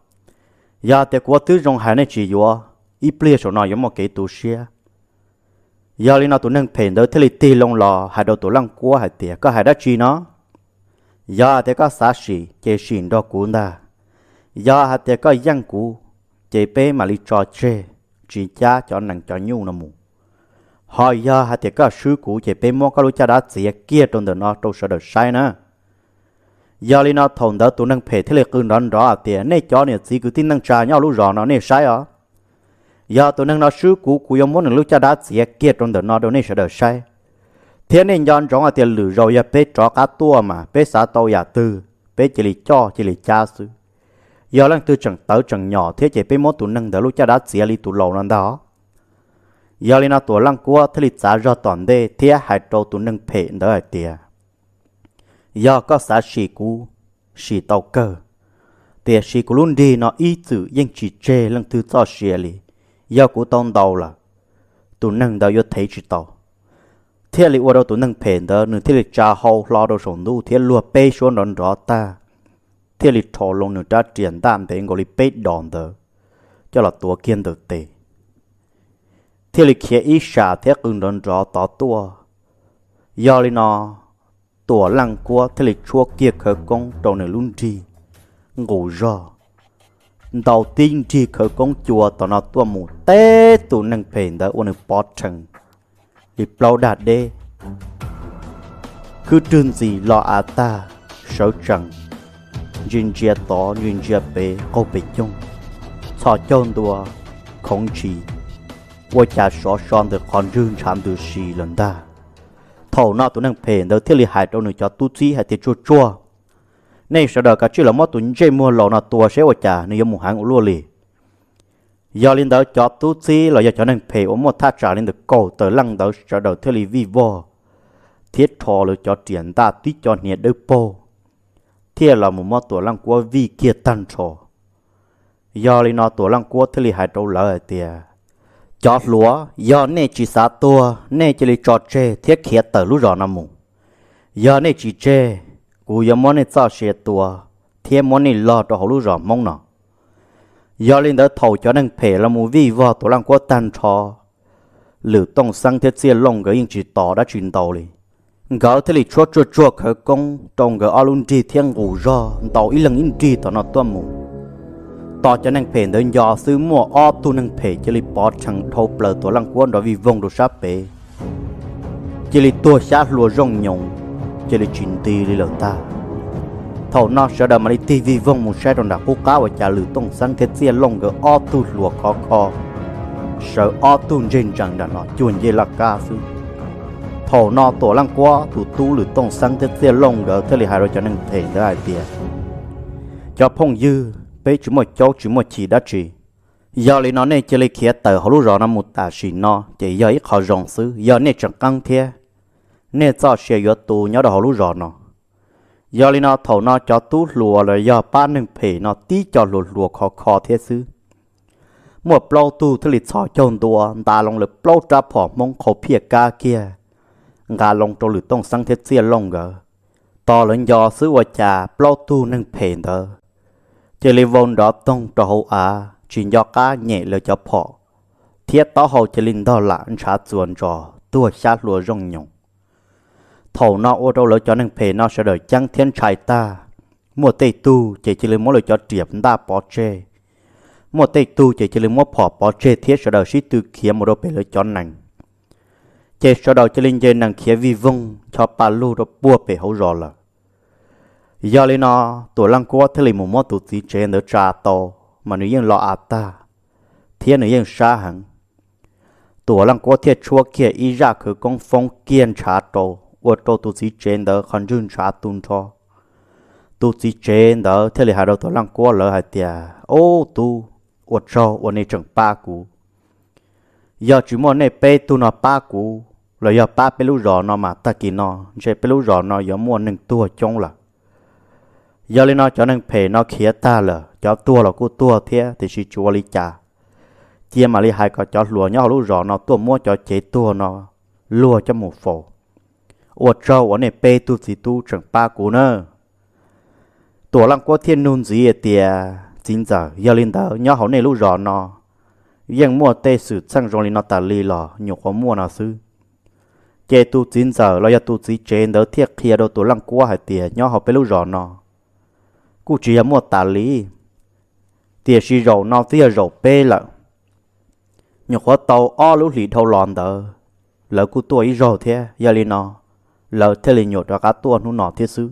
Yog tias kuv ua tib zoo hais nej tsis yuav, ib pliag saum no yuav muaj kev tu siab. Yog li no tus neeg phem ntawd thiaj li tig loo los hais rau Tuam Leej Kuab hais tias, Koj hais dab tsi no? Yog hais tias koj xav sim ces sim nrog kuv ntag. Yog hais tias koj yeej kuv, ces peb mam li tso tseg, tsis cab cov nees cov nyuj no mus. Ho yog hais tias koj swb kuv ces peb muab koj lub caj dab txiav kiag rau ntawm no rau sawv daws saib na. Yog li no thaum ntawd tus neeg phem thiaj li qw nrov nrov hais tias, Nej cov niam txiv kwv tij neej tsa nyob lub zos no nej saib os. Yog tus neeg no swb kuv, kuv yuav muab nws lub caj dab txiav kiag rau ntawm no rau nej sawv daws saib. Thiab nej nco ntsoov hais tias lwm zaus yog peb rov qab tuaj mas peb xav tau yam twg peb cia li coj cia li cab xwb. Yog leej twg tseem tawv tseem nyom thiab ces peb muab tus neeg ntawd lub caj dab txiav li tus laus no ntag. Yog li no Tuam Leej Kuab thiaj li txav zog tom ntej thiab hais rau tus neeg phem ntawd hais tias, Yog koj xav sim kuv, sim tau kawg, tiam sis kuv lub nrig no ib txwm yeej tsis tseg leej twg txoj sia li. Yog kuv tau ntaus lawm, tus neeg ntawd yuav thev tsis tau. Thiaj li ua rau tus neeg phem ntawd nws thiaj li tsa hau hlo rau saum ntuj thiab luag peb suab nrov nrov tag, thiaj li rho loo nws rab riam ntaj ntev nkaus li peb dos ntawd coj los tuav kiag ntawm tes, thiaj li khiav ib sam thiab qw nrov nrov tod tuaj. Yog li no Tuam Leej Kuab thiaj li tshuab kiag khawv koob rau nws lub nrig nqus zog, ntaus tib nrig khawv koob cua tom no tuaj mus teb tus neeg phem ntawd ua nws pov rhees li plaub dag deb. Khwb rwg ntxis lo av tag, sawv tsees, ntsia ntsia tod ntsia ntsia pem qaug pes coog, txhos caug ntua, khoov ntshis, ua cas sov so ntawm qhov ntswg ntshav ntws si lawm ntag. Thaum no tus neeg phem ntawd thiaj li hais rau nws cov tub txib hais tias, Tsuag tsuag, nej sawv daws kav tsij los muab tus ntsej muag laus no tua seb ua cas nws yuav mus heev ua luaj li. Yog li ntawd cov tub txib los yog cov neeg phem uas muaj thaj tsam li ntawm kaum tawm leej ntawd sawv daws thiaj li vij vog thiab rho lawv cov riam ntaj tib co hniav dawb paug thiaj los mus muab Tuam Leej Kuab vij kiag tag nrho. Yog li no Tuam Leej Kuab thiaj li hais rau lawv hais tias, Cov hluas, yog nej tsis xav tuag nej cia li tso tseg thiab khiav tawm lub zos no mus. Yog nej tsis tseg, kuv yuav muab nej txoj sia tua thiab muab nej log rau hauv lub zos Hmoob no. Yog li ntawd thaum cov neeg phem los mus vij vog Tuam Leej Kuab tag nrho, Lwm Tooj Xeeb thiab Txiaj Looj nkawd yeej tsis tos dab tsi ntau li. Nkawd thiaj li tshuab tsuag tsuag khawv koob rau nkawd ob lub nrig thiab nqus zog ntaus ib leeg ib nrig tom no tuaj mus. Tos cov neeg phem ntawd nco xwb muaj ob tug neeg phem cia li pov rhees dhau plaws Tuam Leej Kuab nrov vij voog rau sab pem, cia li tuag xyab hlua zooj nyoos, cia li tsis nti li lawm ntag. Thaum no sawv daws mam li tig vij voog mus saib rau nram qub qab ua cas Lwm Tooj Xeeb thiab Txiaj Looj nkawd ob tug hluas khov kho sawv ob tug ntseg ntsees nram no cuag ncej laj kab xwb. Thaum no Tuam Leej Kuab tus tub Lwm Tooj Xeeb thiab Txiaj Looj nkawd thiaj li hais rau cov neeg phem ntawd hais tias, cov phooj ywg, peb tsis muaj caub tsis muaj chim dab tsi. Yog li no nej cia li khiav tawm hauv lub zos no mus tam sim no ces yog ib qho zoo xwb, yog nej tseem qeeb thiab, nej txoj sia yuav tu nyob rau hauv lub zos no. Yog li no thaum no cov tub hluas los yog pab neeg phem no tib co hluas hluas khov kho thiab xwb. Muaj plaub tug thiaj li txhos caug ntua nta loo lawv plaub rab phom Hmoob qhau phiaj kab kiag, nqa loo rau Lwm Tooj Xeeb thiab Txiaj Looj nkawd. Tos lawv nco xwb ua cas plaub tug neeg phem ntawd cia li vau nrov toog rau hauv av tsis nco qab nyem lawv cov phom, thiab taub hau cia li ntog lam ntshav txuas ntsos tuag xyab hlua zooj nyoos. Thaum no ua rau lawv cov neeg phem no sawv daws ceeb thiab ntshai tag. Muaj tej tug ces cia li muab lawv cov riam ntaj pov tseg, muaj tej tug ces cia li muab phom pov tseg thiab sawv daws sib tw khiav mus rau pem lawv cov nees. Ces sawv daws cia li nce nees khiav vij voog ncho pa lug rau puag pem hauv zos lawm. Yog li no Tuam Leej Kuab thiaj li mus muab tus txiv tsev ntawd tsa tau, mas nws yeej lo av tag thiab nws yeej sab heev. Tuam Leej Kuab thiaj tshuab kiag ib zaj khawv koob foob kiag ntshav rau, ua rau tus txiv tsev ntawd qhov ntswg ntshav tu nrho. Tus txiv tsev ntawd thiaj li hais rau Tuam Leej Kuab lawv hais tias, Ub tub, ua tsaug uas nej tseem pab kuv. Yog tsis muaj nej peb tug no pab kuv los yog pab peb lub zos no mas tag kis no ntshe peb lub zos no yuav muaj neeg tuag coob lawm. Yog li no cov neeg phem no khiav tag lawm, cov tuag los kuj tuag thiab tiam sis tsis ua li cas. Cia mam li hais kom cov hluas nyob hauv lub zos no tuaj muab cov cev tuag no luag coj mus faus. Ua tsaug uas nej peb tug txiv tub tseem pab kuv nawb. Tuam Leej Kuab thiaj nug ntxiv hais tias, Txiv ntxawm, yog li ntawd nyob hauv nej lub zos no yeej muaj tej xwm txheej zoo li no tas li los? Nyuam qhuav muaj no xwb. Ces tus txiv ntxawm los yog tus txiv tsev ntawd thiaj qhia rau Tuam Leej Kuab hais tias, Nyob hauv peb lub zos no kuj tsis yog muaj tas li, tiam sis zaum no twb yog zaum peb lawm. Nyuam qhuav tau ob lub hlis dhau los ntawd lawv kuj tuaj ib zaug thiab, yog li no lawv thiaj li nyuam rov qab tuaj hnub no thiab xwb.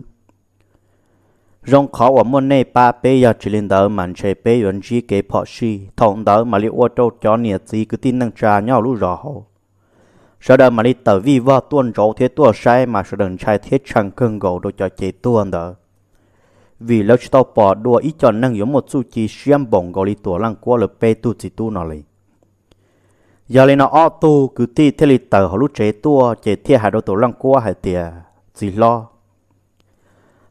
Zoo qhov uas muaj nej pab peb, yog tsis li ntawd mas ntshe peb yuav ntsib kev phom sij, thaum ntawd mam li ua rau cov niam txiv kwv tij neej tsa nyob hauv lub zos hauv sawv daws mam li tawm vij vog tuaj ntsauv thiab tuaj saib mas sawv daws ntshai thiab tshee kawg nkaus rau cov cev tuag ntawd, vim lawv tsis tau pom dua ib co neeg yuav muaj txuj ci siab npaum nkaus li Tuam Leej Kuab lawv peb tug txiv tub no li. Yog li no ob tug kwv tij thiaj li tawm hauv lub tsev tuaj ces thiaj hais rau Tuam Leej Kuab hais tias, Txiv hlob,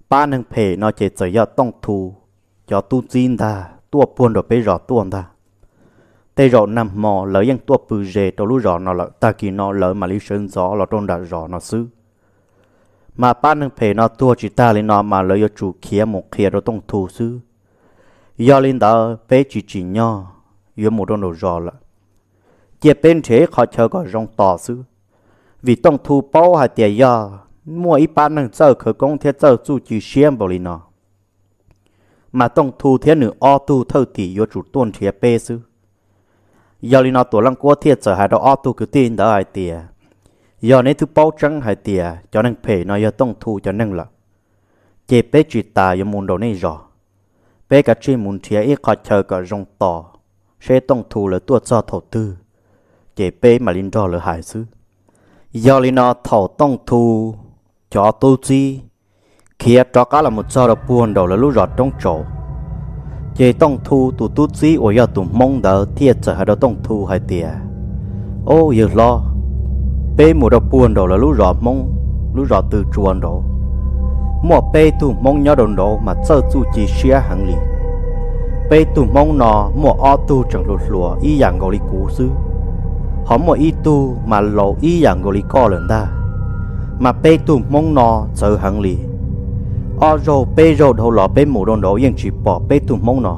pab neeg phem no ces txawm yog Tooj Thu cov tub txib ntag, tuaj puag nram peb zos tuaj ntag. Tej zaum nag hmo lawv yeej tuaj pw ze rau lub zos no lawm, tag kis no lawv mam li sawv ntxov los rau nram zos no xwb. Mas pab neeg phem no tuag tsis tag li no mas lawv yuav tsum khiav mus qhia rau Tooj Thu xwb. Yog li ntawd peb tsis tsim nyog yuav mus rau nraum zos lawm. Cia peb nrhiav ib qhov chaw kom zoo tos xwb, vim Tooj Thu paub hais tias yog muaj ib pab neeg txawj khawv koob thiab txawj txuj ci siab npaum li no mas Tooj Thu thiab nws ob tug thawj tim yuav tsum tuaj nrhiav peb xwb. Yog li no Tuam Leej Kuab thiaj txawm hais rau ob tug kwv tij ntawd hais tias, Yog neb twb paub tseeb hais tias cov neeg phem no yog Tooj Thu cov neeg lawm, ces peb tsis tas yuav mus nraum nej zos. Peb kav tsij mus nrhiav ib qho chaw kom zoo tos, seb Tooj Thu lawv tuaj txog thaum twg, ces peb mam li nrog lawv hais xwb. Yog li no thaum Tooj Thu cov tub txib khiav rov qab los mus txog rau puag nraum lawv lub zos roob tsaus, ces Tooj Thu tus tub txib uas yog tus Hmoob ntawd thiaj txawm hais rau Tooj Thu hais tias, Au yawg hlob, peb mus rau puag nraum lawv lub zos Hmoob, lub zos Tw Tsua nraud, muaj peb tug Hmoob nyob rau nraud mas txawj txuj ci siab heev li. Peb tug Hmoob no muaj ob tug tseem hluas hluas ib yam nkaus li kuv xwb, ho muaj ib tug mas laus ib yam nkaus li koj lawm ntag. Mas peb tug Hmoob no txawv heev li. Ob zaug peb zaug dhau los peb mus rau nraud yeej tsis pom peb tug Hmoob no.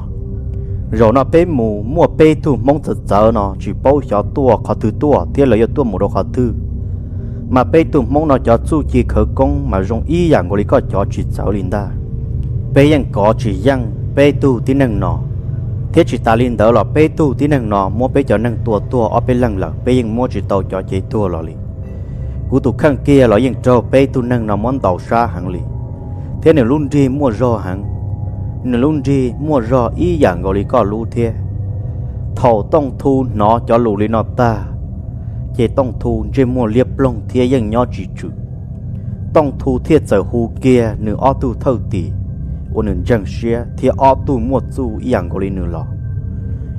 Zaum no peb mus muaj peb tug Hmoob txawv txawv no tsis paub xyov tuaj qhov twg tuaj thiab lawv yuav tuaj mus rau qhov twg. Mas peb tug Hmoob no cov txuj ci khawv koob mas zoo ib yam nkaus li koj cov tsis txawv li ntag. Peb yeej kov tsis yeej peb tug tib neeg no, thiab tsis tas li ntawd los peb tug tib neeg no muab peb cov neeg tua tuag ob peb leeg lawm, peb yeej muab tsis tau cov cev tuag los li. Kuv tus kheej kiag los yeej raug peb tug neeg no muab ntaus sab heev li, thiab nws lub nrig muaj zog heev, nws lub nrig muaj zog ib yam nkaus li koj lub thiab. Thaum Tooj Thu hnov cov lus li no tag, Ces Tooj Thu ntsej muag liab ploog thiab yeej nyob tsis tswm. Tooj Thu thiaj txawm hu kiag nws ob tug thawj tim uas nws ntseeg siab thiab ob tug muaj txuj ib yam nkaus li nws los.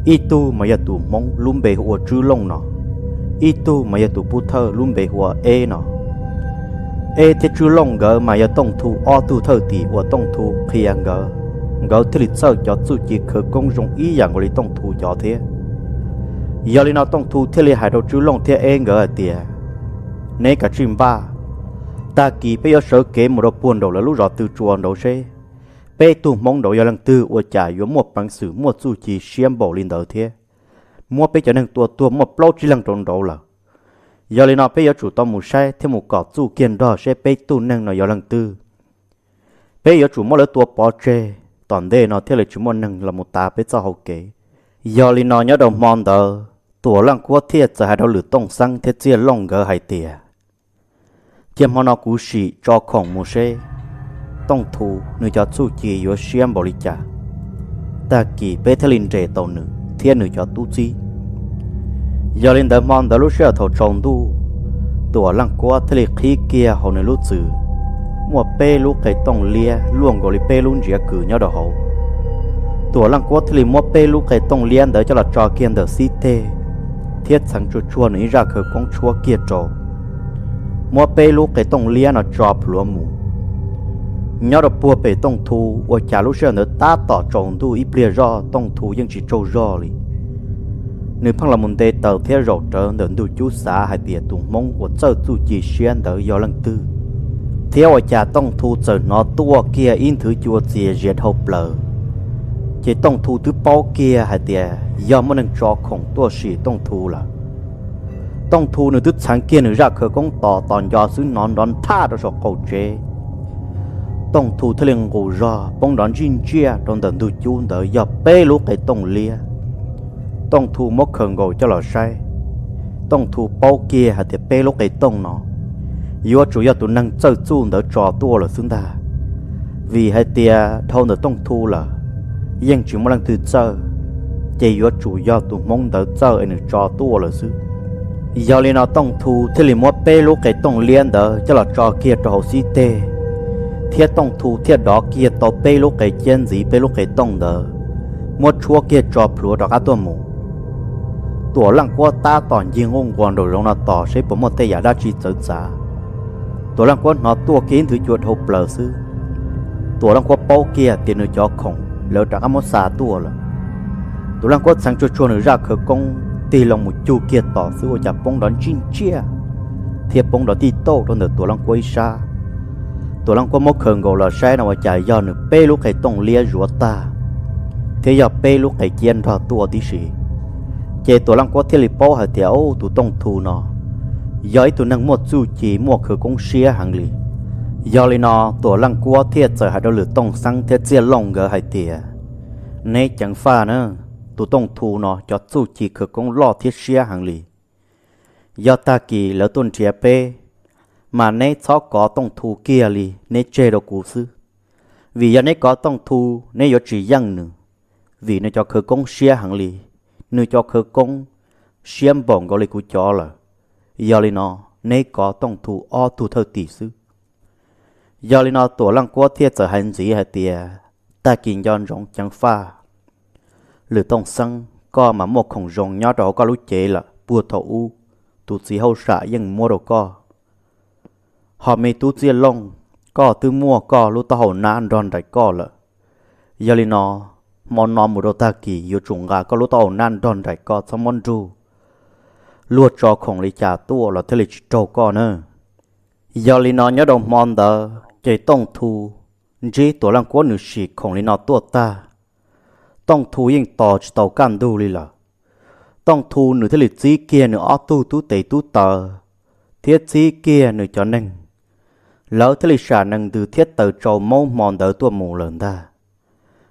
Ib tug mas yog tus Hmoob lub npe hu ua Tswb Looj no, ib tug mas yog tus Pub Thawj lub npe hu ua Eb no. Eb thiab Tswb Looj nkawd mas yog Tooj Thu ob tug thawj tim uas Tooj Thu qhia nkawd, nkawd thiaj li txawj cov txuj ci khawv koob zoo ib yam nkaus li Tooj Thu cov thiab. Yog li no Tooj Thu thiaj li hais rau Tswb Looj thiab Eb nkawd hais tias, neb kav tsij npaj, tag kis peb yuav sawv kev mus rau puag nraum lawv lub zos tw tsua nraud seb peb tug Hmoob nraud yog leej twg ua cas yuav muaj peev xwm muaj txuj ci siab npaum li ntawd thiab. Muab peb cov neeg tua tuag muaj plaub tsib leeg rau nraud lawm. Yog li no peb yuav tsum tau mus saib thiab mus kom txuj kiag nrog seb peb tug neeg no yog leej twg. Peb yuav tsum muab lawv tua pov tseg, tom ntej no thiaj li tsis muaj neeg los mus tav peb txoj hau kev. Yog li no nyob rau hmo ntawd Tuam Leej Kuab thiaj txawm hais rau Lwm Tooj Xeeb thiab Txiaj Looj nkawd hais tias, cia hmo no kuv sim tso khoom mus seb Tooj Thu nws cov txuj ci yuav siab npaum li cas, tag kis peb thiaj li nres tau nws thiab nws cov tub txib. Yog li ntawd hmo ntawd lub sij hawm thaum tsaus ntuj, Tuam Leej Kuab thiaj li qhib kiag hauv nws lub txwm muaj peb lub qe tooj liab luaj nkaus li peb lub ntsiav kws nyob rau hauv. Tuam Leej Kuab thiaj li muab peb lub qe tooj liab ntawd coj los tso kiag ntawm xib teg, thiab txheev tsuag tsuag nws ib zaj khawv koob tshuab kiag rau, muab peb lub qe tooj liab no tso plhuav mus. Nyob rau puag pem Tooj Thu ua cas lub sij hawm ntawd tab tom tsaus ntuj ib pliag zoj Tooj Thu yeej tsis tsaug zog li. Nws pheej los mus nte taws thiab zaum rawv ntawm ntug cub xav hais tias tus Hmoob uas txawj txuj ci siab ntawd yog leej twg, thiab ua cas Tooj Thu txawm hnov tuaj kiag ib nthwv cua txias zias dhau plaws. Ces Tooj Thu twb paub kiag hais tias yog muaj neeg tso khoom tuaj sim Tooj Thu lawm. Tooj Thu nws twb txheev kiag nws zaj khawv koob tos tos nco xwb hnov nrov nthaj rau saum qaum tsev. Tooj Thu thiaj li nqus zog poob nrov ntsij ntsiaj rau ntawm ntug cub ntawd yog peb lub qe tooj liab. Tooj Thu muab khaws nkaus coj los saib, Tooj Thu paub kiag hais tias peb lub qe tooj no yuav tsum yog tus neeg txawj txuj ntawd tso tuaj lawm xwb ntag. Vim hais tias dhau ntawm Tooj Thu lawm yeej tsis muaj leej twg txawj, ces yuav tsum yog tus Hmoob ntawd txawj es nws tso tuaj lawm xwb. Yog li no Tooj Thu thiaj li muab peb lub qe tooj liab ntawd coj los tso kiag rau hauv xib teg, thiab Tooj Thu thiaj dov kiag tau peb lub qe ciab ntxiv peb lub qe tooj ntawd, muab tshuab kiag tso plhuav rov qab tuaj mus. Tuam Leej Kuab tab tom ncig nquj nquas nraum zoov no tos seb puas muaj tej yam dab tsi txawv txav. Tuam Leej Kuab hnov tuaj kiag ib nthwv cua dhau plaws xwb, Tuam Leej Kuab paub kiag tias nws cov khoom lawv rov qab muab xa tuaj lawm. Tuam Leej Kuab txheev tsuag tsuag nws zaj khawv koob tig loo mus cug kiag tom xwb ua cas poob nrov ntsij ntsiaj thiab poob nrov tij tauj rau ntawm Tuam Leej Kuab ib sab. Tuam Leej Kuab muab khaws nkaus los saib no ua cas yog nws peb lub qe tooj liab zuav tag, thiab yog peb lub qe ciab nrog tuaj tib si. Ces Tuam Leej Kuab thiaj li paub hais tias, Ub, tus Tooj Thu no yog ib tug neeg muaj txuj ci muaj khawv koob siab heev li. Yog li no Tuam Leej Kuab thiaj txawm hais rau Lwm Tooj Xeeb thiab Txiaj Looj nkawd hais tias, Neb ceev faj na, tus Tooj Thu no cov txuj ci khawv koob loj thiab siab heev li. Yog tag kis lawv tuaj nrhiav peb, mas neb txhob kov Tooj Thu kiag li, neb tseg rau kuv xwb. Vim yog neb kov Tooj Thu, neb yuav tsis yeej nws, vim nws cov khawv koob siab heev li. Nws cov khawv koob siab npaum nkaus li kuv cov lawm. Yog li no, neb kov Tooj Thu ob tug thawj tim xwb. Yog li no Tuam Leej Kuab thiaj txawm hais ntxiv hais tias, Tag kis nco ntsoov ceev faj. Lwm Tooj Xeeb, koj mas muaj khoom zoo nyob rau hauv koj lub cev lawm puag thaum ub tus txiv hauj sam yeej muab rau koj. Ho me tub Txiaj Looj, koj twb muaj koj lub taub hau nab nrog nraim koj lawm. Yog li no, hmo no mus rau tag kis yuav tsum nqa koj lub taub hau nab nrog nraim koj, txhob muab nrug. Luag tso khoom li cas tuaj los thiaj li tsis raug koj na. Yog li no nyob rau hmo ntawd ces Tooj Thu ntsib Tuam Leej Kuab nws sim khoom li no tuaj tag, Tooj Thu yeej tos tsis tau kaj ntug li lawm. Tooj Thu nws thiaj li txib kiag nws ob tug tub tes tub taw thiab txib kiag nws cov neeg, lawv thiaj li sam nees ntws thiab taws tsau maub hmo ntawd tuaj mus lawm ntag.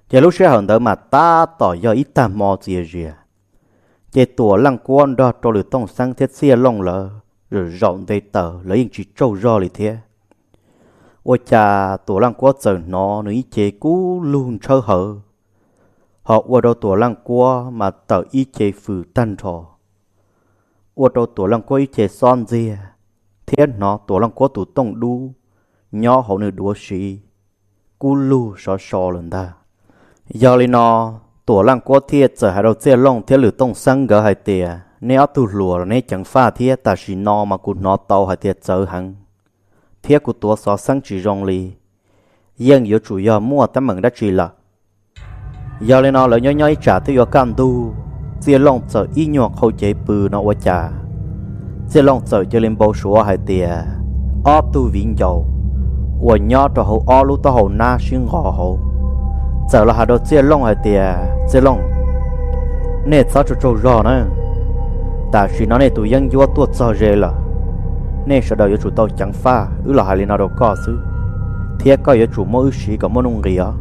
Ces lub sij hawm ntawd mas tab tom yog ib tag hmo txias zias. Ces Tuam Leej Kuab nrog rau Lwm Tooj Xeeb thiab Txiaj Looj lawv zaum zaum nte taws, lawv yeej tsis tsaug zog li thiab. Ua cas Tuam Leej Kuab txawm hnov nws ib ce kub lug ntshawb hawv, ho ua rau Tuam Leej Kuab mas tawm ib ce fws tag nrho. ua rau Tuam Leej Kuab ib ce xob ntxiag, thiab hnov Tuam Leej Kuab tus tooj dub nyob hauv nws duav siv kub lug sov so lawm ntag. Yog li no, Tuam Leej Kuab thiaj txawm hais rau Txiaj Looj thiab Lwm Tooj Xeeb nkawd hais tias, nej ob tug hluas los neb ceev faj thiab, tam sim no mas kuv hnov tau hais tias txawv heev, thiab kuv tuav xov xeeb tsis zoo li, yeej yuav tsum yog muaj teeb meem dab tsi lawm. Yog li no lawv nyob nyob ib tsam twb yuav kaj ntug, Txiaj Looj txawm ib nyuag qhau cev pw no ua cas, Txiaj Looj txawm cia li npau suav hais tias ob tug viv ncaus uas nyob rau hauv ob lub taub hau nab sib nqos hauv txawm los hais rau Txiaj Looj hais tias, Txiaj Looj, nej txhob tsaug tsaug zog na, tam sim no nej tus yeeb ncuab tuaj txog ze lawm, nej sawv daws yuav tsum tau ceev faj, wb los hais li no rau koj xwb, thiab koj yuav tsum muab wb siv kom muaj nuj nqis os.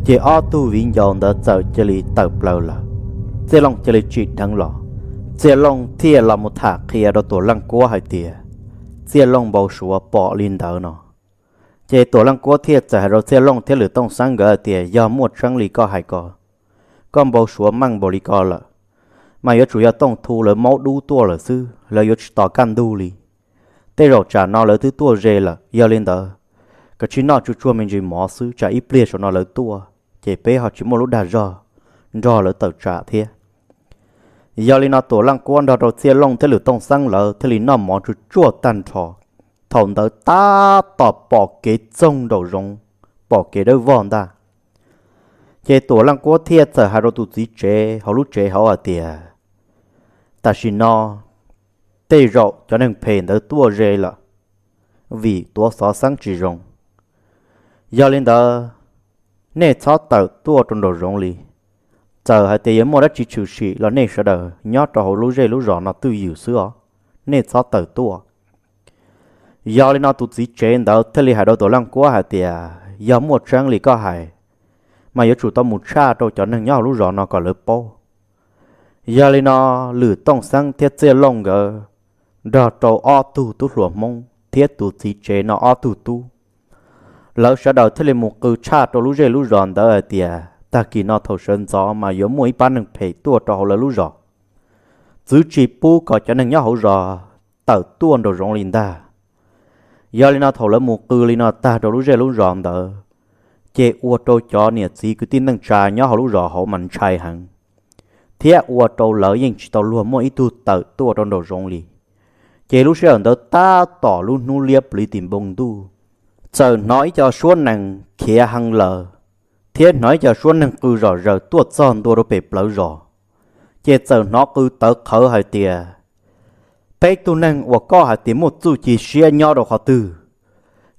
Ces ob tug viv ncaus ntawd txawm cia li tawm plaws lawm. Txiaj Looj cia li tsim dheev los, Txiaj Looj thiaj los mus tham qhia rau Tuam Leej Kuab hais tias Txiaj Looj npau suav pom li ntawd no. Ces Tuam Leej Kuab thiaj txawm hais rau Txiaj Looj thiab Lwm Tooj Xeeb nkawd hais tias, yog muaj tseeb li koj hais ko, koj npau suav meej npaum li ko lawm, mas yuav tsum yog Tooj Thu lawv maub dub tuaj lawm xwb, lawv yuav tsis tos kaj ntug li. Tej zaum tsam no lawv twb tuaj ze lawm, yog li ntawd, kav tsij noj tsuag tsuag me ntsis mov xwb, tsam ib pliag saum no lawv tuaj, ces peb ho tsis muaj lub dag zog nrog lawv tawm tsam thiab. Yog li no Tuam Leej Kuab nrog rau Txiaj Looj thiab Lwm Tooj Xeeb lawv thiaj li noj mov tsuag tsuag tag nrho. Thaum ntawd tab tom pom kev txoog nraum zoov, pom kev dawb vog ntag. Ces Tuam Leej Kuab thiaj txawm hais rau tus txiv tsev hauv lub tsev hauv hais tias, tam sim no tej zaum cov neeg phem ntawd tuaj ze lawm, vim tuav xov xeeb tsis zoo. Yog li ntawd, nej txhob tawm tuaj rau nraum zoov li. Txawm hais tias yuav muaj dab tsi tshwm sim los nej sawv daws nyob rau hauv lub zej lub zos no twj ywm xwb os, nej txhob tawm tuaj. Yog li no tus txiv tsev ntawd thiaj li hais rau Tuam Leej Kuab hais tias, yog muaj tseeb li koj hais, mas yuav tsum tau mus tshaj rau cov neeg nyob hauv lub zos no kom lawv paub. Yog li no Lwm Tooj Xeeb thiab Txiaj Looj nkawd nrog rau ob tug tub hluas Hmoob thiab tus txiv tsev no ob tug tub, lawv sawv daws thiaj li mus qw tshaj rau lub zej lub zos ntawd hais tias, tag kis no thaum sawv ntxov mas yuav muaj ib pab neeg phem tuaj rau hauv lawv lub zos, txwv tsis pub kom cov neeg nyob hauv zos tawm tuaj nraum zoov li ntag. Yog li no thaum lawv mus qw li no tag rau lub zej lub zos ntawd, ces ua rau cov niam txiv kwv tij neej tsa nyob hauv lub zos hauv mas ntshai heev, thiab ua rau lawv yeej tsis tau luag muaj ib tug tawm tuaj rau nraum zoov li. Ces lub sij hawm ntawd tab tom lub hnub liab pliv tim npoo ntuj, txawm hnov ib co suab nees khiav heev lawm, thiab hnov ib co suab neeg qw zom zaws tuaj txog ntua rau pem plawv zos. Ces txawm hnov qw tawv qhawv hais tias, peb tug neeg uas koj hais tias muaj txuj ci siab nyob rau qhov twg?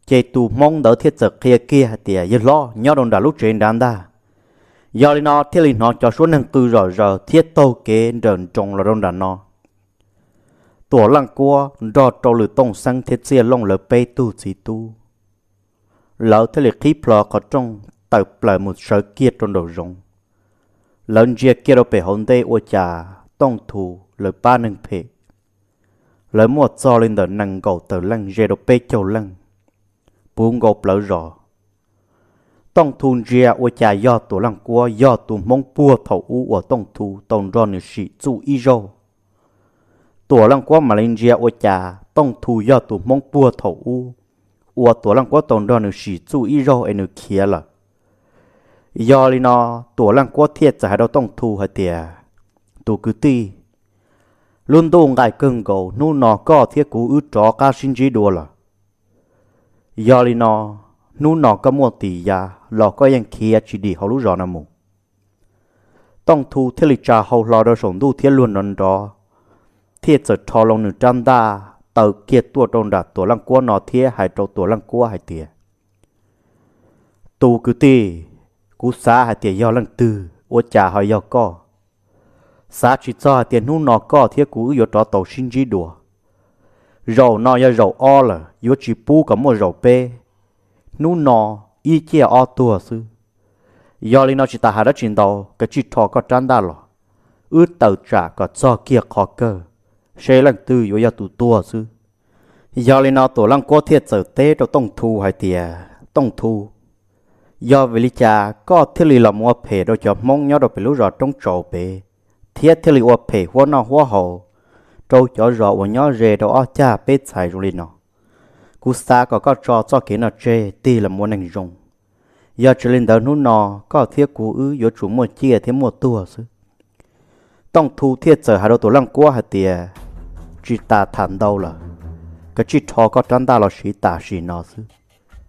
Ces tus Hmoob ntawd thiaj txawm qhia kiag hais tias, yawg hlob, nyob rau nram lub tsev nrad ntag. Yog li no thiaj li hnov cov suab neeg qw zom zaws thiab taug kev nrawm nroos los rau nram no. Tuam Leej Kuab nrog rau Lwm Tooj Xeeb thiab Txiaj Looj lawv peb tug txiv tub, lawv thiaj li qhib plho qhov rooj tawm plaws mus sawv kiag rau nraum zoov. Lawv ntsia kiag rau pem hauv ntej ua cas Tooj Thu lawv pab neeg phem, lawv muaj txog li ntawm nees nkaum tawm leej ze rau peb caug leej, puv nkaus plawv zos. Tooj Thu ntsia ua cas yog Tuam Leej Kuab, yog tus Hmoob puag thaum ub uas Tooj Thu tau nrog nws sim txuj ib zaug. Tuam Leej Kuab mam li ntsia ua cas Tooj Thu yog tus Hmoob puag thaum ub uas Tuam Leej Kuab tau nrog nws sim txuj ib zaug es nws khiav lawm. Yog li no, Tuam Leej Kuab thiaj txawm hais rau Tooj Thu hais tias, tus kwv tij, lub ntuj nqaij kawg nkaus, hnub no koj thiab kuv wb rov qab sib ntsib dua lawm. Yog li no, hnub no koj muaj tis ya los koj yeej khiav tsis dim hauv lub zos no mus. Tooj Thu thiaj li tsa hau hlo rau saum ntuj thiab luag nrov nrov, thiaj txawm rho loo nws rab ntaj taw kiag tuaj rau nram Tuam Leej Kuab no thiab hais rau Tuam Leej Kuab hais tias, tus kwv tij, kuv xav hais tias yog leej twg ua cas ho yog koj. Xav tsis txog hais tias hnub no koj thiab kuv wb yuav rov tau sib ntsib dua. Zaum no yog zaum ob lawm, yuav tsis pub kom muaj zaum peb. Hnub no ib ciaj ob tuag xwb. Yog li no tsis tas hais dab tsi ntau, kav tsij rho koj rab ntaj los, wb tawm tsam kom txog kiag qhov kawg, seb leej twg yuav yog tus tuag xwb. Yog li no Tuam Leej Kuab thiaj txawm teb rau Tooj Thu hais tias, Tooj Thu, yog vim li cas koj thiaj li los mus ua phem rau cov Hmoob nyob rau pem lub zos Roob Tsaus pem, thiab thiaj li ua phem huab noj huab haus, rau cov zos uas nyob ze rau ob cag peb txhais zoo li no. Kuv xav kom koj tso txoj kev no tseg tig los mus ua neeg zoo. Yog tsis li ntawd hnub no koj thiab kuv wb yuav tsum muaj ciaj thiab muaj tuag xwb. Tooj Thu thiaj txawm hais rau Tuam Leej Kuab hais tias, Tsis tas tham ntau lawm, koj tsij rho koj rab ntaj los siv tam sim no xwb.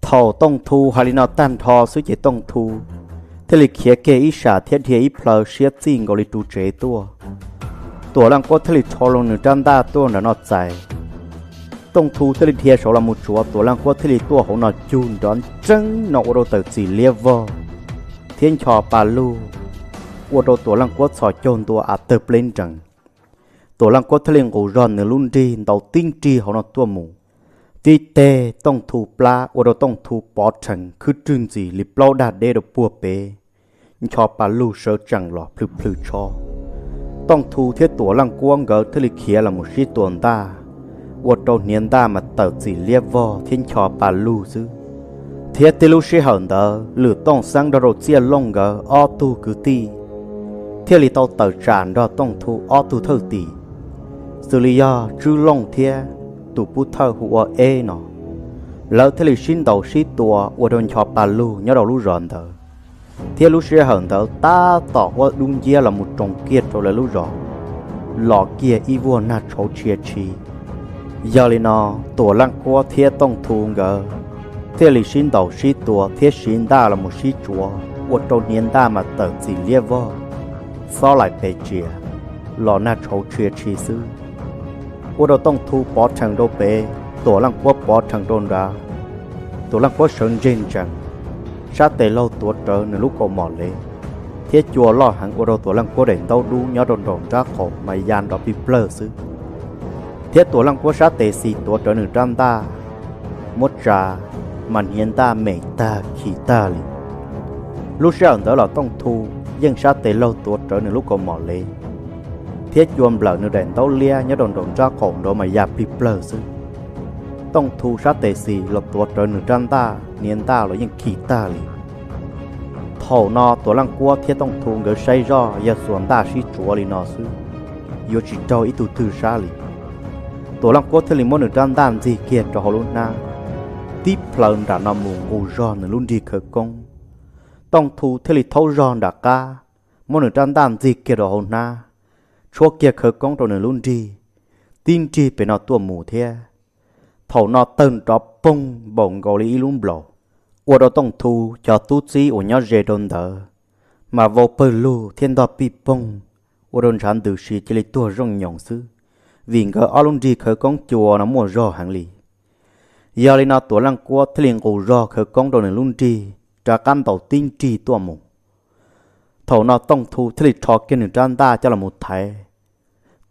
Thaum Tooj Thu hais li no tag nrho xwb ces Tooj Thu thiaj li khiav kiag ib sam thiab dhia ib plhaw siab txij nkaus li ru tsev tuaj. Tuam Leej Kuab thiaj li rho loo nws rab ntaj tuaj nram no txais. Tooj Thu thiaj li dhia saud los mus tsuav, Tuam Leej Kuab thiaj li tuaj hauv no cug nrov nreeb no ua rau tawm txim liab vog thiab ncho pa lug, ua rau Tuam Leej Kuab txhos caug ntua av tawg pleb nrees. Tuam Leej Kuab thiaj li nqus zog nws lub nrig ntaus tib nrig hauv no tuaj mus, tib teg Tooj Thu plab ua rau Tooj Thu pov rhees khwb rwg ntxis li plaub dag deb rau puag pem, ncho pa lug sawv tsees los plhws plhws tsho. Tooj Thu thiab Tuam Leej Kuab nkawd thiaj li khiav los mus sib tua ntaj, ua rau hniav ntaj mas tawm txim liab vog thiab ncho pa lug xwb. Thiab tib lub sij hawm ntawd Lwm Tooj Xeeb nrog rau Txiaj Looj nkawd ob tug kwv tij thiaj li tau tawm tsam nrog Tooj Thu ob tug thawj tim, xws li yog Tswb Looj thiab tus pub thawj hu ua Eb no. Lawv thiaj li sib ntaus sib tua ua rau ncho pa lug nyob rau lub zos ntawd, thiab lub sij hawm ntawd tab tom huab dub nciab los mus roos kiag rau lawv lub zos, los kiag ib vuag nag tshauv tshia tshi. Yog li no, Tuam Leej Kuab thiab Tooj Thu nkawd thiaj li sib ntaus sib tua thiab siv ntaj los mus sib tsuav ua rau hniav ntaj mas tawm txim liab vog, xob laim pes tsia, los nag tshauv tshia tshi xwb. Ua rau Tooj Thu pov rhees rau pem, Tuam Leej Kuab pov rhees rau nrad. Tuam Leej Kuab sawv ntseg ntsees, sab tes laug tuav rawv nws lub kaus mom lev, thiab cua loj heev ua rau Tuam Leej Kuab daim ntaub dub nyob rau nraum nrab qaum mas ya nrov plig plawg xwb. Thiab Tuam Leej Kuab sab tes xis tuav rawv nws rab ntaj, muab tsa, mas hniav ntaj mem tag khi tag li. Lub sij hawm ntawd los Tooj Thu yeej sab tes laug tuav rawv nws lub kaus mom lev, thiab cua nplawm nws daim ntaub liab nyob rau nraum nrab qaum nrad mas ya plig plawg xwb. Tooj Thu sab tes xis los tuav rawv nws rab ntaj, hniav ntaj los yeej khi tag li. Thaum no Tuam Leej Kuab thiab Tooj Thu nkawd saib zoj yog xuas ntaj sib tsuav li no xwb, yuav tsis raug ib tug twg sab li. Tuam Leej Kuab thiaj li muab nws rab ntaj ntxig kiag rau hauv lub hnab, tib plhaw nram no mus nqus zog nws lub nrig khawv koob. Tooj Thu thiaj li thaub zog nram qab, muab nws rab ntaj ntxig kiag rau hauv hnab, tshuab kiag khawv koob rau nws lub nrig, tib nrig pem no tuaj mus thiab. Thaum no tawg nrov poog npaum nkaus li ib lub nplaum, ua rau Tooj Thu cov tub txib uas nyob ze rau ntawd mas vau pawg lug thiab ntog pij poog, ua rau ntshav ntws si cia li tuag zooj nyoos xwb, vim nkawd ob lub nrig khawv koob cua no muaj zog heev li. Yog li no Tuam Leej Kuab thiaj li nqus zog khawv koob rau nws lub nrig, rov qab ntaus tib nrig tuaj mus. Thaum no Tooj Thu thiaj li rho kiag nws rab ntaj coj los mus thaiv,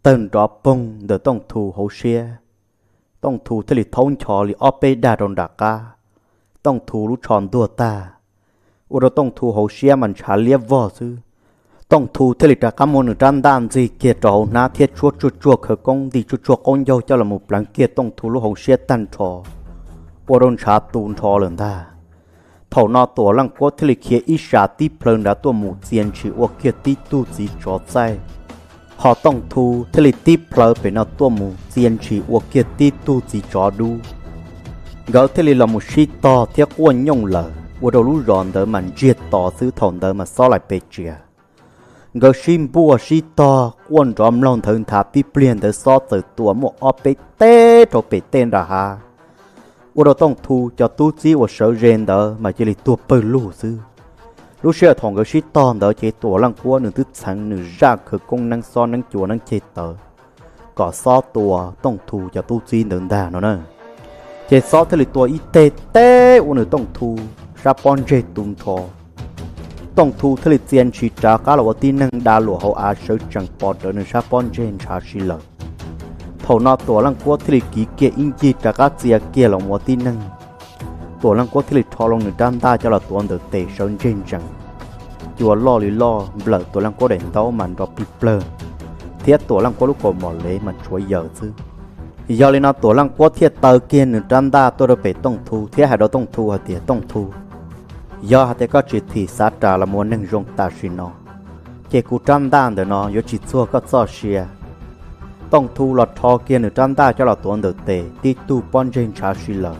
tawg nrov poog ntawm Tooj Thu hauv siab. Tooj Thu thiaj li thaub ncho li ob peb dag rau nram qab, Tooj Thu lub tsho ntuag tag, ua rau Tooj Thu hauv siab mas ntshav liab vog xwb. Tooj Thu thiaj li rov qab muab nws rab ntaj ntxig kiag rau hauv hnab thiab tshuab tsuag tsuag khawv koob nti tsuag tsuag qaub ncaug coj los mus pleev kiag Tooj Thu lub hauv siab tag nrho, ua rau ntshav tu nrho lawm ntag. Thaum no Tuam Leej Kuab thiaj li khiav ib sas tib plhaw nrad tuaj mus txia ntshis ua kiag tib tug txiv tsov txaij. Ho Tooj Thu thiaj li tib plhaw pem no tuaj mus txia ntshis ua kiag tib tug txiv tsov dub. Nkawd thiaj li los mus sib tog thiab quaj nyooj lawm, ua rau lub zos ntawd mas ntsiag to xwb, thaum ntawd mas xob laim pes tsia. Nkawd sib npuaj sib tog quaj nrov mlaug nthawv nthav tib pliag ntawd xob txawm tua muaj ob peb teg rau pem tej nram hav, ua rau Tooj Thu cov tub txib uas sawv ze ntawd mas cia li tuag pawg lug xwb. Lub sij hawm thaum nkawd sib tog ntawd ces Tuam Leej Kuab nws twb txheev nws zaj khawv koob neeb xob neeb cua neeb ceg tawv kom xob tua Tooj Thu cov tub txib ntawd ntag no na. Ces xob thiaj li tua ib teg teb ua nws Tooj Thu sab pob ntseg tu nrho. Tooj Thu thiaj li txia ntshis rov qab los ua tib neeg da luam hauv av sawv tsees pov rawv nws sab pob ntseg ntshav si lawm. Thaum no Tuam Leej Kuab thiaj li kiv kiag ib ncig rov qab txia kiag los ua tib neeg. Tuam Leej Kuab thiaj li rho loo nws rab ntaj coj los tuav ntawm tes sawv ntseg ntsees, cua loj li loj nplawm Tuam Leej Kuab daim ntaub mas nrov plig plawg, thiab Tuam Leej Kuab lub kaus mom lev mas tshuav yaws xwb. Yog li no Tuam Leej Kuab thiaj taw kiag nws rab ntaj tuaj rau pem Tooj Thu thiab hais rau Tooj Thu hais tias, Tooj Thu, yog hais tias koj tsis thim xav ras los mus ua neeg zoo tam sim no, ces kuv rab ntaj ntawm no yuav tsis txuag koj txoj sia. Tooj Thu los rho kiag nws rab ntaj coj los tuav ntawm tes tib tug pob ntseg ntshav si lawm,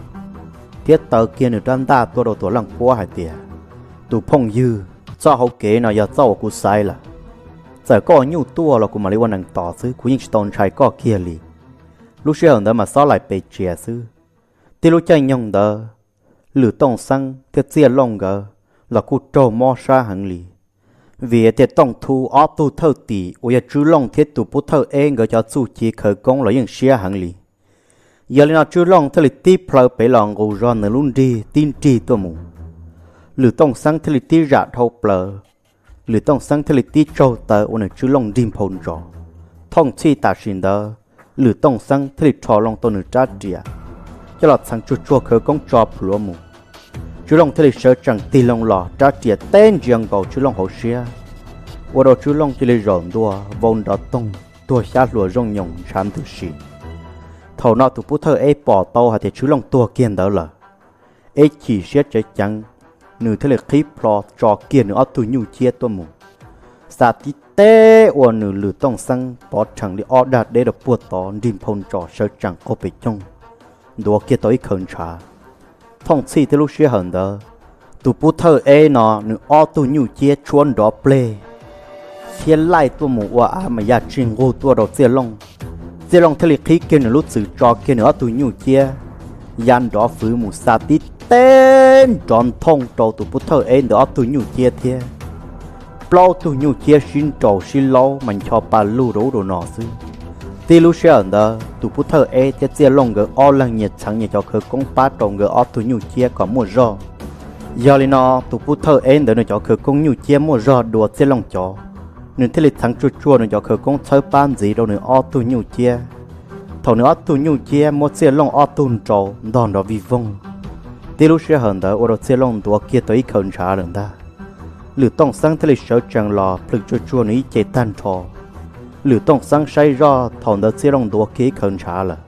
thiab taw kiag nws rab ntaj tuaj rau Tuam Leej Kuab hais tias, Tus phooj ywg, txoj hauv kev no yog txoj uas kuv xaiv lawm. Txawm koj ua nyuj tuaj los kuv mam li ua nees tos xwb, kuv yeej tsis tau ntshai koj kiag li. Lub sij hawm ntawd mas xob laim pes txias xwb. Tib lub caij nyoog ntawd, Lwm Tooj Xeeb thiab Txiaj Looj nkawd los kuj raug mob sab heev li, vim tias Tooj Thu ob tug thawj tim uas yog Tswb Looj thiab tus Pub Thawj Eb nkawd cov txuj ci khawv koob los yeej siab heev li. Yog li no Tswb Looj thiaj li tib plhaw pem los nqus zog nws lub nrig tib nrig tuaj mus. Lwm Tooj Xeeb thiaj li tib zam dhau plaws, Lwm Tooj Xeeb thiaj li tib tsaug taw ua nws Tswb Looj nrig nphau ntsos. Thooj txhij tam sim ntawd, Lwm Tooj Xeeb thiaj li rho loo tau nws rab riam coj los txheev tsuag tsuag khawv koob tso plhuav mus. Tswb Looj thiaj li sawv tsees tig loo los rab riam teb ntsia nkaus Tswb Looj hauv siab, ua rau Tswb Looj cia li zaum ntua vau nrov toog tuag xyab hluas zooj nyoos ntshav ntws si. Thaum no tus Pub Thawj Eb pom tau hais tias Tswb Looj tuag kiag ntawd lawm, eb chim siab tsev ceev, nws thiaj li qhib plho tso kiag nws ob tug nyuj ciab tuaj mus, xa tib teb ua nws Lwm Tooj Xeeb pov rhees li ob daj deb rau puag tod nrig nphau ntsos sawv tsees qaug pes coog, ntuav kiag tau ib khaws ntshav. Thooj txhij thiab lub sij hawm ntawd, tus Pub Thawj Eb no nws ob tug nyuj ciab tshuab nrov pleg, thiab laij tuaj mus ua av mas ya tsis nqug tuaj rau Txiaj Looj. Txiaj Looj thiaj li qhib kiag nws lub txwm tso kiag nws ob tug nyuj ciab ya nrov fwv mus xa tib teb nrov nthooj rau tus Pub Thawj Eb ntawd ob tug nyuj ciab thiab. Plaub tug nyuj ciab sib nraus sib laub mas ncho pa lug rau ub rau no xwb. Tib lub sij hawm ntawd tus Pub Thawj Eb thiab Txiaj Looj nkawd ob leeg nyias txheev nyias cov khawv koob pab rau nkawd ob tug nyuj ciab kom muaj zog. Yog li no tus Pub Thawj Eb ntawd nws cov khawv koob nyuj ciab muaj zog dua Txiaj Looj cov, nws thiaj li txheev tsuag tsuag nws cov khawv koob txhawb pab ntxiv rau nws ob tug nyuj ciab. Thaum nws ob tug nyuj ciab muab Txiaj Looj ob tug nraus ntog nrov vij voog, tib lub sij hawm ntawd ua rau Txiaj Looj ntuav kiag tau ib khaws ntshav lawm ntag. Lwm Tooj Xeeb thiaj li sawv tsees los plhws tsuag tsuag nws ib ce tag nrho. Lwm Tooj Xeeb saib zoj thaum ntawd Txiaj Looj ntuav kiag ib khaws ntshav lawm.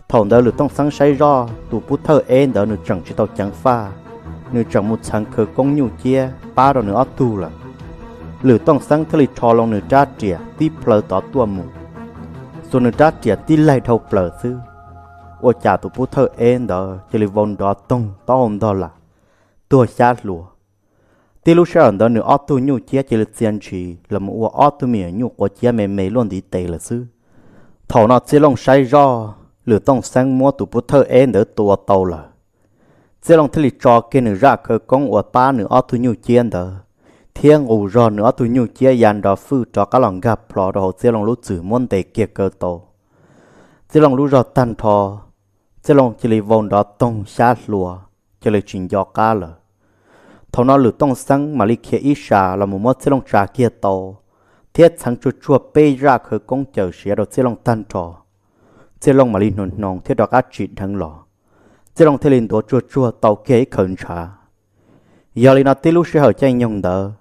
Thaum ntawd Lwm Tooj Xeeb saib zoj tus Pub Thawj Eb ntawd nws tseem tsis tau ceev faj, nws tseem mus txheev khawv koob nyuj ciab pab rau nws ob tug lawm. Lwm Tooj Xeeb thiaj li rho loo nws rab riam tib plhaw tod tuaj mus. Xuas nws rab riam tib laig dhau plaws xwb, ua cas tus Pub Thawj Eb ntawd cia li vau nrov toog taub hau ntog lam, tuag xyab hluas. Tib lub sij hawm ntawd nws ob tug nyuj ciab cia li txia ntshis los mus ua ob tug me nyuam nyuj quav ciab me me luaj ntiv tes lawm xwb. Thaum no Txiaj Looj saib zoj, Lwm Tooj Xeeb muab tus Pub Thawj Eb ntawd tua tau lawm. Txiaj Looj thiaj li tso kiag nws zaj khawv koob uas pab nws ob tug nyuj ciab ntawd, thiab nqus zog nws ob tug nyuj ciab ya nrov fwj rov qab los nkag plho rau hauv Txiaj Looj lub txwm muab ntes kiag kaw tau. Txiaj Looj lub zog tag nrho, Txiaj Looj cia li vau nrov toog xyab hluas, cia li tsis nco qab lawm. Thaum no Lwm Tooj Xeeb mam li khiav ib sas los mus muab Txiaj Looj tsa kiag tau, thiab txheev tsuag tsuag peb zaj khawv koob cawm siav rau Txiaj Looj tag nrho. Txiaj Looj mam li hnoos hnoos thiab rov qab tsim dheev los. Txiaj Looj thiaj li ntuav tsuag tsuag tau kiag ib khaws ntshav. Yog li no tib lub sij hawm caij nyoog ntawd,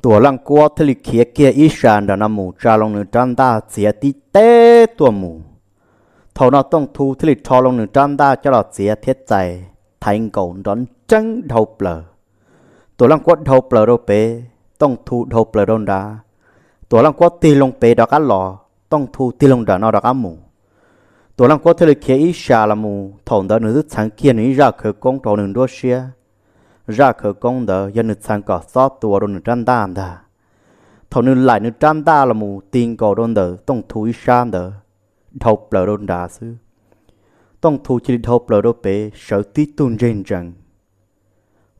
Tuam Leej Kuab thiaj li khiav kiag ib sas nram no mus tsa loo nws rab ntaj txiav tib teb tuaj mus. Thaum no Tooj Thu thiaj li rho loo nws rab ntaj coj los txiav thiab txais, thaiv nkaus nrov nreeb dhau plaws. Tuam Leej Kuab dhau plaws rau pem, Tooj Thu dhau plaws rau nrad. Tuam Leej Kuab tig loo pem rov qab los, Tooj Thu tig loo nram no rov qab mus. Tuam Leej Kuab thiaj li khiav ib sas los mus, thaum ntawd nws twb txheev kiag nws ib zaj khawv koob rau nws nruab siab. Zaj khawv koob ntawd yog nws txheev kom xob tua rau nws rab ntaj ntag. Thaum nws laim nws rab ntaj los mus ti nkaus rau ntawm Tooj Thu ib sab ntawd, dhau plaws rau nrad xwb. Tooj Thu cia li dhau plaws rau pem sawv tib tug ntseg ntsees.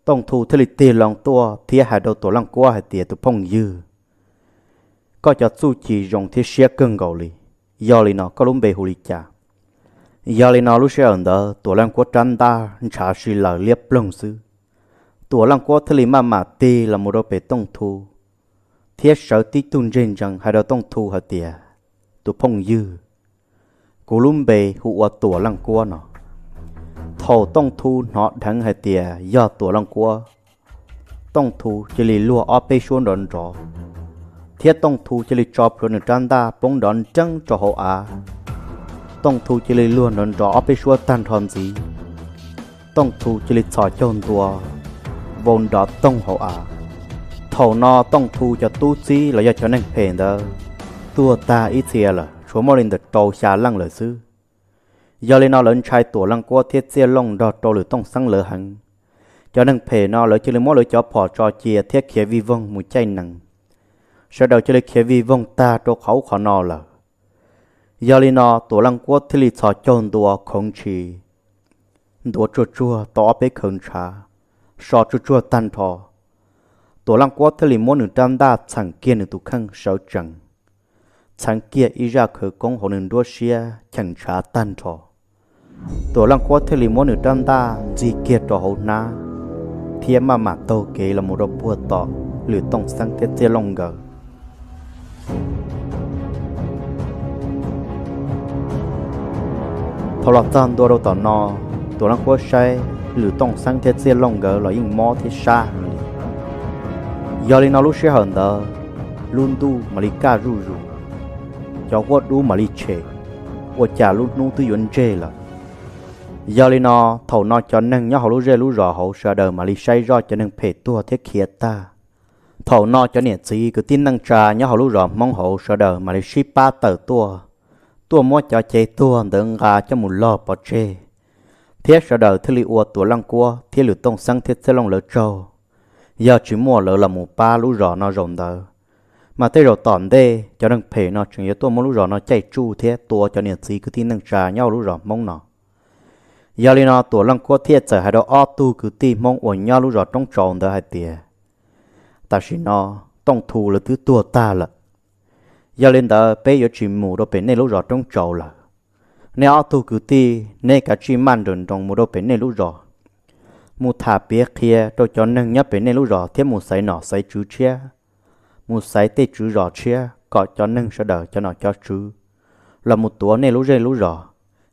Tooj Thu thiaj li tig loo tuaj thiab hais rau Tuam Leej Kuab hais tias, Tus phooj ywg, koj cov txuj ci zoo thiab siab kawg nkaus li. Yog li no koj lub npe hu li cas? Yog li no lub sij hawm ntawd Tuam Leej Kuab rab ntaj ntshav si laws liab ploog xwb. Tuam Leej Kuab thiaj li maj mam tig los mus rau pem Tooj Thu, thiab sawv tib tug ntseg ntsees hais rau Tooj Thu hais tias, Tus phooj ywg, kuv lub npe hu ua Tuam Leej Kuab no. Thaum Tooj Thu hnov dheev hais tias yog Tuam Leej Kuab, Tooj Thu cia li luag ob peb suab nrov nrov, thiab Tooj Thu cia li tso plhuav nws rab ntaj poob nrov nreeb rau hauv av. Tooj Thu cia li luag nrov nrov ob peb suab tag nrho ntxiv, Tooj Thu cia li txhos caug ntua, vau nrov toog hauv av. Thaum no Tooj Thu cov tub txib los yog cov neeg phem ntawd tuag tag ib txhia lawm, tsuas muaj li ntawm rau xya leej lawm xwb. Yog li no lawv ntshai Tuam Leej Kuab thiab Txiaj Looj nrog rau Lwm Tooj Xeeb lawv heev. Cov neeg phem no lawv cia li muab lawv cov phom tso cia thiab khiav vij voog mus caij nees. Sawv daws cia li khiav vij voog tag rau qhov ub qhov no lawm. Yog li no Tuam Leej Kuab thiaj li txhos caug ntua khoov ntshis, ntuav tsuag tsuag tau ob peb khawv ntshav, so tsuag tsuag tag nrho. Tuam Leej Kuab thiaj li muab nws rab ntaj txheem kiag nws tus kheej sawv tsees, txheev kiag ib zaj khawv koob hauv nws nruab siab cheem ntshav tag nrho. Tuam Leej Kuab thiaj li muab nws rab ntaj ntxig kiag rau hauv hnab, thiab maj mam taug kev los mus rau puag tom Lwm Tooj Xeeb thiab Txiaj Looj nkawd. Thaum los txog ntua rau tom no, Tuam Leej Kuab saib Lwm Tooj Xeeb thiab Txiaj Looj nkawd los yeej mob thiab sab heev li. Yog li no lub sij hawm ntawd, lub ntuj mam li kaj zuj zus, cov huab dub mam li tshem, ua cas lub hnub twb yuav ntseg lawm. Yog li no, thaum no cov neeg nyob hauv lub zej lub zos hauv sawv daws mam li saib zoj cov neeg phem tuag thiab khiav tag. Thaum no cov niam txiv kwv tij neej tsa nyob hauv lub zos Hmoob hauv sawv daws mam li sib pab tawm tuaj, tuaj muab cov cev tuag ntawd nqa coj mus log pov tseg, thiab sawv daws thiaj li ua Tuam Leej Kuab thiab Lwm Tooj Xeeb thiab Txiaj Looj lawv tsaug. Yog tsis muaj lawv los mus pab lub zos no zaum ntawd, mas tej zaum tom ntej cov neeg phem no tseem yuav tuaj muab lub zos no caij tsuj thiab tua cov niam txiv kwv tij neej tsa nyob hauv lub zos Hmoob no. Yog li no Tuam Leej Kuab thiaj txawm hais rau ob tug kwv tij Hmoob uas nyob lub zos Roob Tsaus ntawd hais tias, tam sim no Tooj Thu lawv twb tuag tag lawm. Yog li ntawd peb yuav tsis mus rau pem nej lub zos Roob Tsaus lawm. Nej ob tug kwv tij neb kav tsij maj nroos nroos mus rau pem nej lub zos, mus tham piav qhia rau cov neeg nyob pem nej lub zos thiab mus xaiv nom xaiv tswv tshiab, mus xaiv tej tswv zos tshiab kom cov neeg sawv daws cov nom cov tswv los mus tuav nej lub zej lub zos,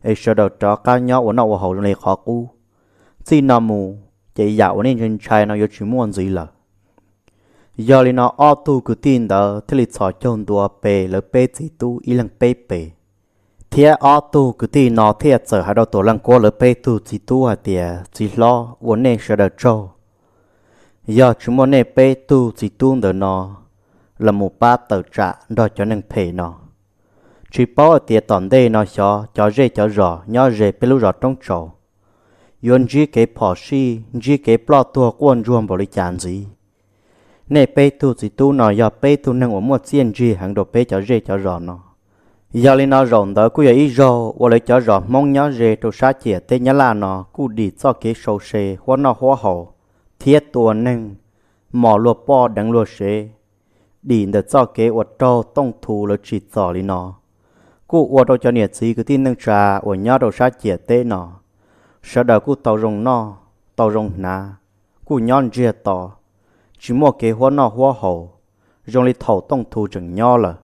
es sawv daws rov qab nyob ua noj ua haus zoo li qhov qub. Txij no mus ces yam uas nej ntshai ntshai no yuav tsis muaj ntxiv lawm. Yog li no ob tug kwv tij ntawd thiaj li txhos caug ntua pe lawv peb txiv tub ib leeg peb pe, thiab ob tug kwv tij no thiaj txawm hais rau Tuam Leej Kuab lawv peb tug txiv tub hais tias, txiv hlob, ua nej sawv daws tsaug. Yog tsis muaj nej peb tug txiv tub ntawm no los mus pab tawm tsam nrog cov neeg phem no, tsis paub hais tias tom ntej no xyov cov zej cov zos nyob ze peb lub zos Roob Tsaus yuav ntsib kev phom sij, ntsib kev ploj tuag quaj ntsuag npaum li cas ntxiv. Nej peb tug txiv tub no yog peb tug neeg uas muaj txiaj ntsig heev rau peb cov zej cov zos no. Yog li no zaum ntawd kuj yog ib zaug uas lawv cov zos Hmoob nyob ze rau sab ciam teb Nyab Laj no kuj dim txoj kev sau se huab noj huab haus thiab tua neeg, mos luag poj deev luag sev, dim ntawm txoj kev uas raug Tooj Thu lawv tsim txom li no, kuj ua rau cov niam txiv kwv tij neej tsa uas nyob rau sab ciam teb no sawv daws kuj tau zoo noj tau zoo hnav, kuj nyob ntsiag to, tsis muaj kev huab noj huab haus zoo li thaum Tooj Thu tseem nyob lawm.